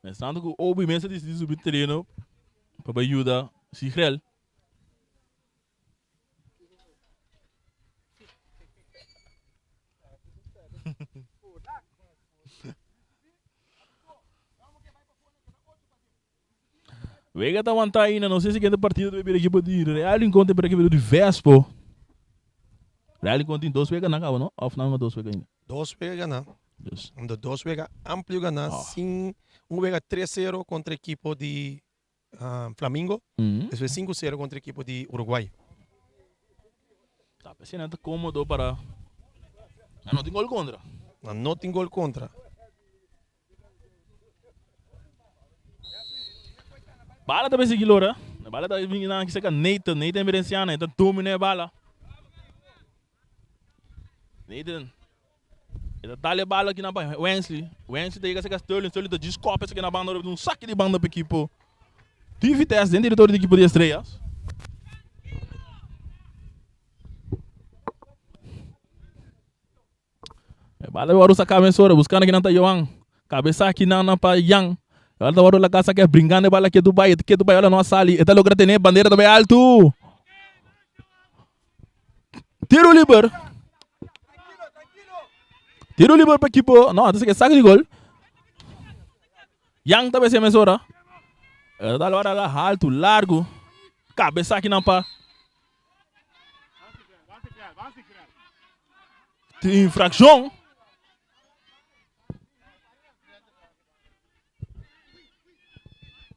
Mes tanto ku Obi mes a disidi subi tereno pa bai yuda Sigrel. Wega ta wanta ainda, no sé si siguiente partido ta bira ekipo di Real Rincon ta bira ekipo di Vespo. Real Rincon tin dos wega nan caba no? Of nan dos wega ainda? Dos wega gana. Dus. Unda dos wega amplio gana Ah. sin un wega 3-0 contra ekipo di ah, Flamingo. Despues 5-0 contra ekipo di Uruguay. Ta p'esei nan ta cómodo para nan no tin gol contra. Nan no tin gol contra. Bala ta bay sigui lora. E bala ta bini nan cerca Nathan. Nathan Emerenciana. E ta domina e bala. Nathan. E ta dal e bala aki nan pa Wensley. Wensley ta yega cerca Sterling. Sterling ta djis kop esaki na banda. Un saki di banda pa ekipo di Vitesse den territorio di ekipo di Estrellas. E bala wòrdu saká mesora, buskando kinan ta Johan. Kabesá kinan na pa Jan. E bala ta wòrdu laga saká, bringando e bala ketu bai, ketu bai, ora no a sali. E ta logra tene, bandera ta bai altu. Tiro liber. Tiro liber pa ekipo. No, ta saka saku di gol. Jan ta bese mesora. E ta wòrdu laga altu, largu. Kabesá kinan pa. Tin infraccion.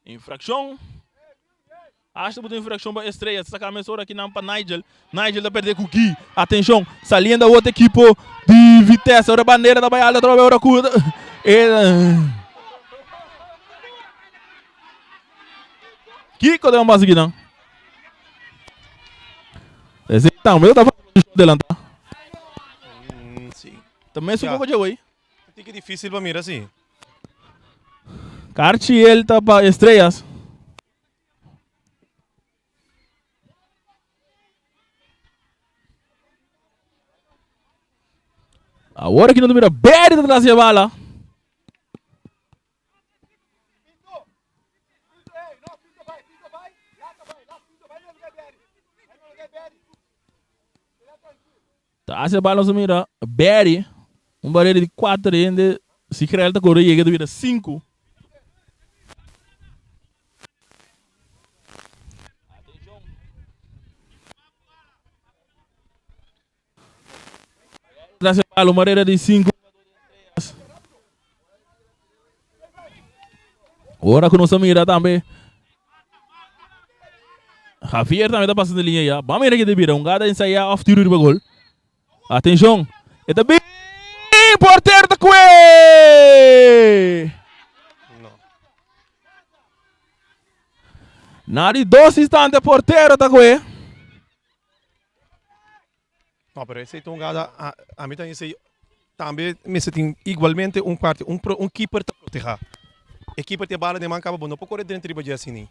Infraccion. Ashta botou infraccion pa Estrella. Saca mesora aki nan pa Nigel. Nigel ta perde cu Guy. Atencion. Saliendo otro equipo di Vitesse. Ora bandera ta bay alto atrobe ora cu eh. Kiko ta pasa aki nan? Ese tambe ta delantá. Sí. Ta mesun Ya. poco dje wey. Tiki difícil pa mira sí. Karchiel ta pa Estrellas. Awor aki no ta mira Berry ta tras di e bala. Ta haci e bala nos a mira Barry, un barrera di cuater hende, si Grel ta core yega ta bira cinco. Tras e bala, un barrera di cinco. Ora ku nos a mira tambe Javier tambe ta pasa de linea ya. Ba mira ke ta bira. Un gada ensaya of tiro riba gol. Atenshon. E ta bin. Portero ta kue. No. Na di dos instante portero ta koe. No, pero esei ta un gada, ami ta esei tambe mester tin igualmente un parti, un pro, un keeper ta proteha. E keeper tin e bala den man kaba bo no por kore drenta riba dje asini.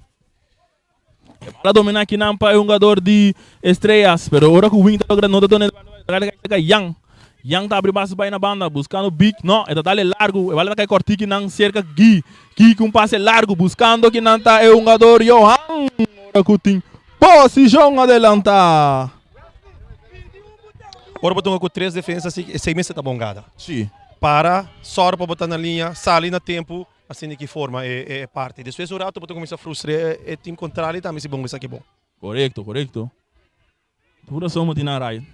E bala domina kinan pa e hungador di Estrellas, pero ora ku Wing ta logra no ta done e bala ta kai Yang. Yang ta abri base bai na banda buskando Big, no, e ta dale largu, e bala ta kai korti kinan serka Guy. Guy ku un pase largu buskando kinan ta e hungador Johan ora ku tin posishon adelanta. Ora bo tunga ku tres defensa si esei mester ta bon gada. Si. Para, sòru pa bo ta na liña, sali na tempu, asina ki forma e parti. Despues un ratu bo ta kuminsá frustra e tim kontrali tambe si bon esaki bon. Korekto, korekto. Tur rason bo tin na Ryan.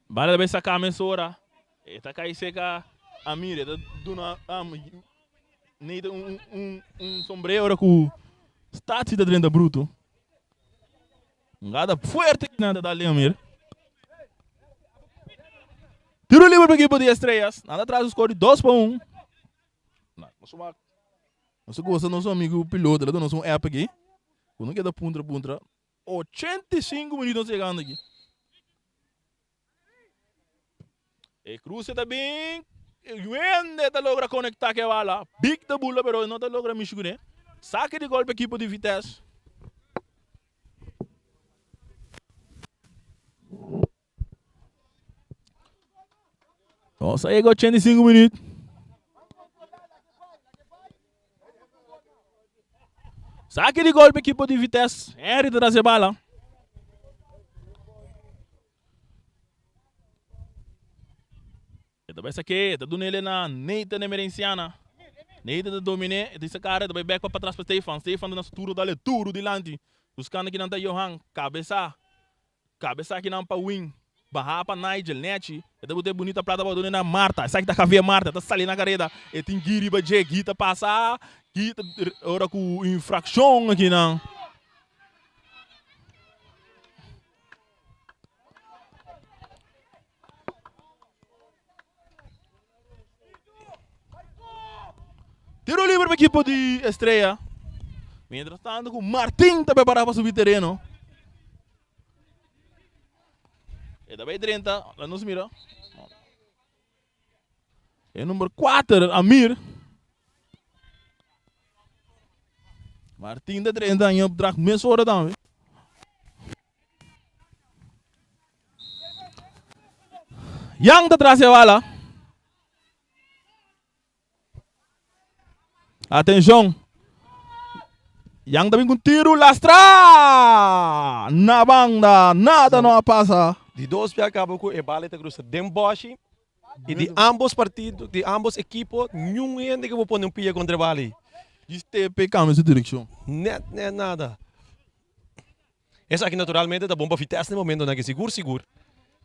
Bala ta bay saca mesora. E ta cay seca Amir. E ta duna Nathan un, un, un sombrero ora cu Stachi ta drenta bruto. Un gada fuerte ki nan ta dal Amir. Tiro libre pa equipo di Estrellas. Nan ta tras un score di 2 pa 1. Nos gosta nos amigo piloto. El a duna nos un app aki. Cu no keda puntra puntra. 85 minuut nos yegando aki. E cruce ta bin. Wende ta logra conecta ke bala. Big ta bula pero no ta logra mishi cune. Saque di gol pa equipo di Vitesse. Nos a yega 85 minuut. Saque di gol pa equipo di Vitesse. Henry ta trase bala. E ta bai saque, e ta duna ele na Nathan Emerenciana. Nathan ta domine, e ta hisa cara, e ta bai bek pa patras pa Stefan. Stefan ta na su turno dale duro dilanti. Buscando kinan ta Johan. Cabeza. Kabesa akinan pa Win, baha pa Nigel, Nechi, e ta bota e bunita plata pa duna na Marta, esaki ta Javier Marta, ta sali na kareda, e tin Guy riba dje, Guy ta pasa, Guy ta ora ku infrakshon akinan. Tiro libre pa ekipo di Estrella. Mientras tanto ku Martin ta prepara pa subi tereno. E ta bay drenta, la nos mira. E number 4, Amir. Martin ta drenta en opdracht mes ora tambe. Yang ta tras e bala. Atenshon. Yang ta bin ku tiru lastra na banda. Nada no a pasa. Di dos pia kaba ku e bala ta krusa den bòshi i di ambos partido, di ambos ekipo niun hende ke por pone un pia kontra e bala ei. Djis tepe kambia su direkshon. Nèt nèt nada. Esaki naturalmente ta bon pa Vitesse na e momentonan aki sigur sigur.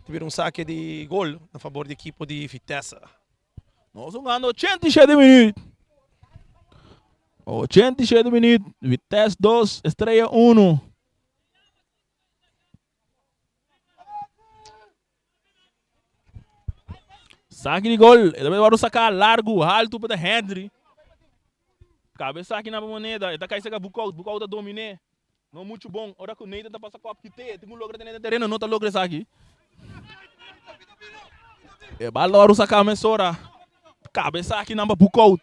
Ta bira un sake di gol na fabor di ekipo di Vitesse. Nos hungando 87 minuut. 87 minuut. Vitesse 2, Estrella 1. Saki di gol. E ta wòrdu saká largu, haltu pa ta Henry. Kabesa aki na moneda. E ta kai saka Boekhoudt. Boekhoudt ta dominé. No muchu bon. Ora ku Nathan ta pasa kòp kit'é. E tin ku logra tene den tereno. No ta logra esaki. E bal ta wòrdu saká mesora. Kabesa aki nan pa Boekhoudt.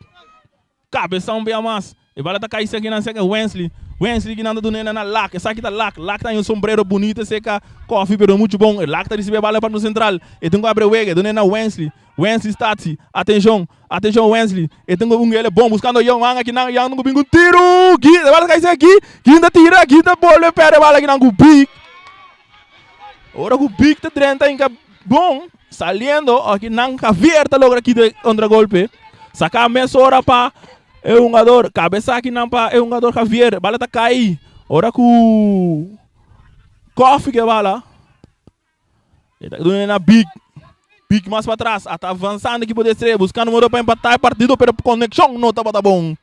Kabesa un bia mas. E bala ta kai seki nan seka Wensley. Wensley ki nan ta dun'e na Lak. Esaki ta Lak. Lak ta haña un sombrero bunito seka kofi pero muchu bon. E Lak ta risibi e bala pa no sentral. E tin ku abre wega. E dun'e na Wensley. Wensley Statie. Atenshon. Atenshon Wensley. E tin ku un ele bon buskando Young. Hanga ki nan. Young tin ku bin ku tiru. Gi. E bala ta kai seki. Gui ta tira. Gui ta bolbe perde e bala ki nan ku Big. Ora ku Big ta drenta inka bon. Saliendo aki nan Javier ta logra kita e contragolpe. Saca mesora pa e hungador. Cabeza aki nan pa e hungador Javier. Bala ta cai. Ora cu Koffie ke bala. E ta duna na Big. Big mas pa atras. Ata avanzando equipo de Estrella. Buscando modo pa empatar e partido. Pero conexion no tabata bon.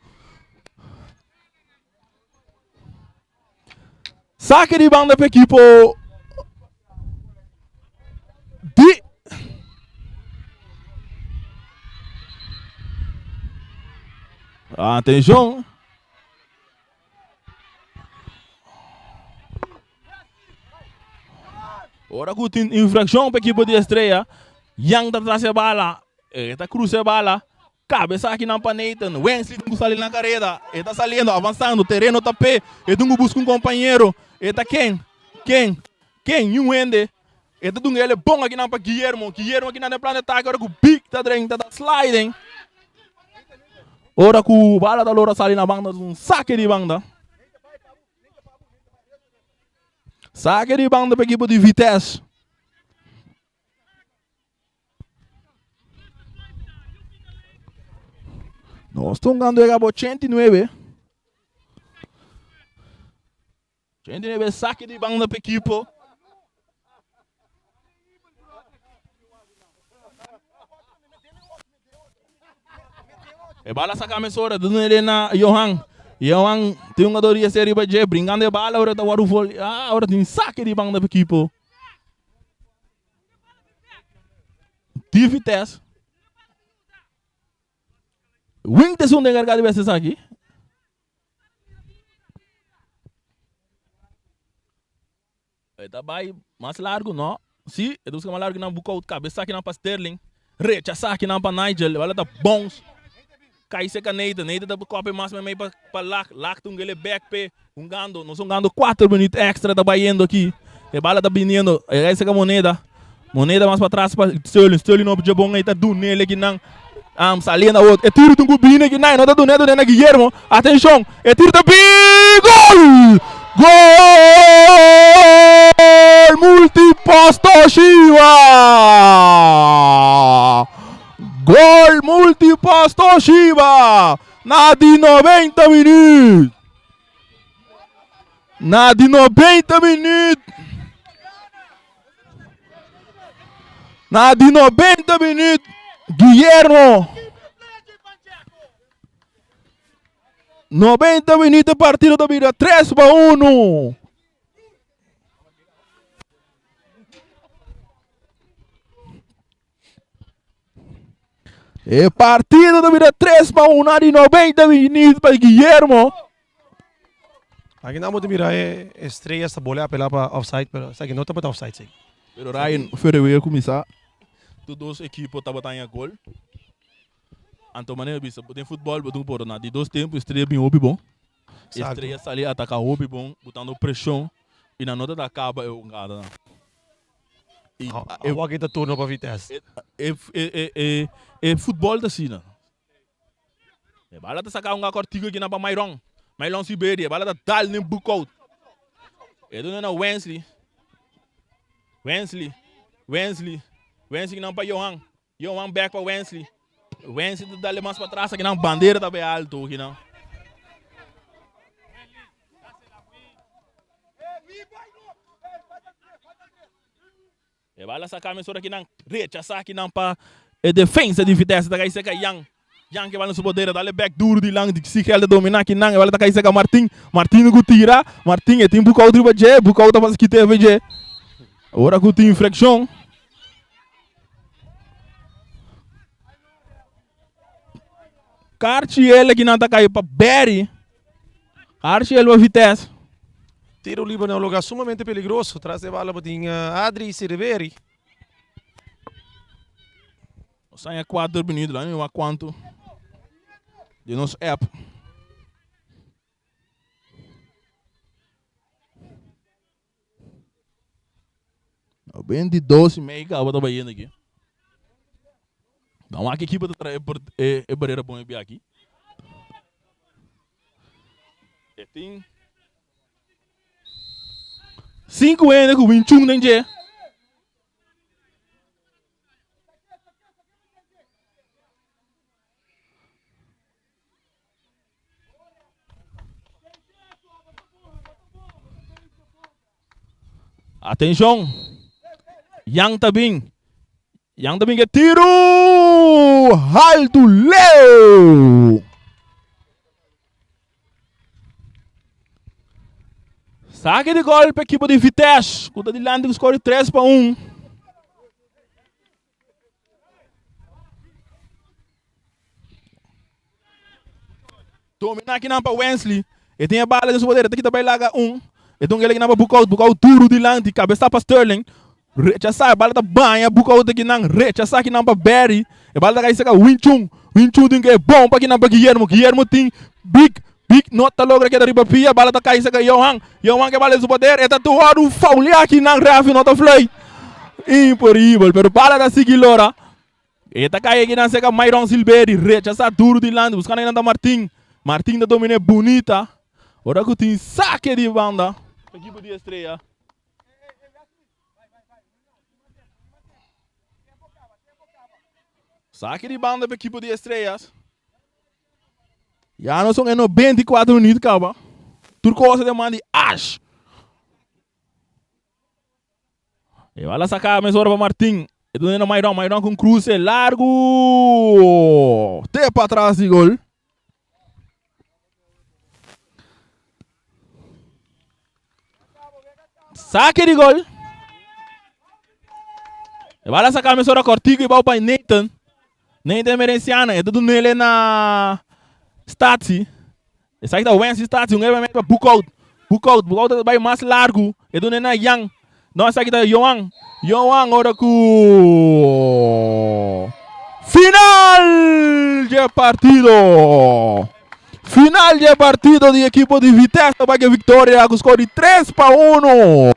Saque di banda pa equipo di Atenshon. Ora ku tin infrakshon pa ekipo di Estrella, Yang ta tras e bala, e ta krusa e bala, kabesa akinan pa Nathan, Wensley tin ku sali na kareda, e ta saliendo, avansando, tereno ta p'e, e tin ku buska un kompañero, e ta ken, ken, ken, niun hende, e ta dunga el e bon akinan pa Guillermo, Guillermo akinan den plan di atake ora ku Big ta drenta ta sliding, ora ku bala ta lora sali na banda, un sake di banda. Sake di banda pa ekipo di Vitesse. Nos ta hungando e gabo 89. 89 sake di banda pa ekipo. E bala saca mesora, ta duna na Johan. Johan tin un jugador di ese riba dje, brincando e bala, ora ta wòrdu vol. Ah, ora tin saque di banda pa equipo. Di Vitesse. Wing ta esun ta encarga di bes esaki. E ta bai mas largu no. Si, e ta buska mas largu nan Boekhoudt kabesa akinan pa Sterling. Rechasa akinan pa Nigel. E bala ta bounce. Kai seka Nathan. Nathan ta kope mas meimei pa pa Lak. Lak ta hung'el e bek p'e. Hungando. Nos hungando kuater minuut extra ta bayendo aki. E bala ta biniendo. E kai seka Moneda. Moneda mas patras pa Sterling. Sterling no dje bon ei ta dun'el akinan. Am saliendo awor. E tiro tin ku bini akinan. E no ta dun'e, a dun'e na Guillermo. Atenshon! E tiro ta bin! Gol! Gol! Multipost Toshiba! Gol Multipost Toshiba! Na di 90 minuut. Na di 90 minuut. Na di 90 minuut, Guillermo. 90 minuut e partido ta bira 3 pa 1. E partido ta bira 3 pa 1 na di 90 minuut pa Guillermo. Aki nan bo ta mira e estrellas ta bole apela pa offside pero esaki no tabata offside si. Pero Ryan Ferreira cuminsa tur dos equipo tabata haña gol. Anto manera bisa den futbol bo tin ku por na di dos tempo Estrella bin hopi bon. Estrella sali ataka hopi bon botando presion y nan no ta caba e hungada nan. Y Awor aki ta turno pa Vitesse. E futbol ta asina. E bala ta saka un akortiku aki na pa Myron. Myron Siberi, e bala ta dal den boekout. E duna na Wensley. Wensley, Wensley, Wensley nan pa Johan. Johan back pa Wensley. Wensley ta dale mas pa tras aki nan bandera ta bay alto aki nan. E bala saka mesora ki nan rechasa ki nan pa e defensa di Vitesse ta kai seka Jan. Jan ke bala na su bodera dale back duro di lang di Sigel ta domina ki nan e bala ta kai seka Martin. Martin ku tira Martin e tin Boekhoudt riba dje Boekhoudt ta fasi kite riba dje. Ora ku tin infrakshon. Karchi el ki nan ta kai pa Barry. Karchi el pa Vitesse. Tiro liber na un lugar sumamente peligroso. Tras de bala bo tin Adri Siriveri. Nos haña kuater minuut, laat mi wak kuantu di nos app. 22 y media kaba ta bayendo aki. Dan wak ekipo ta trae e barera bon e aki. E tin 5 hende ku win chung den dje. Atenshon! Yang ta bin. Yang ta bin ke tiru! Haltu leu! Sake di gol pa ekipo di Vitesse, ku ta dilanti ku skor di 3 pa 1. Domina kinan pa Wensley. E tin e bala den su poder. E ta kita bai laga un. E ta un kele kinan pa Boekhoudt. Boekhoudt duru dilanti. Kabesa pa Sterling. Rechasá. E bala ta baña Boekhoudt akinan. Rechasá kinan pa Barry. E bala ta kai serka Winchun. Winchun tin ke bon pa kinan pa Guillermo. Guillermo tin Big. Big no ta logra keda riba pia. Bala ta kai serka Johan. Johan ke bala den su poder. E ta wòrdu fouliá kinan. Refi no ta fluit. Imporibel. Pero bala ta sigui lora. E ta kai akinan serka Myron Silberi, rechasá duru dilanti, buskando akinan ta Martin. Martin ta dominé bunita. Ora ku tin sake di banda. Ekipo di Estrella. Sake di banda pa ekipo di Estrellas. Ya no son e 94 minuut kaba. Tur cosa den man di Ash. E bala saca mesora pa Martin. E duna na Mairon. Mairon con cruce largo. Te pa atrás di gol. Saque di gol. E bala saca mesora cortico e bau pa Nathan. Nathan Merenciana. E ta duna na Stati. Esaki ta Wency Stati, un ebe pa Boekhoudt. Boekhoudt, Boekhoudt ta bai mas largu. E duna na Jan. No, esaki ta Johan. Johan ora ku final dje partido. Final dje partido di ekipo di Vitesse ta bai ke viktoria ku skor di 3-1.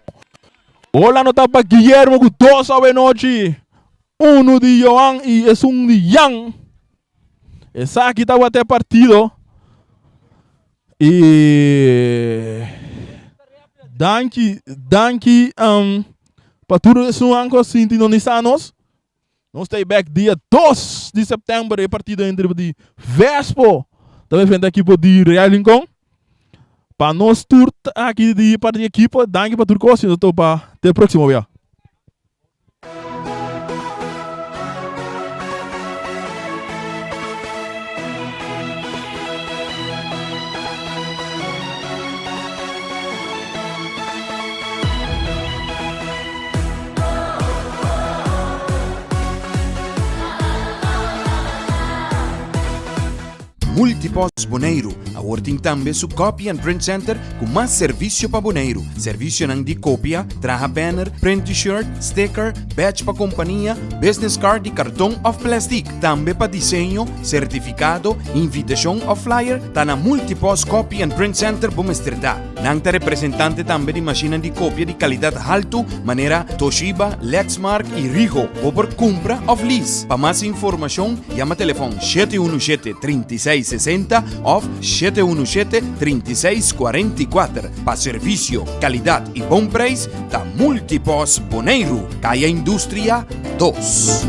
Gol anotá pa Guillermo ku dos awe nochi. Uno di Johan i esun di Jan. Esaki tabata e partido. I danki, danki um, pa tur esunnan ku a sinti nonisa nos. Nos ta bek dia 2 di september e partido entre di Vespo ta enfrenta ekipo di Real Rincon. Pa nos tur aki di parti di ekipo, danki pa tur kos i nos ta topa te próximo bia. Multipost Boneiru awor tin tambe su Copy and Print Center ku mas servisio pa Boneiru. Servisionan di kopia, traha banner, print t-shirt, sticker, badge pa kompania, business card di karton òf plèstik. Tambe pa diseño, sertifikado, invitashon òf flyer, ta na Multipost Copy and Print Center bo mester ta. Nan ta representante tambe di mashinnan di kopia di kalidat haltu manera Toshiba, Lexmark i Ricoh. Bo por kumpra òf lease. Pa mas informashon, yama telefòn 717 36 60 òf 717 36 44. Pa servisio, kalidat i bon preis ta Multipos Boneiru, Kaya Industria dos.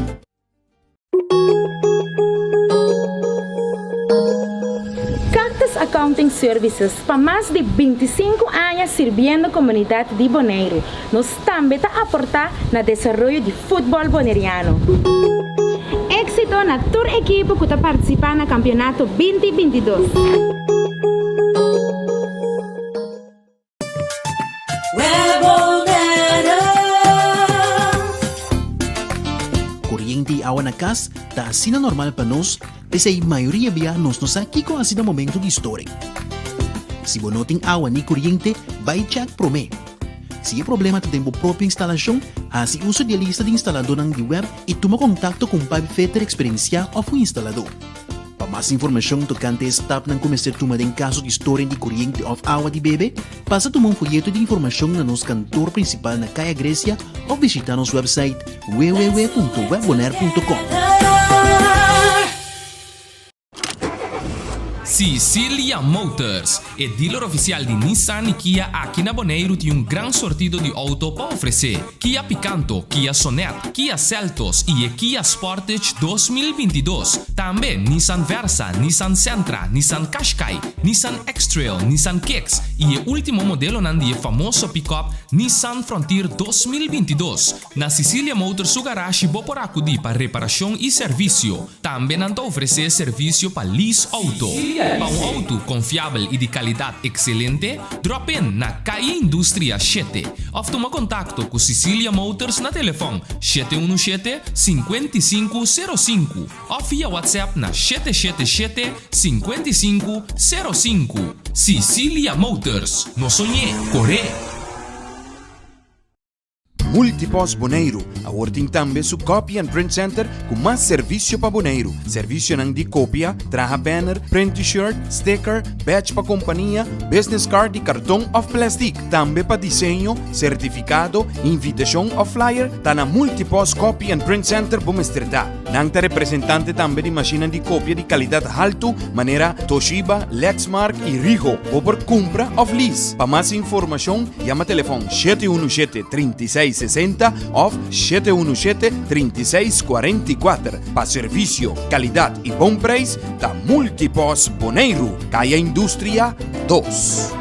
Cactus Accounting Services pa mas di 25 aña sirbiendo komunidat di Boneiru. Nos tambe ta aportá na desaroyo di futbòl boneriano. Éksito na tur ekipo ku ta partisipá na kampionato binti 22. Koriente i awa na kas ta asina normal pa nos, p'esei mayoria bia nos no sa kiko hasi na momento di storing. Si bo no tin awa ni koriente, bai chèk promé. Si e problema ta den bo propio instalashon, hasi uso di e lista di instaladónan di web i tuma kontakto ku un pipefitter eksperensiá òf un instaladó. Pa mas informashon tokante e stapnan ku mester tuma den kaso di storing di koriente òf awa di bebe, pasa tuma un foyeto di informashon na nos kantor prinsipal na Kaya Grecia òf bishitá nos website www.webbonaire.com. Sicilia Motors, e dealer oficial di Nissan y Kia aki na Boneiru tin un gran sortido di auto pa ofrece. Kia Picanto, Kia Sonet, Kia Seltos y e Kia Sportage 2022. Tambe Nissan Versa, Nissan Sentra, Nissan Qashqai, Nissan X-Trail, Nissan Kicks y e ultimo modelonan di e famoso pick-up Nissan Frontier 2022. Na Sicilia Motors su garashi bo por acudi pa reparacion y servicio. Tambe nan ta ofresé servisio pa lease outo. Pa un outo konfiabel i di kalidat ekselente, drop in na Kaya Industria shete òf tuma kontakto ku Cicilia Motors na telefòn 717 55 05 òf via WhatsApp na 777 55 05. Cicilia Motors, no soñ'é, kor'é! Multipost Boneiru awor tin tambe su Copy and Print Center ku mas servisio pa Boneiru. Servisionan di kopia, traha banner, print t-shirt, sticker, badge pa kompania, business card di karton òf plèstik. Tambe pa diseño, sertifikado, invitashon òf flyer ta na Multipost Copy and Print Center bo mester ta. Nan ta representante tambe di mashinnan di kopia di kalidat haltu manera Toshiba, Lexmark i Ricoh. Bo por kumpra òf lease. Pa mas informashon yama telefòn 717 36 60 òf 717 36 44. Pa servisio, kalidat i bon preis ta Multipost Boneiru, Kaya Industria 2.